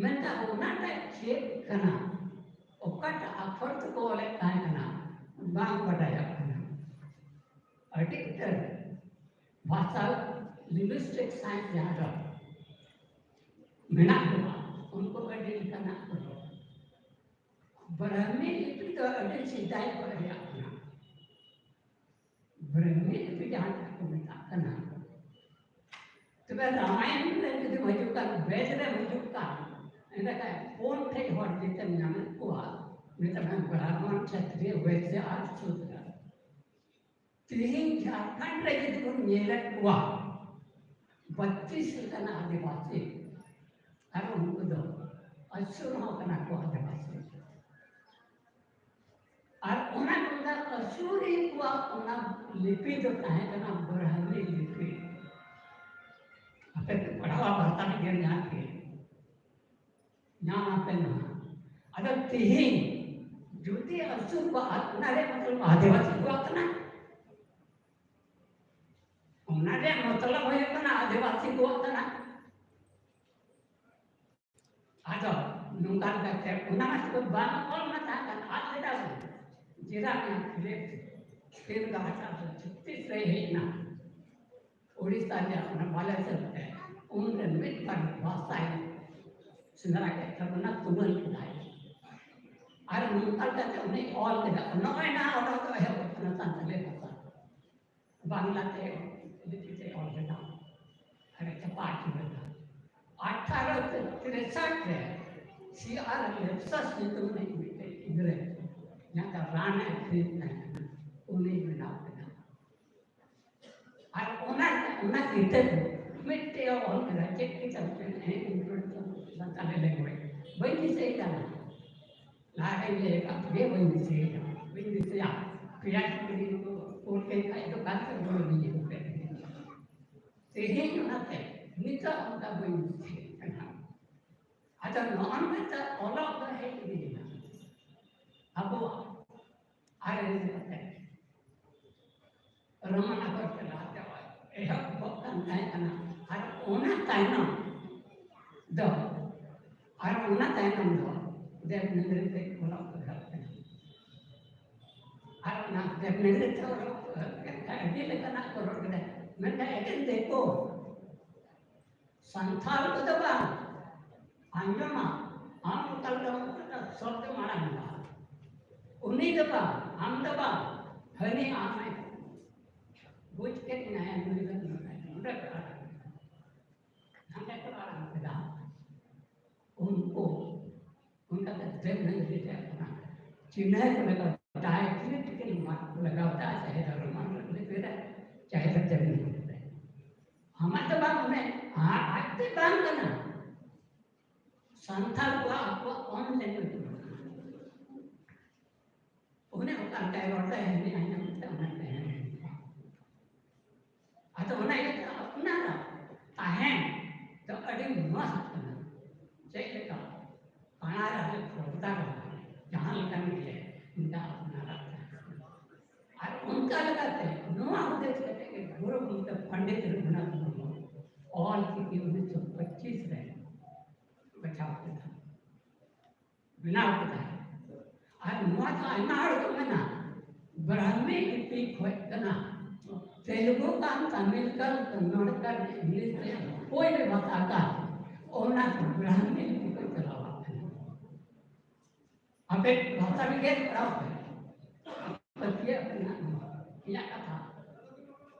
ᱢᱮᱱᱠᱷᱟᱱ ᱚᱱᱟᱴᱟᱜ ᱪᱮᱫ ᱠᱟᱱᱟ, ᱚᱠᱟᱴᱟᱜ ᱟᱠᱷᱚᱨ ᱛᱮᱠᱚ ᱚᱞᱮᱫ ᱛᱟᱦᱮᱸ ᱠᱟᱱᱟ, ᱵᱟᱝ ᱵᱟᱰᱟᱭᱚᱜ ᱠᱟᱱᱟ᱾ ᱟᱹᱰᱤ ᱩᱛᱟᱹᱨ ᱵᱷᱟᱥᱟ, linguistic science ᱡᱟᱦᱟᱸ ᱫᱚ ᱢᱮᱱᱟᱜ ᱠᱚᱣᱟ, ᱩᱱᱠᱩ ᱟᱹᱰᱤ ᱞᱮᱠᱟᱱᱟᱜ ᱠᱚ ᱨᱚᱲ᱾ ᱵᱨᱟᱦᱢᱤ ᱞᱤᱯᱤ ᱫᱚ ᱟᱹᱰᱤ ᱥᱮᱫᱟᱭ ᱠᱷᱚᱱ ᱨᱮᱭᱟᱜ ᱠᱟᱱᱟ᱾ ᱵᱨᱟᱦᱢᱤ ᱞᱤᱯᱤ ᱡᱟᱦᱟᱸ ᱠᱚ ᱢᱮᱛᱟᱜ ᱠᱟᱱᱟ, ᱛᱚᱵᱮ ᱨᱟᱢᱟᱭᱚᱱ ᱨᱮ ᱡᱩᱫᱤ ᱦᱤᱡᱩᱜ ᱠᱟᱱ, ᱵᱮᱫ ᱨᱮ ᱦᱤᱡᱩᱜ ᱠᱟᱱ, ᱮᱸᱰᱮᱠᱷᱟᱱ ᱯᱩᱱ ᱴᱷᱮᱡ ᱦᱚᱲ ᱡᱮᱛᱮᱢ ᱧᱟᱢᱮᱫ ᱠᱚᱣᱟ, ᱢᱮᱛᱟᱜ ᱢᱮ ᱵᱨᱟᱦᱢᱚᱱ, ᱠᱷᱟᱛᱨᱤᱭᱚ, ᱵᱳᱭᱥᱭᱚ ᱟᱨ ᱥᱩᱫᱨᱚ᱾ ᱛᱮᱦᱮᱧ ᱡᱷᱟᱲᱠᱷᱚᱸᱰ ᱨᱮ ᱡᱩᱫᱤ ᱵᱚᱱ ᱧᱮᱞᱮᱫ ᱠᱚᱣᱟ, ᱵᱟᱛᱤᱥ ᱞᱮᱠᱟᱱ ᱟᱹᱫᱤᱵᱟᱹᱥᱤ, ᱟᱨ ᱩᱱᱠᱩ ᱫᱚ ᱟᱹᱥᱩᱨ ᱦᱚᱸ ᱠᱟᱱᱟ ᱠᱚ ᱟᱹᱫᱤᱵᱟᱹᱥᱤ᱾ ᱟᱨ ᱚᱱᱟ ᱠᱚᱫᱚ ᱟᱹᱥᱩᱨᱤ ᱠᱚᱣᱟᱜ ᱚᱱᱟ ᱞᱤᱯᱤ ᱫᱚ ᱛᱟᱦᱮᱸ ᱠᱟᱱᱟ ᱵᱨᱟᱦᱢᱤ ᱞᱤᱯᱤ᱾ ᱟᱯᱮ ᱯᱮ ᱯᱟᱲᱦᱟᱣᱟ ᱵᱷᱟᱨᱛᱟ ᱵᱤᱜᱽᱜᱟᱱ ᱡᱟᱦᱟᱸ ᱜᱮ, ᱧᱟᱢ ᱟᱯᱮ ᱱᱚᱣᱟ᱾ ᱟᱫᱚ ᱛᱮᱦᱮᱧ ᱡᱩᱫᱤ ᱟᱹᱥᱩᱨ ᱠᱚᱣᱟᱜ, ᱚᱱᱟ ᱨᱮᱭᱟᱜ ᱢᱚᱛᱞᱚᱵ ᱟᱹᱫᱤᱵᱟᱹᱥᱤ ᱠᱚᱣᱟᱜ ᱠᱟᱱᱟ, ᱚᱱᱟ ᱨᱮᱭᱟᱜ ᱢᱚᱛᱞᱚᱵ ᱦᱩᱭᱩᱜ ᱠᱟᱱᱟ ᱟᱹᱫᱤᱵᱟᱹᱥᱤ ᱠᱚᱣᱟᱜ ᱠᱟᱱᱟ᱾ ᱟᱫᱚ ᱱᱚᱝᱠᱟ ᱞᱮᱠᱟᱛᱮ ᱚᱱᱟ ᱢᱟ ᱥᱩᱫᱷᱩ ᱵᱟᱝ ᱚᱞ ᱢᱟ ᱛᱟᱦᱮᱸ ᱠᱟᱱ, ᱟᱨ ᱞᱮᱫᱟ ᱵᱚᱱ ᱡᱮᱞᱟ ᱨᱮᱱᱟᱜ ᱠᱷᱤᱞᱟᱹᱯ ᱛᱮ ᱛᱤᱱ ᱜᱟᱱ ᱟᱴᱷᱟᱨᱚᱥᱚ ᱪᱷᱚᱛᱤᱥ ᱨᱮ ᱦᱮᱡ ᱮᱱᱟ ᱳᱰᱤᱥᱟ ᱨᱮᱭᱟᱜ ᱚᱱᱟ ᱵᱟᱞᱮᱥᱚᱨ ᱛᱮ᱾ ᱩᱱᱨᱮ ᱢᱤᱫ ᱵᱟᱨ ᱵᱷᱟᱥᱟᱭ ᱥᱮᱸᱫᱽᱨᱟ ᱠᱮᱫ ᱛᱟᱵᱚᱱᱟ, ᱛᱩᱢᱟᱹᱞ ᱠᱮᱫᱟᱭ᱾ ᱚᱱᱠᱟ ᱞᱮᱠᱟᱛᱮ ᱩᱱᱤ ᱚᱞ ᱠᱮᱫᱟ᱾ ᱱᱚᱜᱼᱚᱭ ᱱᱟ ᱚᱱᱟ ᱫᱚ ᱮᱦᱚᱵ ᱠᱟᱱᱟ ᱥᱟᱱᱛᱟᱲᱤ ᱵᱷᱟᱥᱟ, ᱵᱟᱝᱞᱟᱛᱮ ᱞᱤᱯᱤᱛᱮ ᱚᱞ ᱞᱮᱫᱟ ᱟᱨ ᱪᱷᱟᱯᱟ ᱦᱚᱪᱚ ᱞᱮᱫᱟ᱾ ᱟᱴᱷᱟᱨᱚ ᱛᱤᱨᱥᱟᱴ ᱨᱮ ᱥᱤ ᱟᱨ ᱞᱮᱯᱥᱟᱥ ᱧᱩᱛᱩᱢ ᱨᱤᱱᱤᱡ ᱢᱤᱫᱴᱮᱡ ᱜᱤᱫᱽᱨᱟᱹ, ᱡᱟᱦᱟᱸ ᱫᱚ ᱨᱟᱱ ᱮ ᱟᱹᱠᱷᱨᱤᱧ ᱛᱟᱦᱮᱸ ᱠᱟᱱᱟ, ᱩᱱᱤ ᱵᱮᱱᱟᱣ ᱠᱮᱫᱟ᱾ ᱟᱨ ᱚᱱᱟ, ᱚᱱᱟ ᱠᱤᱛᱟᱹᱵ ᱢᱤᱫᱴᱮᱡ ᱚᱞ ᱠᱮᱫᱟ, ᱪᱮᱫ ᱠᱤᱛᱟᱹᱵ ᱪᱚ, ᱦᱮᱸ, ᱥᱟᱱᱛᱟᱲᱤ ᱞᱮᱝᱜᱩᱭᱮᱡᱽ, ᱵᱟᱹᱧ ᱫᱤᱥᱟᱹᱭᱮᱫ ᱠᱟᱱᱟ᱾ ᱞᱟᱦᱟᱨᱮᱧ ᱞᱟᱹᱭ ᱟᱠᱟᱫ ᱜᱮ, ᱵᱟᱹᱧ ᱫᱤᱥᱟᱹᱭᱮᱫᱟ, ᱵᱟᱹᱧ ᱫᱤᱥᱟᱹᱭᱟ᱾ ᱯᱮᱭᱟ ᱠᱩᱲᱤ ᱠᱚ ᱠᱩᱞ ᱠᱮᱫ ᱠᱷᱟᱡ ᱫᱚ ᱚᱠᱟ ᱠᱷᱚᱱ ᱨᱩᱣᱟᱹᱲ ᱤᱧ ᱦᱤᱡᱩᱜ ᱠᱟᱱᱟ? ᱛᱮᱦᱮᱧ ᱚᱱᱟᱛᱮ ᱱᱤᱛᱚᱜ ᱚᱱᱠᱟ ᱵᱟᱹᱧ ᱫᱤᱥᱟᱹᱭᱮᱫ ᱠᱟᱱᱟ᱾ ᱟᱫᱚ ᱱᱚᱜᱼᱚ ᱱᱚᱝᱠᱟ ᱚᱞᱚᱜ ᱫᱚ ᱦᱮᱡ ᱤᱫᱤᱭᱮᱱᱟ ᱟᱵᱚᱣᱟᱜ ᱟᱨ ᱤᱫᱤ ᱠᱟᱛᱮ ᱨᱚᱢᱚᱱ ᱟᱜᱚᱨ ᱪᱟᱞᱟᱣ ᱛᱮ ᱮᱦᱚᱵ ᱠᱚᱜ ᱠᱟᱱ ᱛᱟᱦᱮᱸ ᱠᱟᱱᱟ᱾ ᱟᱨ ᱚᱱᱟ ᱛᱟᱭᱱᱚᱢ ᱫᱚ, ᱟᱨ ᱚᱱᱟ ᱛᱟᱭᱱᱚᱢ ᱫᱚ ᱫᱮᱵᱽᱱᱮᱱᱫᱨᱚ ᱛᱮ ᱚᱞᱚᱜ ᱫᱚ ᱮᱦᱚᱵ ᱠᱟᱱᱟ᱾ ᱟᱨ ᱚᱱᱟ ᱫᱮᱵᱽᱱᱮᱱᱫᱨᱚ ᱛᱮ ᱚᱞᱚᱜ ᱫᱚ ᱮᱦᱚᱵ ᱠᱟᱱ ᱠᱷᱟᱱ ᱟᱹᱰᱤ ᱞᱮᱠᱟᱱᱟᱜ ᱠᱚ ᱨᱚᱲ ᱠᱮᱫᱟ, ᱢᱮᱱᱠᱷᱟᱱ ᱮᱠᱮᱱ ᱫᱤᱠᱩ, ᱥᱟᱱᱛᱟᱲ ᱠᱚᱫᱚ ᱵᱟᱝ᱾ ᱟᱸᱡᱚᱢᱟ, ᱟᱢ ᱚᱠᱟ ᱞᱮᱠᱟ ᱚᱠᱟᱴᱟᱜ ᱥᱚᱵᱫᱚᱢ ᱟᱲᱟᱝ ᱮᱫᱟ, ᱩᱱᱤ ᱫᱚ ᱵᱟᱝ, ᱟᱢ ᱫᱚ ᱵᱟᱝ, ᱦᱟᱹᱱᱤ ᱟᱢᱮ ᱵᱩᱡᱽ ᱠᱮᱫ ᱢᱮᱭᱟᱭ, ᱱᱩᱭ ᱫᱚ ᱱᱚᱰᱮ, ᱱᱚᱰᱮ ᱠᱚ ᱟᱲᱟᱝ ᱠᱮᱫᱟ, ᱦᱟᱸᱰᱮ ᱠᱚ ᱟᱲᱟᱝ ᱠᱮᱫᱟ᱾ ᱩᱱᱠᱩ ᱚᱱᱠᱟ ᱠᱟᱛᱮ ᱫᱮᱵᱽ ᱱᱟᱜᱚᱨᱤ ᱛᱮ ᱚᱱᱟ ᱪᱤᱱᱦᱟᱹ ᱠᱚ ᱞᱟᱜᱟᱣ, diacritic mark ᱠᱚ ᱞᱟᱜᱟᱣ ᱮᱫᱟ, ᱪᱟᱦᱮ ᱫᱚ ᱨᱳᱢᱟᱱ ᱞᱤᱯᱤ ᱨᱮ, ᱪᱟᱦᱮ ᱫᱚ ᱫᱮᱵᱽᱱᱟᱜᱚᱨᱤ ᱨᱮ᱾ ᱟᱢᱟᱜ ᱫᱚ ᱵᱟᱝ, ᱚᱱᱮ ᱟ-, ᱟᱡ ᱛᱮ ᱵᱟᱝ ᱠᱟᱱᱟ᱾ ᱥᱟᱱᱛᱟᱲ ᱠᱚᱣᱟᱜ ᱟᱠᱚᱣᱟᱜ own language ᱢᱮᱱᱟᱜᱼᱟ᱾ ᱚᱱᱮ ᱚᱠᱟ ᱞᱮᱠᱟᱭ ᱨᱚᱲ ᱫᱟᱭ, ᱦᱟᱹᱱᱤ ᱟᱸᱡᱚᱢ ᱛᱮ ᱚᱱᱟ ᱛᱟᱦᱮᱱ᱾ ᱟᱫᱚ ᱚᱱᱟ ᱤᱭᱟᱹᱛᱮ ᱟᱯᱱᱟᱨᱟᱜ ᱛᱟᱦᱮᱱ ᱫᱚ ᱟᱹᱰᱤ ᱢᱚᱡᱽ ᱠᱟᱱᱟ᱾ ᱪᱮᱫ ᱞᱮᱠᱟ? ᱯᱟᱲᱟ ᱨᱮ ᱯᱚᱨᱫᱟ ᱨᱮ ᱡᱟᱦᱟᱸ ᱞᱮᱠᱟᱱ ᱜᱮ, ᱚᱱᱠᱟ ᱟᱯᱱᱟᱨᱟᱜ ᱛᱟᱦᱮᱱ᱾ ᱟᱨ ᱚᱱᱠᱟ ᱞᱮᱠᱟᱛᱮ ᱱᱚᱣᱟ ᱦᱩᱫᱤᱥ ᱠᱟᱛᱮ ᱜᱮ ᱜᱩᱨᱩ ᱜᱚᱢᱠᱮ ᱯᱚᱱᱰᱤᱛ ᱨᱚᱜᱷᱩᱱᱟᱛᱷ ᱢᱩᱨᱢᱩ ᱚᱞ ᱪᱤᱠᱤ ᱩᱱᱤᱥᱥᱚ ᱯᱚᱸᱪᱤᱥ ᱨᱮ ᱵᱟᱪᱷᱟᱣ ᱠᱮᱫᱟ, ᱵᱮᱱᱟᱣ ᱠᱮᱫᱟ᱾ ᱟᱨ ᱱᱚᱣᱟ ᱫᱚ ᱟᱭᱢᱟ ᱦᱚᱲ ᱠᱚ ᱢᱮᱱᱟ ᱵᱨᱟᱦᱢᱤ ᱞᱤᱯᱤ ᱠᱷᱚᱡ ᱠᱟᱱᱟ, ᱛᱮᱞᱮᱜᱩ ᱠᱟᱱ, ᱛᱟᱢᱤᱞ ᱠᱟᱱ, ᱠᱚᱱᱱᱚᱲ ᱠᱟᱱ, ᱤᱝᱞᱤᱥ ᱨᱮᱭᱟᱜ ᱚᱠᱚᱭ ᱨᱮ ᱵᱷᱟᱥᱟ ᱠᱟᱱ, ᱚᱱᱟ ᱫᱚ ᱵᱨᱟᱦᱢᱤ ᱞᱤᱯᱤ ᱠᱷᱚᱡ ᱪᱟᱞᱟᱣ ᱠᱟᱱᱟ᱾ ᱟᱨ ᱵᱷᱟᱥᱟ ᱵᱤᱜᱽᱜᱟᱱ ᱯᱟᱲᱦᱟᱣ ᱯᱮ᱾ ᱯᱟᱹᱛᱭᱟᱹᱣ ᱢᱮᱱᱟᱜᱼᱟ ᱤᱧᱟᱹᱜ ᱠᱟᱛᱷᱟ᱾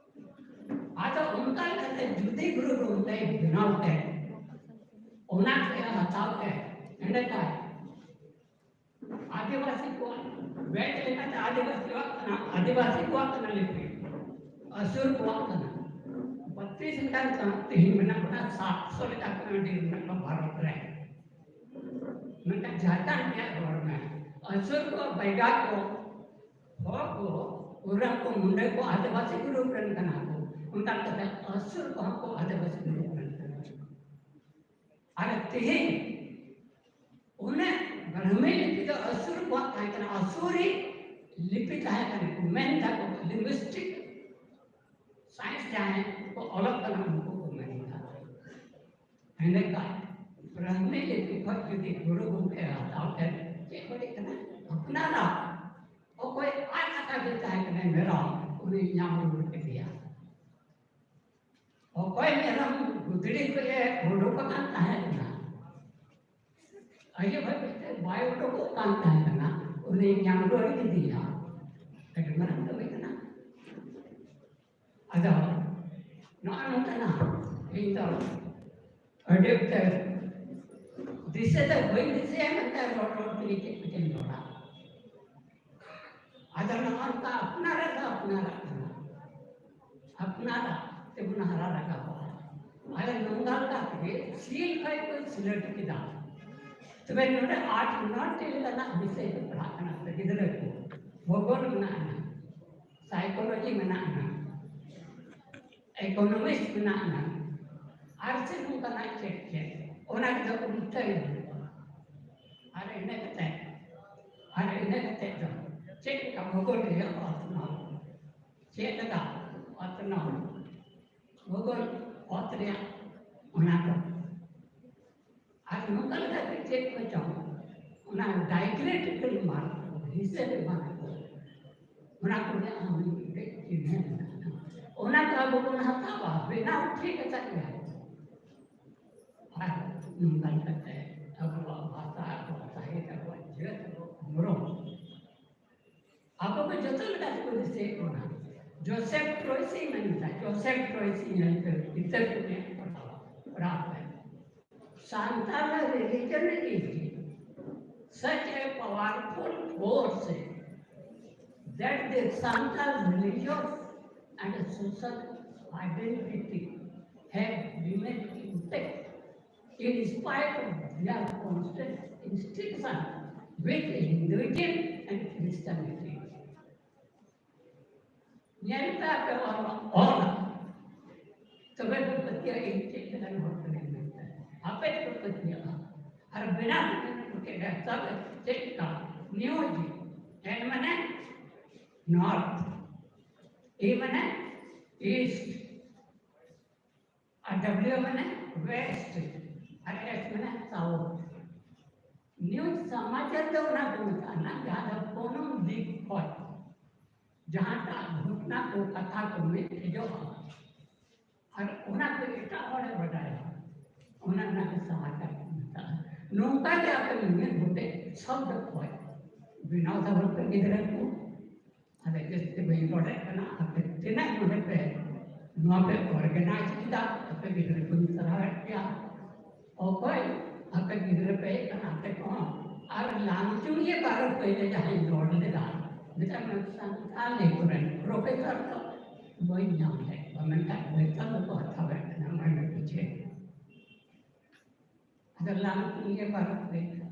ᱟᱫᱚ ᱚᱱᱠᱟ ᱞᱮᱠᱟᱛᱮ ᱡᱩᱫᱤ ᱜᱩᱨᱩ ᱜᱚᱢᱠᱮᱭ ᱵᱮᱱᱟᱣ ᱛᱮ, ᱚᱱᱟ ᱠᱚ ᱦᱟᱛᱟᱣ ᱛᱮ, ᱮᱸᱰᱮᱠᱷᱟᱱ ᱟᱹᱫᱤᱵᱟᱹᱥᱤ ᱠᱚᱣᱟᱜ ᱵᱮᱪ ᱞᱮᱠᱟᱛᱮ ᱟᱹᱫᱤᱵᱟᱹᱥᱤ ᱠᱚᱣᱟᱜ ᱠᱟᱱᱟ, ᱟᱹᱫᱤᱵᱟᱹᱥᱤ ᱠᱚᱣᱟᱜ ᱠᱟᱱᱟ ᱞᱤᱯᱤ, ᱟᱹᱥᱩᱨ ᱠᱚᱣᱟᱜ ᱠᱟᱱᱟ᱾ ᱵᱟᱛᱤᱥ ᱞᱮᱠᱟᱱ ᱠᱟᱱᱟ, ᱛᱮᱦᱮᱧ ᱢᱮᱱᱟᱜ ᱵᱚᱱᱟ ᱥᱟᱛᱥᱚ ᱞᱮᱠᱟ ᱠᱟᱹᱣᱰᱤ ᱢᱮᱱᱟᱜ ᱠᱚᱣᱟ ᱵᱷᱟᱨᱚᱛ ᱨᱮ᱾ ᱢᱮᱱᱠᱷᱟᱱ ᱡᱷᱟᱲᱠᱷᱚᱸᱰ ᱨᱮᱭᱟᱜ ᱦᱚᱲ ᱢᱮ, ᱟᱹᱥᱩᱨ ᱠᱚ, ᱵᱮᱜᱟ ᱠᱚ, ᱦᱚᱲ ᱠᱚ, ᱩᱨᱟᱝ ᱠᱚ, ᱢᱩᱱᱰᱟᱹ ᱠᱚ ᱟᱹᱫᱤᱵᱟᱹᱥᱤ ᱜᱨᱩᱯ ᱨᱮᱱ ᱠᱟᱱᱟ ᱠᱚ, ᱚᱱᱠᱟ ᱠᱟᱛᱮ ᱟᱹᱥᱩᱨ ᱠᱚᱦᱚᱸ ᱠᱚ ᱟᱹᱫᱤᱵᱟᱹᱥᱤ ᱜᱨᱩᱯ ᱨᱮᱱ ᱠᱟᱱᱟ ᱠᱚ᱾ ᱟᱨ ᱛᱮᱦᱮᱧ ᱚᱱᱮ ᱵᱨᱟᱦᱢᱤ ᱞᱤᱯᱤ ᱫᱚ ᱟᱹᱥᱩᱨ ᱠᱚᱣᱟᱜ ᱛᱟᱦᱮᱸ ᱠᱟᱱᱟ, ᱟᱹᱥᱩᱨᱤ ᱞᱤᱯᱤ ᱛᱟᱦᱮᱸ ᱠᱟᱱᱟ ᱠᱚ, ᱢᱮᱱ ᱫᱟᱠᱚ ᱞᱤᱝᱜᱩᱭᱥᱴᱤᱠ ᱥᱟᱭᱮᱱᱥ ᱡᱟᱦᱟᱸᱭ ᱠᱚ ᱚᱞᱚᱜ ᱠᱟᱱᱟ ᱩᱱᱠᱩ ᱠᱚ ᱢᱮᱱ ᱮᱫᱟ᱾ ᱮᱸᱰᱮᱠᱷᱟᱱ ᱵᱨᱟᱦᱢᱤ ᱞᱤᱯᱤ ᱠᱷᱚᱱ ᱡᱩᱫᱤ ᱜᱩᱨᱩ ᱜᱚᱢᱠᱮ ᱦᱟᱛᱟᱣ ᱠᱮᱫ, ᱪᱮᱫ ᱵᱟᱹᱲᱤᱡ ᱠᱟᱱᱟ? ᱟᱯᱱᱟᱨᱟᱜ ᱚᱠᱚᱭ ᱟᱡ ᱟᱠᱟᱫᱮ ᱛᱟᱦᱮᱸ ᱠᱟᱱᱟᱭ ᱢᱮᱨᱚᱢ, ᱩᱱᱤ ᱧᱟᱢ ᱨᱩᱣᱟᱹᱲ ᱠᱮᱫᱮᱭᱟ᱾ ᱚᱠᱚᱭ ᱢᱮᱨᱚᱢ ᱜᱩᱫᱽᱲᱤ ᱠᱷᱚᱱ ᱮ ᱩᱰᱩᱠ ᱟᱠᱟᱱ ᱛᱟᱦᱮᱸ ᱠᱟᱱᱟ, ᱟᱭᱩᱵ ᱦᱟᱹᱵᱤᱡ ᱛᱮ ᱵᱟᱭ ᱩᱰᱩᱠᱚᱜ ᱠᱟᱱ ᱛᱟᱦᱮᱸ ᱠᱟᱱᱟ, ᱩᱱᱤ ᱧᱟᱢ ᱨᱩᱣᱟᱹᱲ ᱠᱮᱫᱮᱭᱟ᱾ ᱟᱹᱰᱤ ᱢᱟᱨᱟᱝ ᱠᱟᱹᱢᱤ ᱠᱟᱱᱟ᱾ ᱟᱫᱚ ᱱᱚᱜᱼᱚ ᱱᱚᱝᱠᱟᱱᱟᱜ ᱤᱧ ᱫᱚ ᱟᱹᱰᱤ ᱩᱛᱟᱹᱨ ᱫᱤᱥᱟᱹ ᱫᱚ ᱵᱟᱹᱧ ᱫᱤᱥᱟᱹᱭᱟ, ᱢᱮᱱᱠᱷᱟᱱ ᱨᱚᱲ ᱨᱚᱲ ᱛᱮᱜᱮ ᱪᱮᱫ ᱠᱚᱪᱚᱧ ᱨᱚᱲᱟ᱾ ᱟᱫᱚ ᱱᱚᱜᱼᱚ ᱱᱚᱝᱠᱟ ᱟᱯᱱᱟᱨᱟᱜ ᱫᱚ ᱟᱯᱱᱟᱨᱟᱜ ᱠᱟᱱᱟ, ᱟᱯᱱᱟᱨᱟᱜ ᱛᱮᱵᱚᱱ ᱦᱟᱨᱟ ᱨᱟᱠᱟᱵᱚᱜᱼᱟ᱾ ᱟᱞᱮ ᱱᱚᱝᱠᱟ ᱞᱮᱠᱟ ᱛᱮᱜᱮ ᱥᱤᱞ ᱠᱷᱚᱡ ᱠᱚ ᱥᱤᱞᱟᱹᱴ ᱠᱮᱫᱟ᱾ ᱛᱚᱵᱮ ᱱᱚᱰᱮ ᱟᱴ ᱱᱚᱴᱤ ᱞᱮᱠᱟᱱᱟᱜ ᱵᱤᱥᱚᱭ ᱠᱚ ᱯᱟᱲᱦᱟᱜ ᱠᱟᱱᱟ ᱥᱮ ᱜᱤᱫᱽᱨᱟᱹ ᱠᱚ, ᱵᱷᱩᱜᱳᱞ ᱢᱮᱱᱟᱜᱼᱟ, ᱥᱟᱭᱠᱳᱞᱚᱡᱤ ᱢᱮᱱᱟᱜᱼᱟ, ᱤᱠᱳᱱᱚᱢᱤᱠᱥ ᱢᱮᱱᱟᱜᱼᱟ, ᱟᱨ ᱪᱮᱫ ᱱᱚᱝᱠᱟᱱᱟᱜ ᱪᱮᱫ ᱪᱮᱫ, ᱚᱱᱟ ᱠᱚᱫᱚ ᱩᱞᱴᱟᱹ ᱜᱮ ᱦᱩᱭᱩᱜᱼᱟ᱾ ᱟᱨ ᱤᱱᱟᱹ ᱠᱟᱛᱮ, ᱟᱨ ᱤᱱᱟᱹ ᱠᱟᱛᱮ ᱫᱚ ᱪᱮᱫ ᱞᱮᱠᱟ ᱵᱷᱩᱜᱳᱞ ᱨᱮᱭᱟᱜ ᱚᱛᱱᱚᱜ, ᱪᱮᱫ ᱞᱮᱠᱟ ᱚᱛᱱᱚᱜ, ᱵᱷᱩᱜᱳᱞ ᱚᱛ ᱨᱮᱭᱟᱜ ᱚᱱᱟ ᱠᱚ᱾ ᱟᱨ ᱱᱚᱝᱠᱟ ᱞᱮᱠᱟᱛᱮ ᱪᱮᱫ ᱠᱚ ᱪᱚᱝ, ᱚᱱᱟ ᱰᱟᱭᱜᱨᱮᱴᱤᱠᱟᱞ ᱢᱟᱨᱠ, ᱦᱤᱥᱟᱹᱵ ᱮᱢᱟᱱ ᱠᱚ, ᱚᱱᱟ ᱠᱚ ᱨᱮᱭᱟᱜ ᱦᱚᱸ ᱢᱤᱫᱴᱮᱡ ᱪᱤᱱᱦᱟᱹ ᱢᱮᱱᱟᱜᱼᱟ᱾ ᱚᱱᱟ ᱠᱚ ᱟᱵᱚ ᱵᱚᱱ ᱦᱟᱛᱟᱣᱟ, ᱵᱮᱱᱟᱣ ᱴᱷᱤᱠ ᱟᱠᱟᱫ ᱜᱮᱭᱟ᱾ ᱟᱨ ᱱᱚᱝᱠᱟ ᱞᱮᱠᱟᱛᱮ ᱟᱵᱚᱣᱟᱜ ᱵᱷᱟᱥᱟ, ᱟᱵᱚᱣᱟᱜ ᱥᱟᱦᱤᱛ, ᱟᱵᱚᱣᱟᱜ ᱡᱟᱹᱛ, ᱟᱵᱚᱣᱟᱜ ᱞᱮᱠᱟ ᱛᱮᱠᱚ ᱫᱤᱥᱟᱹᱭᱮᱫ ᱵᱚᱱᱟ᱾ ᱡᱳᱥᱮᱯᱷ ᱴᱨᱚᱭᱥᱤ ᱢᱮᱱ ᱠᱮᱫᱟ, ᱡᱳᱥᱮᱯᱷ ᱴᱨᱚᱭᱥᱤ ᱧᱮᱞ ᱯᱮ, ᱜᱤᱫᱟᱹᱨ ᱠᱚ ᱧᱮᱞ ᱯᱟᱲᱦᱟᱣ ᱯᱟᱲᱦᱟᱣ ᱯᱮ᱾ Santal religion is such a powerful force that the Santal religious and social identity have remained intact in spite of their constant instruction with Hinduism and Christianity. ᱧᱮᱞ ᱯᱮ ᱟᱯᱮ ᱚᱞ, ᱚᱞᱟ, ᱛᱚᱵᱮ ᱯᱮ ᱯᱟᱹᱛᱭᱟᱹᱜᱼᱟ ᱤᱧ ᱪᱮᱫ ᱞᱮᱠᱟᱱ ᱦᱚᱲ ᱠᱟᱹᱱᱟᱹᱧ ᱢᱮᱱᱛᱮ᱾ ᱟᱯᱮ ᱜᱮᱯᱮ ᱯᱟᱹᱛᱭᱟᱹᱜᱼᱟ᱾ ᱟᱨ ᱵᱮᱱᱟᱣ ᱠᱟᱛᱮ ᱯᱮ ᱯᱟᱹᱛᱭᱟᱹᱜᱼᱟ᱾ ᱛᱚᱵᱮ ᱪᱮᱫ ᱞᱮᱠᱟ? ᱱᱤᱭᱩᱡᱽ, N ᱢᱟᱱᱮ ᱱᱚᱨᱛᱷ, E ᱢᱟᱱᱮ ᱤᱥᱴ, ᱟᱨ W ᱢᱟᱱᱮ ᱣᱮᱥᱴ, ᱟᱨ S ᱢᱟᱱᱮ ᱥᱟᱣᱩᱛᱷ᱾ ᱱᱤᱭᱩᱡᱽ ᱥᱚᱢᱟᱪᱟᱨ ᱫᱚ ᱚᱱᱟ ᱠᱚ ᱢᱮᱛᱟᱜᱼᱟ, ᱡᱟᱦᱟᱸ ᱫᱚ ᱠᱳᱱᱳ ᱫᱤᱠ ᱠᱷᱚᱱ ᱡᱟᱦᱟᱸᱴᱟᱜ ᱜᱷᱚᱴᱱᱟ ᱠᱚ, ᱠᱟᱛᱷᱟ ᱠᱚ ᱢᱮᱫ ᱦᱤᱡᱩᱜᱼᱟ, ᱟᱨ ᱚᱱᱟ ᱠᱚ ᱮᱴᱟᱜ ᱦᱚᱲᱮ ᱵᱟᱰᱟᱭᱟ, ᱚᱱᱟ ᱚᱱᱟ ᱠᱚ ᱥᱚᱢᱟᱪᱟᱨ ᱠᱚ ᱢᱮᱛᱟᱜᱼᱟ᱾ ᱱᱚᱝᱠᱟ ᱜᱮ ᱟᱯᱮ ᱢᱤᱢᱤᱫ ᱜᱚᱴᱮᱡ ᱥᱚᱵᱫᱚ ᱠᱷᱚᱱ ᱵᱮᱱᱟᱣ ᱛᱟᱵᱚᱱ ᱯᱮ ᱜᱤᱫᱽᱨᱟᱹ ᱠᱚ᱾ ᱟᱫᱚ ᱡᱟᱹᱥᱛᱤ ᱵᱟᱹᱧ ᱨᱚᱲᱮᱫ ᱠᱟᱱᱟ, ᱟᱯᱮ ᱛᱤᱱᱟᱹᱜ ᱱᱚᱰᱮ ᱯᱮ ᱱᱚᱣᱟ ᱯᱮ organize ᱠᱮᱫᱟ, ᱟᱯᱮ ᱜᱤᱫᱽᱨᱟᱹ ᱠᱚᱧ ᱥᱟᱨᱦᱟᱣᱮᱫ ᱯᱮᱭᱟ᱾ ᱚᱠᱚᱭ ᱟᱯᱮ ᱜᱤᱫᱽᱨᱟᱹ ᱯᱮ ᱦᱮᱡ ᱠᱟᱱᱟ, ᱟᱯᱮ ᱠᱚᱦᱚᱸ᱾ ᱟᱨ ᱞᱟᱝᱪᱩᱲᱤᱭᱟᱹ ᱵᱟᱨᱚ ᱯᱟᱹᱭᱞᱟᱹ ᱡᱟᱦᱟᱸᱧ ᱨᱚᱲ ᱞᱮᱫᱟ, ᱢᱮᱛᱟᱜ ᱢᱮ ᱥᱟᱱᱛᱟᱞᱤ ᱠᱚᱨᱮᱱ professor ᱫᱚ ᱵᱟᱹᱧ ᱧᱟᱢ ᱞᱮᱫ ᱠᱚᱣᱟ, ᱢᱮᱱᱠᱷᱟᱱ ᱵᱮᱛᱚᱱ ᱫᱚᱠᱚ ᱦᱟᱛᱟᱣᱮᱫ ᱠᱟᱱᱟ, ᱚᱱᱟ ᱜᱮ ᱵᱩᱡᱷᱟᱹᱣ᱾ ᱟᱫᱚ ᱞᱟᱝᱪᱩᱲᱤᱭᱟᱹ ᱵᱟᱨᱚ ᱯᱟᱹᱭᱞᱟᱹ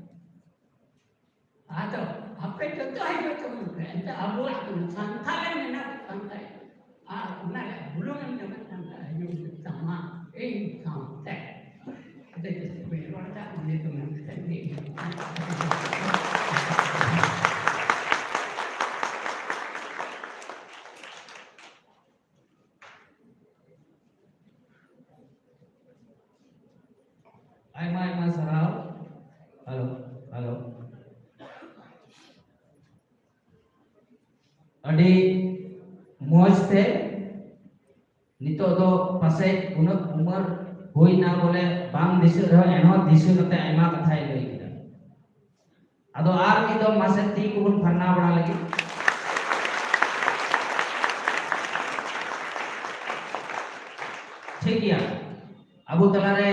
ᱟᱫᱚ ᱟᱯᱮ ᱡᱚᱛᱚ ᱦᱤᱡᱩᱜ ᱛᱟᱵᱚᱱ ᱯᱮ, ᱮᱱᱛᱮ ᱟᱵᱚᱣᱟᱜ ᱥᱟᱱᱛᱟᱲ ᱨᱮ ᱢᱮᱱᱟᱜ ᱠᱟᱱ ᱛᱟᱭ, ᱟᱨ ᱚᱱᱟ ᱨᱮ ᱵᱩᱞᱩᱝ ᱮᱢ ᱡᱚᱢᱮᱫ ᱠᱟᱱ ᱛᱟᱭ, ᱦᱤᱡᱩᱜ ᱦᱩᱭᱩᱜ ᱛᱟᱢᱟ ᱤᱧ ᱥᱟᱶᱛᱮ᱾ ᱟᱫᱚ ᱡᱟᱹᱥᱛᱤ ᱵᱟᱹᱧ ᱨᱚᱲ ᱮᱫᱟ, ᱚᱸᱰᱮ ᱫᱚ ᱢᱮᱱ ᱠᱟᱛᱮ ᱜᱮ ᱤᱧ ᱟᱭᱢᱟ ᱟᱭᱢᱟ ᱥᱟᱨᱦᱟᱣ᱾ Hello, hello. ᱟᱹᱰᱤ ᱢᱚᱡᱽ ᱛᱮ ᱱᱤᱛᱚᱜ ᱫᱚ ᱯᱟᱥᱮᱡ ᱩᱱᱟᱹᱜ ᱩᱢᱟᱹᱨ ᱦᱩᱭᱱᱟ ᱵᱚᱞᱮ ᱵᱟᱝ ᱫᱤᱥᱟᱹᱜ ᱨᱮᱦᱚᱸ ᱮᱱᱦᱚᱸ ᱫᱤᱥᱟᱹ ᱠᱟᱛᱮ ᱟᱭᱢᱟ ᱠᱟᱛᱷᱟᱭ ᱞᱟᱹᱭ ᱠᱮᱫᱟ᱾ ᱟᱫᱚ ᱟᱨ ᱢᱤᱫ ᱫᱚᱢ ᱢᱟᱥᱮ ᱛᱤ ᱠᱚᱵᱚᱱ ᱯᱷᱟᱨᱱᱟ ᱵᱟᱲᱟ ᱞᱟᱹᱜᱤᱫ᱾ ᱴᱷᱤᱠ ᱜᱮᱭᱟ, ᱟᱵᱚ ᱛᱟᱞᱟᱨᱮ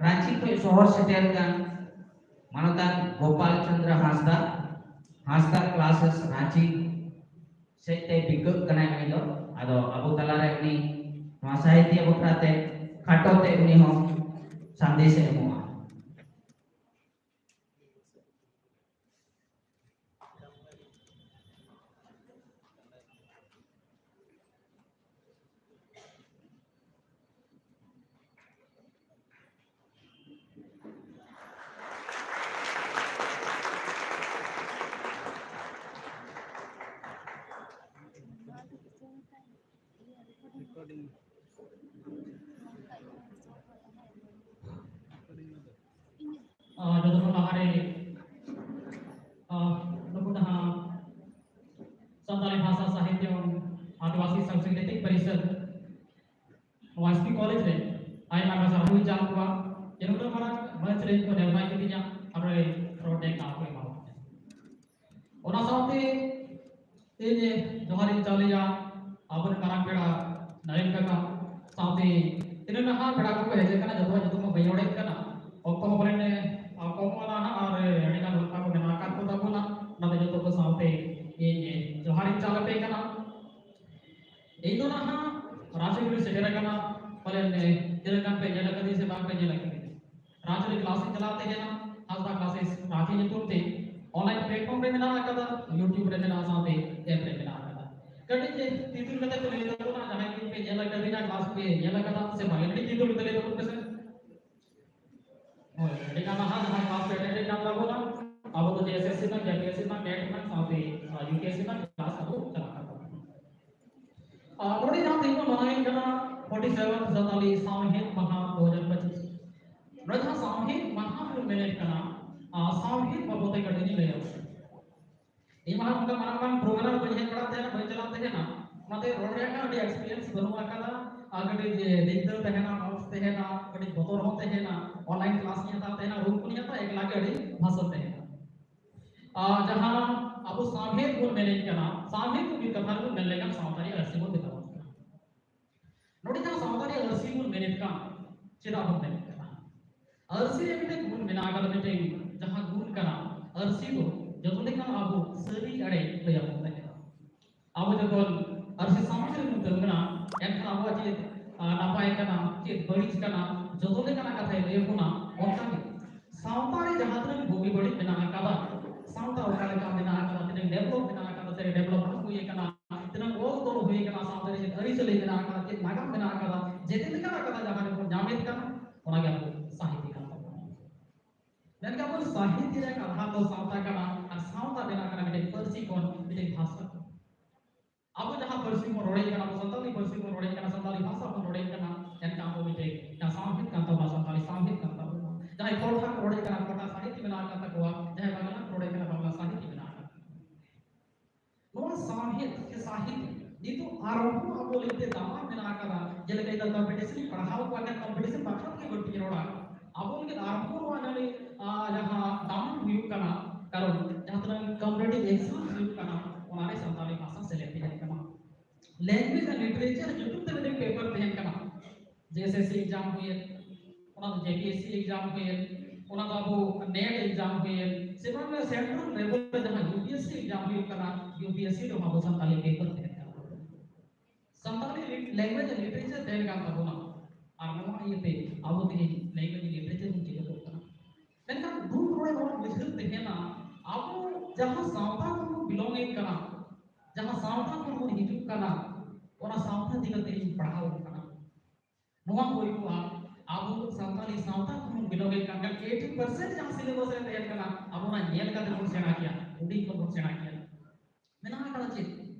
ᱨᱟᱸᱪᱤ ᱠᱷᱚᱱ ᱥᱚᱦᱚᱨ ᱥᱮᱴᱮᱨ ᱠᱟᱱ ᱢᱟᱱᱚᱛᱟᱱ ᱜᱳᱯᱟᱞ ᱪᱚᱸᱫᱽᱨᱚ ᱦᱟᱸᱥᱫᱟ, ᱦᱟᱸᱥᱫᱟ ᱠᱞᱟᱥᱮᱥ ᱨᱟᱸᱪᱤ ᱥᱮᱫ ᱛᱮ ᱵᱤᱠᱟᱹᱜ ᱠᱟᱱᱟᱭ ᱩᱱᱤ ᱫᱚ᱾ ᱟᱫᱚ ᱟᱵᱚ ᱛᱟᱞᱟᱨᱮ ᱩᱱᱤ ᱱᱚᱣᱟ ᱥᱟᱦᱤᱛᱭᱚ ᱵᱟᱠᱷᱨᱟ ᱛᱮ ᱠᱷᱟᱴᱚ ᱛᱮ ᱩᱱᱤ ᱦᱚᱸ ᱥᱟᱸᱫᱮᱥ ᱮ ᱮᱢᱚᱜᱼᱟ᱾ ᱟᱨ ᱡᱚᱛᱚ ᱠᱷᱚᱱ ᱞᱟᱦᱟᱨᱮ, ᱟᱨ ᱱᱩᱠᱩ ᱡᱟᱦᱟᱸ ᱥᱟᱱᱛᱟᱲᱤ ᱵᱷᱟᱥᱟ ᱥᱟᱦᱤᱛᱭᱚ ᱟᱹᱫᱤᱵᱟᱹᱥᱤ ᱥᱟᱝᱥᱠᱨᱤᱛᱤᱠ ᱯᱚᱨᱤᱥᱚᱫᱽ ᱱᱚᱣᱟ ᱮᱥ ᱯᱤ ᱠᱚᱞᱮᱡᱽ ᱨᱮ ᱟᱭᱢᱟ ᱟᱭᱢᱟ ᱥᱟᱨᱦᱟᱣ ᱤᱧ ᱪᱟᱞ ᱠᱚᱣᱟ ᱡᱮ ᱱᱩᱱᱟᱹᱜ ᱢᱟᱨᱟᱝ ᱢᱚᱧᱪ ᱨᱮ ᱤᱧ ᱠᱚ ᱱᱮᱣᱛᱟ ᱠᱤᱫᱤᱧᱟ ᱟᱨ ᱱᱚᱰᱮ ᱨᱚᱲ ᱨᱮᱭᱟᱜ ᱫᱟᱣ ᱠᱚ ᱮᱢᱟ ᱠᱟᱫᱤᱧᱟ᱾ ᱚᱱᱟ ᱥᱟᱶᱛᱮ ᱤᱧ ᱡᱚᱦᱟᱨ ᱤᱧ ᱪᱟᱞᱮᱭᱟ ᱟᱵᱚᱨᱮᱱ ᱢᱟᱨᱟᱝ ᱯᱮᱲᱟ ᱱᱟᱭᱚᱱ ᱠᱟᱠᱟ ᱥᱟᱶᱛᱮ ᱛᱤᱱᱟᱹᱜ ᱱᱟᱦᱟᱜ ᱯᱮᱲᱟ ᱠᱚᱠᱚ ᱦᱮᱡ ᱟᱠᱟᱱᱟ, ᱡᱚᱛᱚᱣᱟᱜ ᱧᱩᱛᱩᱢ ᱢᱟ ᱵᱟᱹᱧ ᱨᱚᱲᱮᱫ ᱠᱟᱱᱟ, ᱚᱠᱛᱚ ᱦᱚᱸ ᱯᱟᱞᱮᱱ ᱠᱚᱢᱚᱜᱼᱟ ᱱᱟᱦᱟᱜ ᱟᱨ ᱟᱹᱰᱤ ᱜᱟᱱ ᱚᱱᱠᱟ ᱠᱚ ᱢᱮᱱᱟᱜ ᱟᱠᱟᱫ ᱠᱚ ᱛᱟᱵᱚᱱᱟ᱾ ᱚᱱᱟᱛᱮ ᱡᱚᱛᱚ ᱠᱚ ᱥᱟᱶᱛᱮ ᱤᱧ ᱡᱚᱦᱟᱨ ᱤᱧ ᱪᱟᱞ ᱟᱯᱮ ᱠᱟᱱᱟ᱾ ᱤᱧ ᱫᱚ ᱱᱟᱦᱟᱜ ᱨᱟᱸᱪᱤ ᱨᱮ ᱥᱮᱴᱮᱨ ᱟᱠᱟᱱᱟ, ᱯᱟᱞᱮᱱ ᱛᱤᱱᱟᱹᱜ ᱜᱟᱱ ᱯᱮ ᱧᱮᱞ ᱟᱠᱟᱫᱤᱧ ᱥᱮ ᱵᱟᱝ ᱯᱮ ᱧᱮᱞ ᱟᱠᱟᱫᱤᱧ᱾ ᱨᱟᱸᱪᱤ ᱨᱮ ᱠᱞᱟᱥ ᱤᱧ ᱪᱟᱞᱟᱣ ᱛᱟᱦᱮᱸ ᱠᱟᱱᱟ, ᱦᱟᱸᱥᱫᱟ ᱠᱞᱟᱥᱮᱥ ᱨᱟᱸᱪᱤ ᱧᱩᱛᱩᱢ ᱛᱮ᱾ ᱚᱱᱞᱟᱭᱤᱱ ᱯᱞᱟᱴᱯᱷᱚᱨᱢ ᱨᱮ ᱢᱮᱱᱟᱜ ᱟᱠᱟᱫᱟ, YouTube ᱨᱮ ᱢᱮᱱᱟᱜᱼᱟ, ᱥᱟᱶᱛᱮ ᱮᱯ ᱨᱮ ᱢᱮᱱᱟᱜ ᱟᱠᱟᱫᱟ᱾ ᱠᱟᱹᱴᱤᱡ ᱛᱤ ᱛᱩᱞ ᱠᱟᱛᱮ ᱯᱮ ᱞᱟᱹᱭ ᱛᱟᱵᱚᱱᱟ, ᱡᱟᱦᱟᱸᱭ ᱜᱮ ᱯᱮ ᱧᱮᱞ ᱟᱠᱟᱫᱤᱧᱟ, ᱠᱞᱟᱥ ᱯᱮ ᱧᱮᱞ ᱟᱠᱟᱫᱟ ᱥᱮ ᱵᱟᱝ, ᱠᱟᱹᱴᱤᱡ ᱛᱤ ᱛᱩᱞ ᱠᱟᱛᱮ ᱞᱟᱹᱭ ᱛᱟᱵᱚᱱ ᱯᱮᱥᱮ᱾ ᱦᱳᱭ, ᱟᱹᱰᱤ ᱜᱟᱱ ᱱᱟᱦᱟᱜ ᱡᱟᱦᱟᱸᱭ ᱠᱞᱟᱥ ᱯᱮ ᱮᱴᱮᱱᱰ ᱮᱫ ᱠᱟᱱ ᱛᱟᱵᱚᱱᱟ, ᱟᱵᱚ ᱫᱚ ᱡᱮ ᱮᱥ ᱮᱥ ᱥᱤ ᱨᱮᱱᱟᱜ, ᱡᱮ ᱯᱤ ᱮᱥ ᱥᱤ ᱨᱮᱱᱟᱜ, ᱱᱮᱴ ᱨᱮᱱᱟᱜ, ᱥᱟᱶᱛᱮ ᱟᱨ ᱭᱩ ᱯᱤ ᱮᱥ ᱥᱤ ᱨᱮᱱᱟᱜ ᱠᱞᱟᱥ ᱟᱵᱚ ᱪᱟᱞᱟᱜ ᱠᱟᱱ ᱛᱟᱵᱚᱱᱟ᱾ ᱟᱨ ᱱᱚᱰᱮ ᱡᱟᱦᱟᱸ ᱛᱮᱦᱮᱧ ᱵᱚᱱ ᱢᱟᱱᱟᱣᱮᱫ ᱠᱟᱱᱟ forty seventh ᱥᱟᱱᱛᱟᱲᱤ ᱥᱟᱶᱦᱮᱫ ᱢᱟᱦᱟ ᱫᱩ ᱦᱟᱡᱟᱨ ᱯᱚᱸᱪᱤᱥ᱾ ᱱᱚᱰᱮ ᱡᱟᱦᱟᱸ ᱥᱟᱶᱦᱮᱫ ᱢᱟᱦᱟ ᱵᱚᱱ ᱢᱮᱱᱮᱫ ᱠᱟᱱᱟ, ᱟᱨ ᱥᱟᱶᱦᱮᱫ ᱵᱟᱵᱚᱫ ᱛᱮ ᱠᱟᱹᱴᱤᱡ ᱤᱧ ᱞᱟᱹᱭᱟ᱾ ᱤᱧ ᱢᱟ ᱚᱱᱠᱟ ᱢᱟᱨᱟᱝ ᱢᱟᱨᱟᱝ ᱯᱨᱳᱜᱨᱟᱢ ᱵᱟᱹᱧ ᱦᱮᱡ ᱵᱟᱲᱟᱜ ᱛᱟᱦᱮᱱᱟ, ᱵᱟᱹᱧ ᱪᱟᱞᱟᱜ ᱛᱟᱦᱮᱱᱟ, ᱚᱱᱟᱛᱮ ᱨᱚᱲ ᱨᱮᱭᱟᱜ ᱦᱚᱸ ᱟᱹᱰᱤ ᱮᱠᱥᱯᱤᱨᱤᱭᱮᱱᱥ ᱵᱟᱹᱱᱩᱜ ᱟᱠᱟᱫᱟ᱾ ᱟᱨ ᱠᱟᱹᱴᱤᱡ ᱫᱤᱜᱫᱟᱹ ᱛᱟᱦᱮᱱᱟ, ᱱᱟᱨᱵᱷᱟᱥ ᱛᱟᱦᱮᱱᱟ, ᱠᱟᱹᱴᱤᱡ ᱵᱚᱛᱚᱨ ᱦᱚᱸ ᱛᱟᱦᱮᱱᱟ᱾ ᱚᱱᱞᱟᱭᱤᱱ ᱠᱞᱟᱥ ᱤᱧ ᱦᱟᱛᱟᱣ ᱛᱟᱦᱮᱱᱟ, ᱨᱩᱢ ᱠᱚᱧ ᱦᱟᱛᱟᱣᱟ, ᱮᱠᱞᱟ ᱜᱮ ᱟᱹᱰᱤ ᱵᱷᱟᱥᱚᱱ ᱛᱟᱦᱮᱱᱟ᱾ ᱟᱨ ᱡᱟᱦᱟᱸ ᱟᱵᱚ ᱥᱟᱶᱦᱮᱫ ᱵᱚᱱ ᱢᱮᱱᱮᱫ ᱠᱟᱱᱟ, ᱥᱟᱶᱦᱮᱫ ᱫᱚ ᱢᱤᱫ ᱠᱟᱛᱷᱟ ᱨᱮᱵᱚᱱ ᱢᱮᱱ ᱞᱮᱠᱷᱟᱱ ᱥᱟᱶᱛᱟ ᱨᱮᱭᱟᱜ ᱟᱹᱨᱥᱤ ᱵᱚᱱ ᱢᱮᱛᱟᱣᱟᱜ ᱠᱟᱱᱟ᱾ ᱱᱚᱰᱮ ᱟᱹᱨᱥᱤ ᱵᱚᱱ ᱢᱮᱱᱮᱫ ᱠᱟᱱ, ᱪᱮᱫᱟᱜ ᱵᱚᱱ ᱢᱮᱱᱮᱫ ᱠᱟᱱᱟ? ᱟᱹᱨᱥᱤ ᱨᱮ ᱢᱤᱫᱴᱮᱱ ᱜᱩᱱ ᱢᱮᱱᱟᱜ ᱟᱠᱟᱫᱟ, ᱢᱤᱫᱴᱮᱱ ᱡᱟᱦᱟᱸ ᱜᱩᱱ ᱠᱟᱱᱟ, ᱟᱹᱨᱥᱤ ᱫᱚ ᱡᱚᱛᱚ ᱞᱮᱠᱟᱱ ᱟᱵᱚ ᱥᱟᱹᱨᱤ ᱮᱲᱮ ᱞᱟᱹᱭ ᱟᱵᱚᱱ ᱠᱟᱱᱟ᱾ ᱟᱵᱚ ᱡᱚᱠᱷᱚᱱ ᱟᱹᱨᱥᱤ ᱥᱟᱢᱟᱝ ᱨᱮ ᱵᱚᱱ ᱛᱤᱸᱜᱩᱱᱟ, ᱮᱱᱠᱷᱟᱱ ᱟᱵᱚᱣᱟᱜ ᱪᱮᱫ, ᱟ, ᱱᱟᱯᱟᱭ ᱠᱟᱱᱟ, ᱪᱮᱫ ᱵᱟᱹᱲᱤᱡ ᱠᱟᱱᱟ, ᱡᱚᱛᱚ ᱞᱮᱠᱟᱱᱟᱜ ᱠᱟᱛᱷᱟᱭ ᱞᱟᱹᱭ ᱟᱵᱚᱱᱟ᱾ ᱚᱱᱠᱟᱜᱮ ᱥᱟᱶᱛᱟ ᱨᱮ ᱡᱟᱦᱟᱸ ᱛᱤᱱᱟᱹᱜ ᱵᱩᱜᱤ ᱵᱟᱹᱲᱤᱡ ᱢᱮᱱᱟᱜ ᱟᱠᱟᱫᱟ, ᱥᱟᱶᱛᱟ ᱚᱠᱟ ᱞᱮᱠᱟ ᱢᱮᱱᱟᱜ ᱟᱠᱟᱫᱟ, ᱛᱤᱱᱟᱹᱜ develop ᱢᱮᱱᱟᱜ ᱟᱠᱟᱫᱟ, ᱛᱤᱱᱟᱹᱜ develop ᱵᱟᱝ ᱦᱩᱭ ᱟᱠᱟᱱᱟ, ᱛᱤᱱᱟᱹᱜ ᱚᱞ ᱛᱚᱞ ᱦᱩᱭ ᱟᱠᱟᱱᱟ, ᱥᱟᱶᱛᱟ ᱨᱮ ᱪᱮᱫ ᱟᱹᱨᱤᱪᱟᱹᱞᱤ ᱢᱮᱱᱟᱜ ᱟᱠᱟᱫᱟ, ᱪᱮᱫ ᱱᱟᱜᱟᱢ ᱢᱮᱱᱟᱜ ᱟᱠᱟᱫᱟ, ᱡᱮᱛᱮ ᱞᱮᱠᱟᱱᱟᱜ ᱠᱟᱛᱷᱟ ᱡᱟᱦᱟᱸ ᱨᱮᱵᱚᱱ ᱧᱟᱢᱮᱫ ᱠᱟᱱᱟ, ᱚᱱᱟᱜᱮ ᱟᱵᱚ ᱥᱟᱦᱤᱛ ᱠᱟᱱ ᱛᱟᱵᱚᱱᱟ᱾ ᱢᱮᱱᱠᱷᱟᱱ ᱟᱵᱚ ᱥᱟᱦᱤᱛ ᱨᱮᱭᱟᱜ ᱟᱫᱷᱟᱨ ᱫᱚ ᱥᱟᱶᱛᱟ ᱠᱟᱱᱟ, ᱟᱨ ᱥᱟᱶᱛᱟ ᱵᱮᱱᱟᱜ ᱠᱟᱱᱟ ᱢᱤᱫᱴᱮᱱ ᱯᱟᱹᱨᱥᱤ ᱠᱷᱚᱱ, ᱢᱤᱫᱴᱮᱱ ᱵᱷᱟᱥᱟ ᱠᱷᱚᱱ᱾ ᱟᱵᱚ ᱡᱟᱦᱟᱸ ᱯᱟᱹᱨᱥᱤ ᱵᱚᱱ ᱨᱚᱲᱮᱫ ᱠᱟᱱᱟ, ᱟᱵᱚ ᱥᱟᱱᱛᱟᱲᱤ ᱯᱟᱹᱨᱥᱤ ᱵᱚᱱ ᱨᱚᱲᱮᱫ ᱠᱟᱱᱟ, ᱥᱟᱱᱛᱟᱲᱤ ᱵᱷᱟᱥᱟ ᱵᱚᱱ ᱨᱚᱲᱮᱫ ᱠᱟᱱᱟ, ᱮᱱᱠᱷᱟᱱ ᱟᱵᱚ ᱢᱤᱫᱴᱮᱱ ᱡᱟᱦᱟᱸ ᱥᱟᱶᱦᱮᱫ ᱠᱟᱱ ᱛᱟᱵᱚᱱᱟ, ᱥᱟᱱᱛᱟᱲᱤ ᱥᱟᱶᱦᱮᱫ ᱠᱟᱱ ᱛᱟᱵᱚᱱᱟ᱾ ᱡᱟᱦᱟᱸᱭ ᱠᱚᱴᱷᱟ ᱠᱚ ᱨᱚᱲᱮᱫ ᱠᱟᱱᱟ, ᱠᱚᱴᱷᱟ ᱥᱟᱦᱤᱛ ᱢᱮᱱᱟᱜ ᱟᱠᱟᱫ ᱛᱟᱠᱚᱣᱟ, ᱡᱟᱦᱟᱸᱭ ᱵᱟᱝᱞᱟ ᱠᱚ ᱨᱚᱲᱮᱫ ᱠᱟᱱᱟ, ᱵᱟᱝᱞᱟ ᱥᱟᱦᱤᱛ ᱢᱮᱱᱟᱜ ᱟᱠᱟᱫ ᱛᱟᱠᱚᱣᱟ᱾ ᱱᱚᱣᱟ ᱥᱟᱶᱦᱮᱫ ᱥᱮ ᱥᱟᱦᱤᱛ ᱱᱤᱛᱚᱜ ᱟᱨᱦᱚᱸ ᱟᱵᱚ ᱞᱟᱹᱜᱤᱫ ᱛᱮ ᱫᱟᱢᱟᱱ ᱢᱮᱱᱟᱜ ᱟᱠᱟᱫᱟ᱾ ᱡᱮᱞᱮᱠᱟ ᱤᱧ ᱫᱚ competition ᱤᱧ ᱯᱟᱲᱦᱟᱣ ᱠᱚᱣᱟ, ᱮᱱᱠᱷᱟᱱ competition ᱵᱟᱠᱷᱨᱟ ᱛᱮᱜᱮ ᱵᱟᱹᱲᱛᱤᱧ ᱨᱚᱲᱟ᱾ ᱟᱵᱚ ᱞᱟᱹᱜᱤᱫ ᱟᱨᱦᱚᱸ ᱱᱚᱣᱟ ᱡᱟᱹᱱᱤᱡ, ᱟ, ᱡᱟᱦᱟᱸ ᱫᱟᱢᱟᱱ ᱦᱩᱭᱩᱜ ᱠᱟᱱᱟ, ᱠᱟᱨᱚᱱ ᱡᱟᱦᱟᱸ ᱛᱤᱱᱟᱹᱜ competitive exam ᱦᱩᱭᱩᱜ ᱠᱟᱱᱟ, ᱚᱱᱟᱨᱮ ᱥᱟᱱᱛᱟᱲᱤ ᱵᱷᱟᱥᱟ ᱥᱮᱞᱮᱫ ᱛᱟᱦᱮᱱ ᱠᱟᱱᱟ᱾ Language and literature ᱧᱩᱛᱩᱢ ᱛᱮ ᱢᱤᱫᱴᱮᱱ paper ᱛᱟᱦᱮᱱ ᱠᱟᱱᱟ᱾ JSSC exam ᱦᱩᱭᱮᱱ, ᱚᱱᱟ ᱫᱚ JPSC exam ᱦᱩᱭᱮᱱ, ᱚᱱᱟ ᱫᱚ ᱟᱵᱚ NET exam ᱦᱩᱭᱮᱱ, ᱥᱮ ᱵᱟᱝ ᱥᱮᱱᱴᱨᱟᱞ ᱞᱮᱵᱮᱞ ᱨᱮ ᱡᱟᱦᱟᱸ UPSC exam ᱦᱩᱭᱩᱜ ᱠᱟᱱᱟ, UPSC ᱨᱮᱦᱚᱸ ᱟᱵᱚ ᱥᱟᱱᱛᱟᱲᱤ paper ᱛᱟᱦᱮᱱ ᱠᱟᱱᱟ᱾ ᱥᱟᱱᱛᱟᱲᱤ language and literature ᱛᱟᱦᱮᱱ ᱠᱟᱱ ᱛᱟᱵᱚᱱᱟ᱾ ᱟᱨ ᱱᱚᱣᱟ ᱤᱭᱟᱹᱛᱮ ᱟᱵᱚ ᱛᱮᱦᱮᱧ language and literature ᱵᱚᱱ ᱪᱮᱫᱚᱜ ᱠᱟᱱᱟ᱾ ᱢᱮᱱᱠᱷᱟᱱ ᱫᱩᱠ ᱨᱮ ᱱᱚᱣᱟ ᱵᱩᱡᱷᱟᱹᱣ ᱛᱟᱦᱮᱱᱟ, ᱟᱵᱚ ᱡᱟᱦᱟᱸ ᱥᱟᱶᱛᱟ ᱠᱷᱚᱱ ᱵᱚᱱ belong ᱮᱫ ᱠᱟᱱᱟ, ᱡᱟᱦᱟᱸ ᱥᱟᱶᱛᱟ ᱠᱷᱚᱱ ᱵᱚᱱ ᱦᱤᱡᱩᱜ ᱠᱟᱱᱟ, ᱚᱱᱟ ᱥᱟᱶᱛᱟ ᱤᱫᱤ ᱠᱟᱛᱮ ᱤᱧ ᱯᱟᱲᱦᱟᱣ ᱠᱟᱱᱟ᱾ ᱱᱚᱣᱟ ᱦᱩᱭᱩᱜᱼᱟ, ᱟᱵᱚ ᱥᱟᱱᱛᱟᱲᱤ ᱥᱟᱶᱛᱟ ᱠᱷᱚᱱ ᱵᱚᱱ belong ᱮᱫ ᱠᱟᱱ ᱠᱷᱟᱱ eighty percent ᱡᱟᱦᱟᱸ syllabus ᱨᱮ ᱛᱟᱦᱮᱱ ᱠᱟᱱᱟ, ᱟᱵᱚ ᱚᱱᱟ ᱧᱮᱞ ᱠᱟᱛᱮ ᱵᱚᱱ ᱥᱮᱬᱟ ᱠᱮᱭᱟ, ᱦᱩᱰᱤᱧ ᱠᱷᱚᱱ ᱵᱚᱱ ᱥᱮᱬᱟ ᱠᱮᱭᱟ᱾ ᱢᱮᱱᱟᱜ ᱟᱠᱟᱫᱟ ᱪᱮᱫ?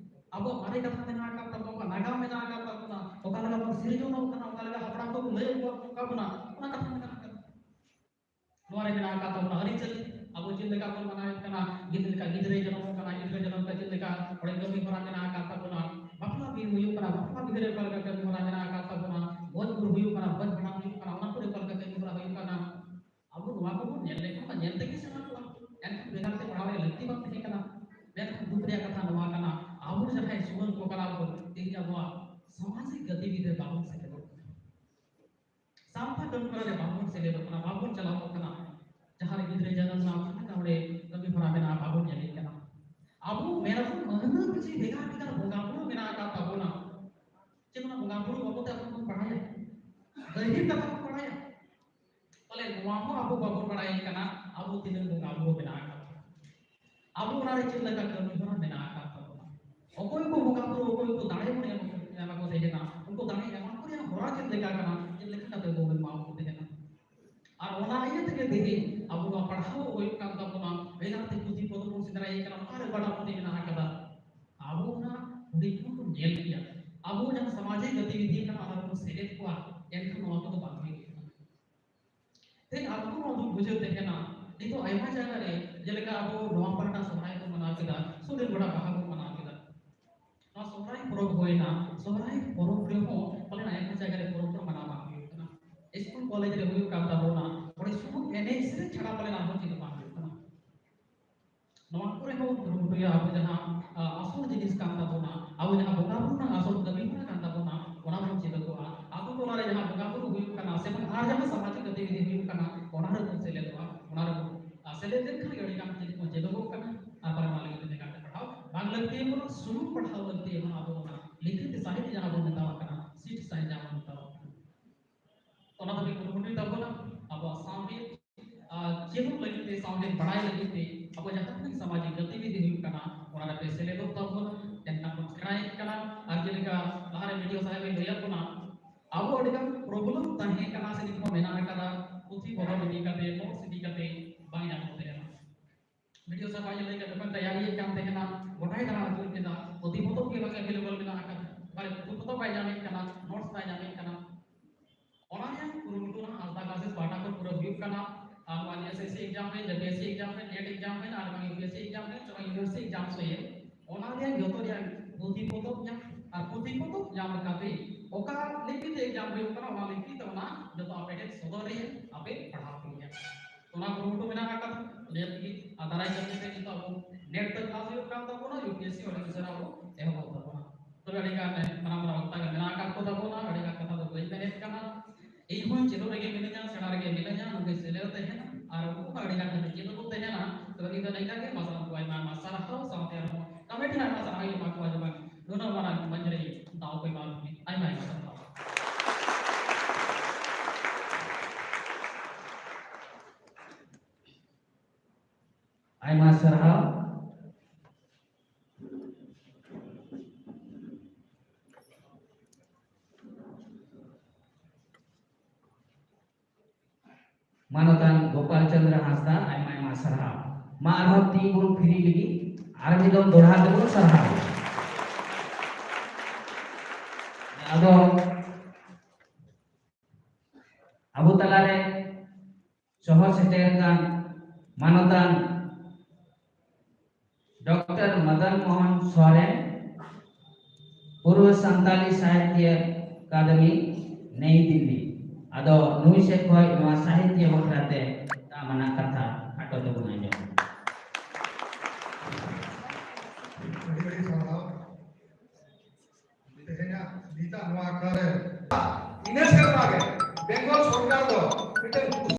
ᱟᱵᱚᱣᱟᱜ ᱢᱟᱨᱮ ᱠᱟᱛᱷᱟ ᱢᱮᱱᱟᱜ ᱟᱠᱟᱫ ᱛᱟᱵᱚᱱᱟ, ᱱᱟᱜᱟᱢ ᱢᱮᱱᱟᱜ ᱟᱠᱟᱫ ᱛᱟᱵᱚᱱᱟ, ᱚᱠᱟ ᱞᱮᱠᱟ ᱵᱚᱱ ᱥᱤᱨᱡᱚᱱᱚᱜ ᱠᱟᱱᱟ, ᱚᱠᱟ ᱞᱮᱠᱟ ᱦᱟᱯᱲᱟᱢ ᱠᱚᱠᱚ ᱞᱟᱹᱭ ᱟᱹᱜᱩ ᱟᱠᱟᱫ ᱵᱚᱱᱟ, ᱚᱱᱟ ᱠᱟᱛᱷᱟ ᱢᱮᱱᱟᱜ ᱟᱠᱟᱫᱟ᱾ ᱱᱚᱣᱟ ᱨᱮ ᱢᱮᱱᱟᱜ ᱟᱠᱟᱫ ᱛᱟᱵᱚᱱᱟ ᱟᱹᱨᱤᱪᱟᱹᱞᱤ, ᱟᱵᱚ ᱪᱮᱫ ᱞᱮᱠᱟ ᱵᱚᱱ ᱢᱟᱱᱟᱣᱮᱫ ᱠᱟᱱᱟ, ᱜᱤᱫᱽᱨᱟᱹ ᱞᱮᱠᱟ ᱜᱤᱫᱽᱨᱟᱹᱭ ᱡᱟᱱᱟᱢᱚᱜ ᱠᱟᱱᱟ, ᱜᱤᱫᱽᱨᱟᱹ ᱡᱟᱱᱟᱢ ᱠᱟᱛᱮ ᱪᱮᱫ ᱞᱮᱠᱟ ᱚᱸᱰᱮ ᱠᱟᱹᱢᱤ ᱦᱚᱨᱟ ᱢᱮᱱᱟᱜ ᱟᱠᱟᱫ ᱛᱟᱵᱚᱱᱟ, ᱵᱟᱯᱞᱟ ᱵᱤᱦᱟᱹ ᱦᱩᱭᱩᱜ ᱠᱟᱱᱟ, ᱵᱟᱯᱞᱟ ᱵᱤᱦᱟᱹ ᱨᱮ ᱚᱠᱟ ᱞᱮᱠᱟ ᱠᱟᱹᱢᱤ ᱦᱚᱨᱟ ᱢᱮᱱᱟᱜ ᱟᱠᱟᱫ ᱛᱟᱵᱚᱱᱟ, ᱜᱚᱡ ᱜᱩᱨ ᱦᱩᱭᱩᱜ ᱠᱟᱱᱟ, ᱜᱚᱡ ᱵᱷᱟᱸᱰᱟᱱ ᱦᱩᱭᱩᱜ ᱠᱟᱱᱟ, ᱚᱱᱟ ᱠᱚᱨᱮ ᱚᱠᱟ ᱞᱮᱠᱟ ᱠᱟᱹᱢᱤ ᱦᱚᱨᱟ ᱦᱩᱭᱩᱜ ᱠᱟᱱᱟ, ᱟᱵᱚ ᱱᱚᱣᱟ ᱠᱚᱵᱚᱱ ᱧᱮᱞ ᱞᱮᱠᱷᱟᱱ ᱢᱟ ᱧᱮᱞ ᱛᱮᱜᱮ ᱥᱮᱬᱟ ᱠᱚᱜᱼᱟ᱾ ᱮᱱᱠᱷᱟᱱ ᱵᱷᱮᱜᱟᱨ ᱛᱮ ᱯᱟᱲᱦᱟᱣ ᱨᱮᱭᱟᱜ ᱞᱟᱹᱠᱛᱤ ᱵᱟᱝ ᱛᱟᱦᱮᱸ ᱠᱟᱱᱟ᱾ ᱢᱮᱱᱠᱷᱟᱱ ᱫᱩᱠ ᱨᱮᱭᱟᱜ ᱠᱟᱛᱷᱟ ᱱᱚᱣᱟ ᱠᱟᱱᱟ, ᱟᱵᱚ ᱡᱟᱦᱟᱸᱭ ᱡᱩᱣᱟᱹᱱ ᱠᱚ ᱠᱟᱱᱟ ᱵᱚᱱ, ᱛᱮᱦᱮᱧ ᱟᱵᱚᱣᱟᱜ ᱥᱟᱢᱟᱡᱤᱠ ᱜᱟᱛᱤᱵᱤᱫᱷᱤ ᱨᱮ ᱵᱟᱵᱚᱱ ᱥᱮᱴᱮᱨᱚᱜ ᱠᱟᱱᱟ᱾ ᱥᱟᱶᱛᱟ ᱠᱟᱹᱢᱤ ᱦᱚᱨᱟ ᱨᱮ ᱵᱟᱵᱚᱱ ᱥᱮᱞᱮᱫᱚᱜ ᱠᱟᱱᱟ, ᱵᱟᱵᱚᱱ ᱪᱟᱞᱟᱣᱚᱜ ᱠᱟᱱᱟ᱾ ᱡᱟᱦᱟᱸ ᱨᱮ ᱜᱤᱫᱽᱨᱟᱹ ᱡᱟᱱᱟᱢ ᱨᱮᱱᱟᱜ ᱚᱠᱟ ᱞᱮᱠᱟ ᱚᱸᱰᱮ ᱠᱟᱹᱢᱤ ᱦᱚᱨᱟ ᱢᱮᱱᱟᱜᱼᱟ, ᱵᱟᱵᱚᱱ ᱧᱮᱞᱮᱫ ᱠᱟᱱᱟ᱾ ᱟᱵᱚ ᱢᱮᱱᱟᱵᱚᱱ ᱢᱟᱹᱦᱱᱟᱹ ᱯᱤᱪᱷᱤ ᱵᱷᱮᱜᱟᱨ ᱵᱷᱮᱜᱟᱨ ᱵᱚᱸᱜᱟ ᱵᱩᱨᱩ ᱢᱮᱱᱟᱜ ᱟᱠᱟᱫ ᱛᱟᱵᱚᱱᱟ᱾ ᱪᱮᱫ ᱚᱱᱟ ᱵᱚᱸᱜᱟ ᱵᱩᱨᱩ ᱵᱟᱵᱚᱫ ᱛᱮ ᱟᱵᱚ ᱵᱚᱱ ᱵᱟᱲᱟᱭᱟ? ᱜᱟᱹᱦᱤᱨ ᱠᱟᱛᱷᱟ ᱵᱚᱱ ᱵᱟᱲᱟᱭᱟ? ᱛᱟᱦᱞᱮ ᱱᱚᱣᱟ ᱦᱚᱸ ᱟᱵᱚ ᱵᱟᱵᱚᱱ ᱵᱟᱲᱟᱭ ᱠᱟᱱᱟ, ᱟᱵᱚ ᱛᱤᱱᱟᱹᱜ ᱵᱚᱸᱜᱟ ᱵᱩᱨᱩ ᱢᱮᱱᱟᱜ ᱟᱠᱟᱫ ᱵᱚᱱᱟ, ᱟᱵᱚ ᱚᱱᱟ ᱨᱮ ᱪᱮᱫ ᱞᱮᱠᱟ ᱠᱟᱹᱢᱤ ᱦᱚᱨᱟ ᱢᱮᱱᱟᱜ ᱟᱠᱟᱫ ᱛᱟᱵᱚᱱᱟ, ᱚᱠᱚᱭ ᱠᱚ ᱵᱚᱸᱜᱟ ᱵᱩᱨᱩ, ᱚᱠᱚᱭ ᱠᱚ ᱫᱟᱲᱮ ᱵᱚᱱ ᱮᱢᱟ ᱠᱚ ᱛᱟᱦᱮᱸ ᱠᱟᱱᱟ, ᱩᱱᱠᱩ ᱫᱟᱲᱮ ᱮᱢᱟ ᱠᱚ ᱨᱮᱭᱟᱜ ᱦᱚᱨᱟ ᱪᱮᱫ ᱞᱮᱠᱟ ᱠᱟᱱᱟ, ᱪᱮᱫ ᱞᱮᱠᱟ ᱠᱟᱛᱮ ᱵᱚᱱ ᱮᱢᱟ ᱠᱚ ᱛᱟᱦᱮᱸ ᱠᱟᱱᱟ᱾ ᱟᱨ ᱚᱱᱟ ᱤᱭᱟᱹ ᱛᱮᱜᱮ ᱛᱮᱦᱮᱧ ᱟᱵᱚ ᱱᱚᱣᱟ ᱯᱟᱲᱦᱟᱣ ᱦᱩᱭᱩᱜ ᱠᱟᱱ ᱛᱟᱵᱚᱱᱟ, ᱵᱷᱮᱜᱟᱨ ᱛᱮ ᱯᱩᱛᱷᱤ ᱯᱚᱛᱚᱵ ᱵᱚᱱ ᱥᱮᱸᱫᱽᱨᱟᱭᱮᱫ ᱠᱟᱱᱟ, ᱚᱠᱟᱨᱮ ᱵᱟᱰᱟ ᱯᱩᱛᱷᱤ ᱢᱮᱱᱟᱜ ᱟᱠᱟᱫᱟ? ᱟᱵᱚ ᱚᱱᱟ ᱦᱩᱰᱤᱧ ᱠᱷᱚᱱ ᱵᱚᱱ ᱧᱮᱞ ᱠᱮᱭᱟ, ᱟᱵᱚ ᱡᱟᱦᱟᱸ ᱥᱟᱢᱟᱡᱤᱠ ᱜᱚᱛᱤᱵᱤᱫᱷᱤ ᱠᱟᱱᱟ, ᱚᱱᱟ ᱨᱮᱵᱚᱱ ᱥᱮᱞᱮᱫ ᱠᱚᱣᱟ, ᱮᱱᱠᱷᱟᱱ ᱱᱚᱣᱟ ᱠᱚᱫᱚ ᱵᱟᱝ ᱦᱩᱭᱩᱜ ᱠᱟᱱᱟ᱾ ᱛᱮᱦᱮᱧ ᱟᱵᱚ ᱱᱚᱣᱟ ᱫᱩᱠ ᱵᱩᱡᱷᱟᱹᱣ ᱛᱟᱦᱮᱸ ᱠᱟᱱᱟ, ᱱᱤᱛᱚᱜ ᱟᱭᱢᱟ ᱡᱟᱭᱜᱟ ᱨᱮ, ᱡᱮᱞᱮᱠᱟ ᱟᱵᱚ ᱱᱚᱣᱟ ᱯᱟᱦᱴᱟ ᱥᱚᱦᱨᱟᱭ ᱵᱚᱱ ᱢᱟᱱᱟᱣ ᱠᱮᱫᱟ, ᱥᱩᱨ ᱨᱮᱱ ᱜᱚᱴᱟ ᱵᱟᱦᱟ ᱵᱚᱱ ᱢᱟᱱᱟᱣ ᱠᱮᱫᱟ, ᱱᱚᱣᱟ ᱥᱚᱦᱨᱟᱭ ᱯᱚᱨᱚᱵᱽ ᱦᱩᱭᱱᱟ, ᱥᱚᱦᱨᱟᱭ ᱯᱚᱨᱚᱵᱽ ᱨᱮᱦᱚᱸ ᱯᱟᱞᱮᱱ ᱟᱭᱢᱟ ᱡᱟᱭᱜᱟ ᱨᱮ ᱯᱚᱨᱚᱵᱽ ᱫᱚ ᱢᱟᱱᱟᱣ ᱵᱟᱝ ᱦᱩᱭᱩᱜ ᱠᱟᱱᱟ᱾ ᱥᱠᱩᱞ ᱠᱚᱞᱮᱡᱽ ᱨᱮ ᱦᱩᱭᱩᱜ ᱠᱟᱱ ᱛᱟᱵᱚᱱᱟ, ᱚᱸᱰᱮ ᱥᱩᱢᱩᱝ ᱮᱱᱮᱡ ᱥᱮᱨᱮᱧ ᱪᱷᱟᱲᱟ ᱯᱟᱞᱮᱱ ᱟᱨᱦᱚᱸ ᱪᱮᱫ ᱦᱚᱸ ᱵᱟᱝ ᱦᱩᱭᱩᱜ ᱠᱟᱱᱟ᱾ ᱱᱚᱣᱟ ᱠᱚᱨᱮ ᱦᱚᱸ ᱠᱩᱨᱩᱢᱩᱴᱩᱭᱟ, ᱟᱵᱚ ᱡᱟᱦᱟᱸ, ᱟ, ᱟᱥᱚᱞ ᱡᱤᱱᱤᱥ ᱠᱟᱱ ᱛᱟᱵᱚᱱᱟ, ᱟᱵᱚ ᱡᱟᱦᱟᱸ ᱵᱚᱸᱜᱟ ᱵᱩᱨᱩ ᱨᱮᱱᱟᱜ ᱟᱥᱚᱞ ᱠᱟᱹᱢᱤ ᱦᱚᱨᱟ ᱠᱟᱱ ᱛᱟᱵᱚᱱᱟ, ᱚᱱᱟ ᱵᱚᱱ ᱪᱮᱫᱚᱜᱚᱜᱼᱟ᱾ ᱟᱛᱳ ᱴᱚᱞᱟ ᱨᱮ ᱡᱟᱦᱟᱸ ᱵᱚᱸᱜᱟ ᱵᱩᱨᱩ ᱦᱩᱭᱩᱜ ᱠᱟᱱᱟ ᱥᱮ ᱵᱟᱝ, ᱟᱨ ᱡᱟᱦᱟᱸ ᱥᱟᱢᱟᱡᱤᱠ ᱜᱚᱛᱤᱵᱤᱫᱷᱤ ᱦᱩᱭᱩᱜ ᱠᱟᱱᱟ, ᱚᱱᱟ ᱨᱮᱵᱚᱱ ᱥᱮᱞᱮᱫᱚᱜᱼᱟ, ᱚᱱᱟ ᱨᱮᱵᱚᱱ, ᱟ, ᱥᱮᱞᱮᱫ ᱞᱮᱱᱠᱷᱟᱱ ᱜᱮ ᱟᱹᱰᱤ ᱜᱟᱱ ᱪᱮᱫ ᱵᱚᱱ ᱪᱮᱫᱚᱜᱚᱜ ᱠᱟᱱᱟ᱾ ᱟᱨ ᱵᱟᱝ ᱚᱱᱟ ᱞᱟᱹᱜᱤᱫ ᱛᱮ ᱵᱷᱮᱜᱟᱨ ᱛᱮ ᱯᱟᱲᱦᱟᱣ ᱵᱟᱝ ᱞᱟᱹᱠᱛᱤ ᱵᱚᱱᱟ, ᱥᱩᱢᱩᱝ ᱯᱟᱲᱦᱟᱣ ᱞᱟᱹᱠᱛᱤ ᱵᱚᱱᱟ᱾ ᱟᱵᱚ ᱚᱱᱟ ᱞᱤᱠᱷᱤᱛ ᱥᱟᱦᱤᱛ ᱡᱟᱦᱟᱸ ᱵᱚᱱ ᱢᱮᱛᱟᱣᱟᱜ ᱠᱟᱱᱟ, ᱥᱤᱴ ᱥᱟᱦᱤᱛ ᱡᱟᱦᱟᱸ ᱵᱚᱱ ᱢᱮᱛᱟᱣᱟᱜ ᱠᱟᱱᱟ, ᱚᱱᱟ ᱫᱚ ᱠᱩᱨᱩᱢᱩᱴᱩᱭ ᱛᱟᱵᱚᱱᱟ᱾ ᱟᱵᱚᱣᱟᱜ ᱥᱟᱶᱦᱮᱫ, ᱟᱨ, ᱪᱮᱫᱚᱜ ᱞᱟᱹᱜᱤᱫ ᱛᱮ, ᱥᱟᱶᱦᱮᱫ ᱵᱟᱲᱟᱭ ᱞᱟᱹᱜᱤᱫ ᱛᱮ, ᱟᱵᱚ ᱡᱟᱦᱟᱸ ᱛᱤᱱᱟᱹᱜ ᱥᱟᱢᱟᱡᱤᱠ ᱜᱚᱛᱤᱵᱤᱫᱷᱤ ᱦᱩᱭᱩᱜ ᱠᱟᱱᱟ, ᱚᱱᱟ ᱨᱮᱯᱮ ᱥᱮᱞᱮᱫᱚᱜ ᱛᱟᱵᱚᱱᱟ᱾ ᱮᱱᱠᱷᱟᱱ ᱵᱚᱱ ᱥᱮᱬᱟᱭᱮᱫ ᱠᱟᱱᱟ᱾ ᱟᱨ ᱡᱮᱞᱮᱠᱟ ᱞᱟᱦᱟᱨᱮ ᱵᱤ ᱰᱤ ᱳ ᱥᱟᱦᱮᱵ ᱮ ᱞᱟᱹᱭᱟᱫ ᱵᱚᱱᱟ, ᱟᱵᱚ ᱟᱹᱰᱤᱜᱟᱱ problem ᱛᱟᱦᱮᱸ ᱠᱟᱱᱟ ᱥᱮ ᱱᱤᱛ ᱦᱚᱸ ᱢᱮᱱᱟᱜ ᱟᱠᱟᱫᱟ, ᱯᱩᱛᱷᱤ ᱯᱚᱛᱚᱵ ᱤᱫᱤ ᱠᱟᱛᱮ, notes ᱤᱫᱤ ᱠᱟᱛᱮ ᱵᱟᱝ ᱧᱟᱢᱚᱜ ᱛᱟᱦᱮᱸᱱᱟ᱾ ᱵᱤ ᱰᱤ ᱳ ᱥᱟᱦᱮᱵ ᱟᱡ ᱮ ᱞᱟᱹᱭ ᱠᱮᱫ, ᱡᱚᱠᱷᱚᱱ ᱛᱮᱭᱟᱨᱤᱭᱮᱫ ᱠᱟᱱ ᱛᱟᱦᱮᱸᱱᱟ, ᱜᱚᱴᱟᱭ ᱫᱟᱬᱟ ᱟᱹᱪᱩᱨ ᱠᱮᱫᱟ, ᱯᱩᱛᱷᱤ ᱯᱚᱛᱚᱵ ᱜᱮ ᱵᱟᱝ available ᱢᱮᱱᱟᱜ ᱟᱠᱟᱫᱟ, ᱚᱠᱟᱨᱮ ᱯᱩᱛᱷᱤ ᱯᱚᱛᱚᱵ ᱵᱟᱭ ᱧᱟᱢᱮᱫ ᱠᱟᱱᱟ, notes ᱵᱟᱭ ᱧᱟᱢᱮᱫ ᱠᱟᱱᱟ᱾ ᱚᱱᱟ ᱨᱮᱭᱟᱜ ᱠᱩᱨᱩᱢᱩᱴᱩ ᱱᱟᱦᱟᱜ ᱟᱥᱫᱟ classes ᱯᱟᱦᱴᱟ ᱠᱷᱚᱱ ᱯᱩᱨᱟᱹ ᱦᱩᱭᱩᱜ ᱠᱟᱱᱟ᱾ ᱟᱨ ᱱᱚᱣᱟ ᱮᱥ ᱮᱥ ᱥᱤ exam ᱦᱩᱭᱮᱱ, ᱡᱮ ᱯᱤ ᱮᱥ ᱥᱤ exam ᱦᱩᱭᱮᱱ, ᱱᱮᱴ exam ᱦᱩᱭᱮᱱ, ᱟᱨ ᱵᱟᱝ U P S C exam ᱦᱩᱭᱮᱱ, ᱥᱮ ᱵᱟᱝ university exam ᱦᱩᱭᱮᱱ, ᱚᱱᱟ ᱨᱮᱭᱟᱜ ᱡᱚᱛᱚ ᱨᱮᱭᱟᱜ ᱯᱩᱛᱷᱤ ᱯᱚᱛᱚᱵ ᱧᱟᱢ, ᱟᱨ ᱯᱩᱛᱷᱤ ᱯᱚᱛᱚᱵ ᱧᱟᱢ ᱠᱟᱛᱮ ᱚᱠᱟ ᱞᱤᱯᱤ ᱛᱮ exam ᱦᱩᱭᱩᱜ ᱠᱟᱱᱟ, ᱚᱱᱟ ᱞᱤᱯᱤ ᱛᱮ ᱚᱱᱟ ᱡᱚᱛᱚ ᱟᱯᱮ ᱴᱷᱮᱱ ᱥᱚᱫᱚᱨ ᱨᱮᱭᱟᱜ ᱟᱯᱮ ᱯᱟᱲᱦᱟᱣ ᱠᱚ ᱜᱮᱭᱟ᱾ ᱚᱱᱟ ᱠᱩᱨᱩᱢᱩᱴᱩ ᱢᱮᱱᱟᱜ ᱟᱠᱟᱫᱟ, ᱱᱤᱭᱟᱹ ᱛᱮᱜᱮ᱾ ᱟᱨ ᱫᱟᱨᱟᱭ ᱠᱟᱱ ᱫᱤᱱ ᱨᱮ ᱱᱤᱛᱚᱜ ᱟᱵᱚ ᱱᱮᱴ ᱛᱮ class ᱦᱩᱭᱩᱜ ᱠᱟᱱ ᱛᱟᱵᱚᱱᱟ, ᱭᱩ ᱯᱤ ᱮᱥ ᱥᱤ ᱟᱹᱰᱤ ᱩᱥᱟᱹᱨᱟ ᱵᱚ ᱮᱦᱚᱵᱚᱜ ᱛᱟᱵᱚᱱᱟ᱾ ᱛᱚᱵᱮ ᱟᱹᱰᱤ ᱜᱟᱱ ᱢᱟᱨᱟᱝ ᱢᱟᱨᱟᱝ ᱚᱠᱛᱟ ᱜᱮ ᱢᱮᱱᱟᱜ ᱟᱠᱟᱫ ᱠᱚ ᱛᱟᱵᱚᱱᱟ, ᱟᱹᱰᱤ ᱜᱟᱱ ᱠᱟᱛᱷᱟ ᱫᱚ ᱵᱟᱹᱧ ᱢᱮᱱᱮᱫ ᱠᱟᱱᱟ᱾ ᱤᱧ ᱦᱚᱸᱧ ᱛᱟᱦᱮᱱᱟ ᱟᱨ ᱩᱱᱠᱩ ᱦᱚᱸ ᱟᱹᱰᱤ ᱜᱟᱱ ᱠᱟᱛᱮ ᱪᱮᱫ ᱠᱚ ᱛᱟᱦᱮᱱᱟ᱾ ᱛᱚᱵᱮ ᱱᱤᱛ ᱫᱚ ᱱᱤᱝᱠᱟ ᱜᱮ, ᱢᱟᱥᱮ ᱩᱱᱠᱩ ᱟᱭᱢᱟ ᱟᱭᱢᱟ ᱥᱟᱨᱦᱟᱣ ᱥᱟᱶᱛᱮ ᱟᱨᱦᱚᱸ ᱠᱚᱢᱤᱴᱤ ᱦᱚᱸ ᱟᱭᱢᱟ ᱥᱟᱨᱦᱟᱣ ᱮᱢᱟ ᱠᱚᱣᱟ ᱡᱮ ᱵᱟᱝ ᱱᱩᱱᱟᱹᱜ ᱢᱟᱨᱟᱝ ᱢᱚᱧᱪ ᱨᱮ ᱫᱟᱣ ᱠᱚ ᱮᱢᱟ ᱞᱤᱧᱟ᱾ ᱟᱭᱢᱟ ᱟᱭᱢᱟ ᱥᱟᱨᱦᱟᱣ᱾ ᱟᱭᱢᱟ ᱥᱟᱨᱦᱟᱣ᱾ ᱢᱟᱱᱚᱛᱟᱱ ᱜᱳᱯᱟᱞ ᱪᱚᱸᱫᱽᱨᱚ ᱦᱟᱸᱥᱫᱟ, ᱟᱭᱢᱟ ᱟᱭᱢᱟ ᱥᱟᱨᱦᱟᱣ᱾ ᱢᱟ ᱟᱨᱦᱚᱸ ᱛᱤ ᱵᱚᱱ ᱯᱷᱤᱨᱤ ᱞᱟᱹᱜᱤᱫ ᱟᱨ ᱢᱤᱫ ᱫᱚᱢ ᱫᱚᱲᱦᱟ ᱛᱮᱵᱚᱱ ᱥᱟᱨᱦᱟᱣ᱾ ᱟᱫᱚ ᱟᱵᱚ ᱛᱟᱞᱟᱨᱮ ᱥᱚᱦᱚᱨ ᱥᱮᱴᱮᱨ ᱟᱠᱟᱱ ᱢᱟᱱᱚᱛᱟᱱ ᱰᱚᱠᱴᱚᱨ ᱢᱚᱫᱚᱱ ᱢᱳᱦᱚᱱ ᱥᱚᱨᱮᱱ, ᱯᱩᱨᱵᱚ ᱥᱟᱱᱛᱟᱞᱤ ᱥᱟᱦᱤᱛᱭᱚ ᱟᱠᱟᱫᱮᱢᱤ, ᱱᱟᱭᱤ ᱫᱤᱞᱞᱤ᱾ ᱟᱫᱚ ᱱᱩᱭ ᱥᱮᱫ ᱠᱷᱚᱱ ᱱᱚᱣᱟ ᱥᱟᱦᱤᱛᱭᱚ ᱵᱟᱠᱷᱨᱟ ᱛᱮ ᱫᱟᱢᱟᱱᱟᱜ ᱠᱟᱛᱷᱟ ᱠᱷᱟᱴᱚ ᱛᱮᱵᱚᱱ ᱟᱸᱡᱚᱢᱟ᱾ ᱟᱹᱰᱤ ᱟᱹᱰᱤ ᱥᱟᱨᱦᱟᱣ᱾ ᱛᱮᱦᱮᱧᱟᱜ ᱱᱤᱛᱟᱜ ᱱᱚᱣᱟ ᱟᱠᱷᱲᱟ ᱨᱮ ᱤᱱᱟᱹ ᱥᱮᱨᱢᱟ ᱜᱮ ᱵᱮᱝᱜᱚᱞ ᱥᱚᱨᱠᱟᱨ ᱫᱚ ᱢᱤᱫᱴᱟᱝ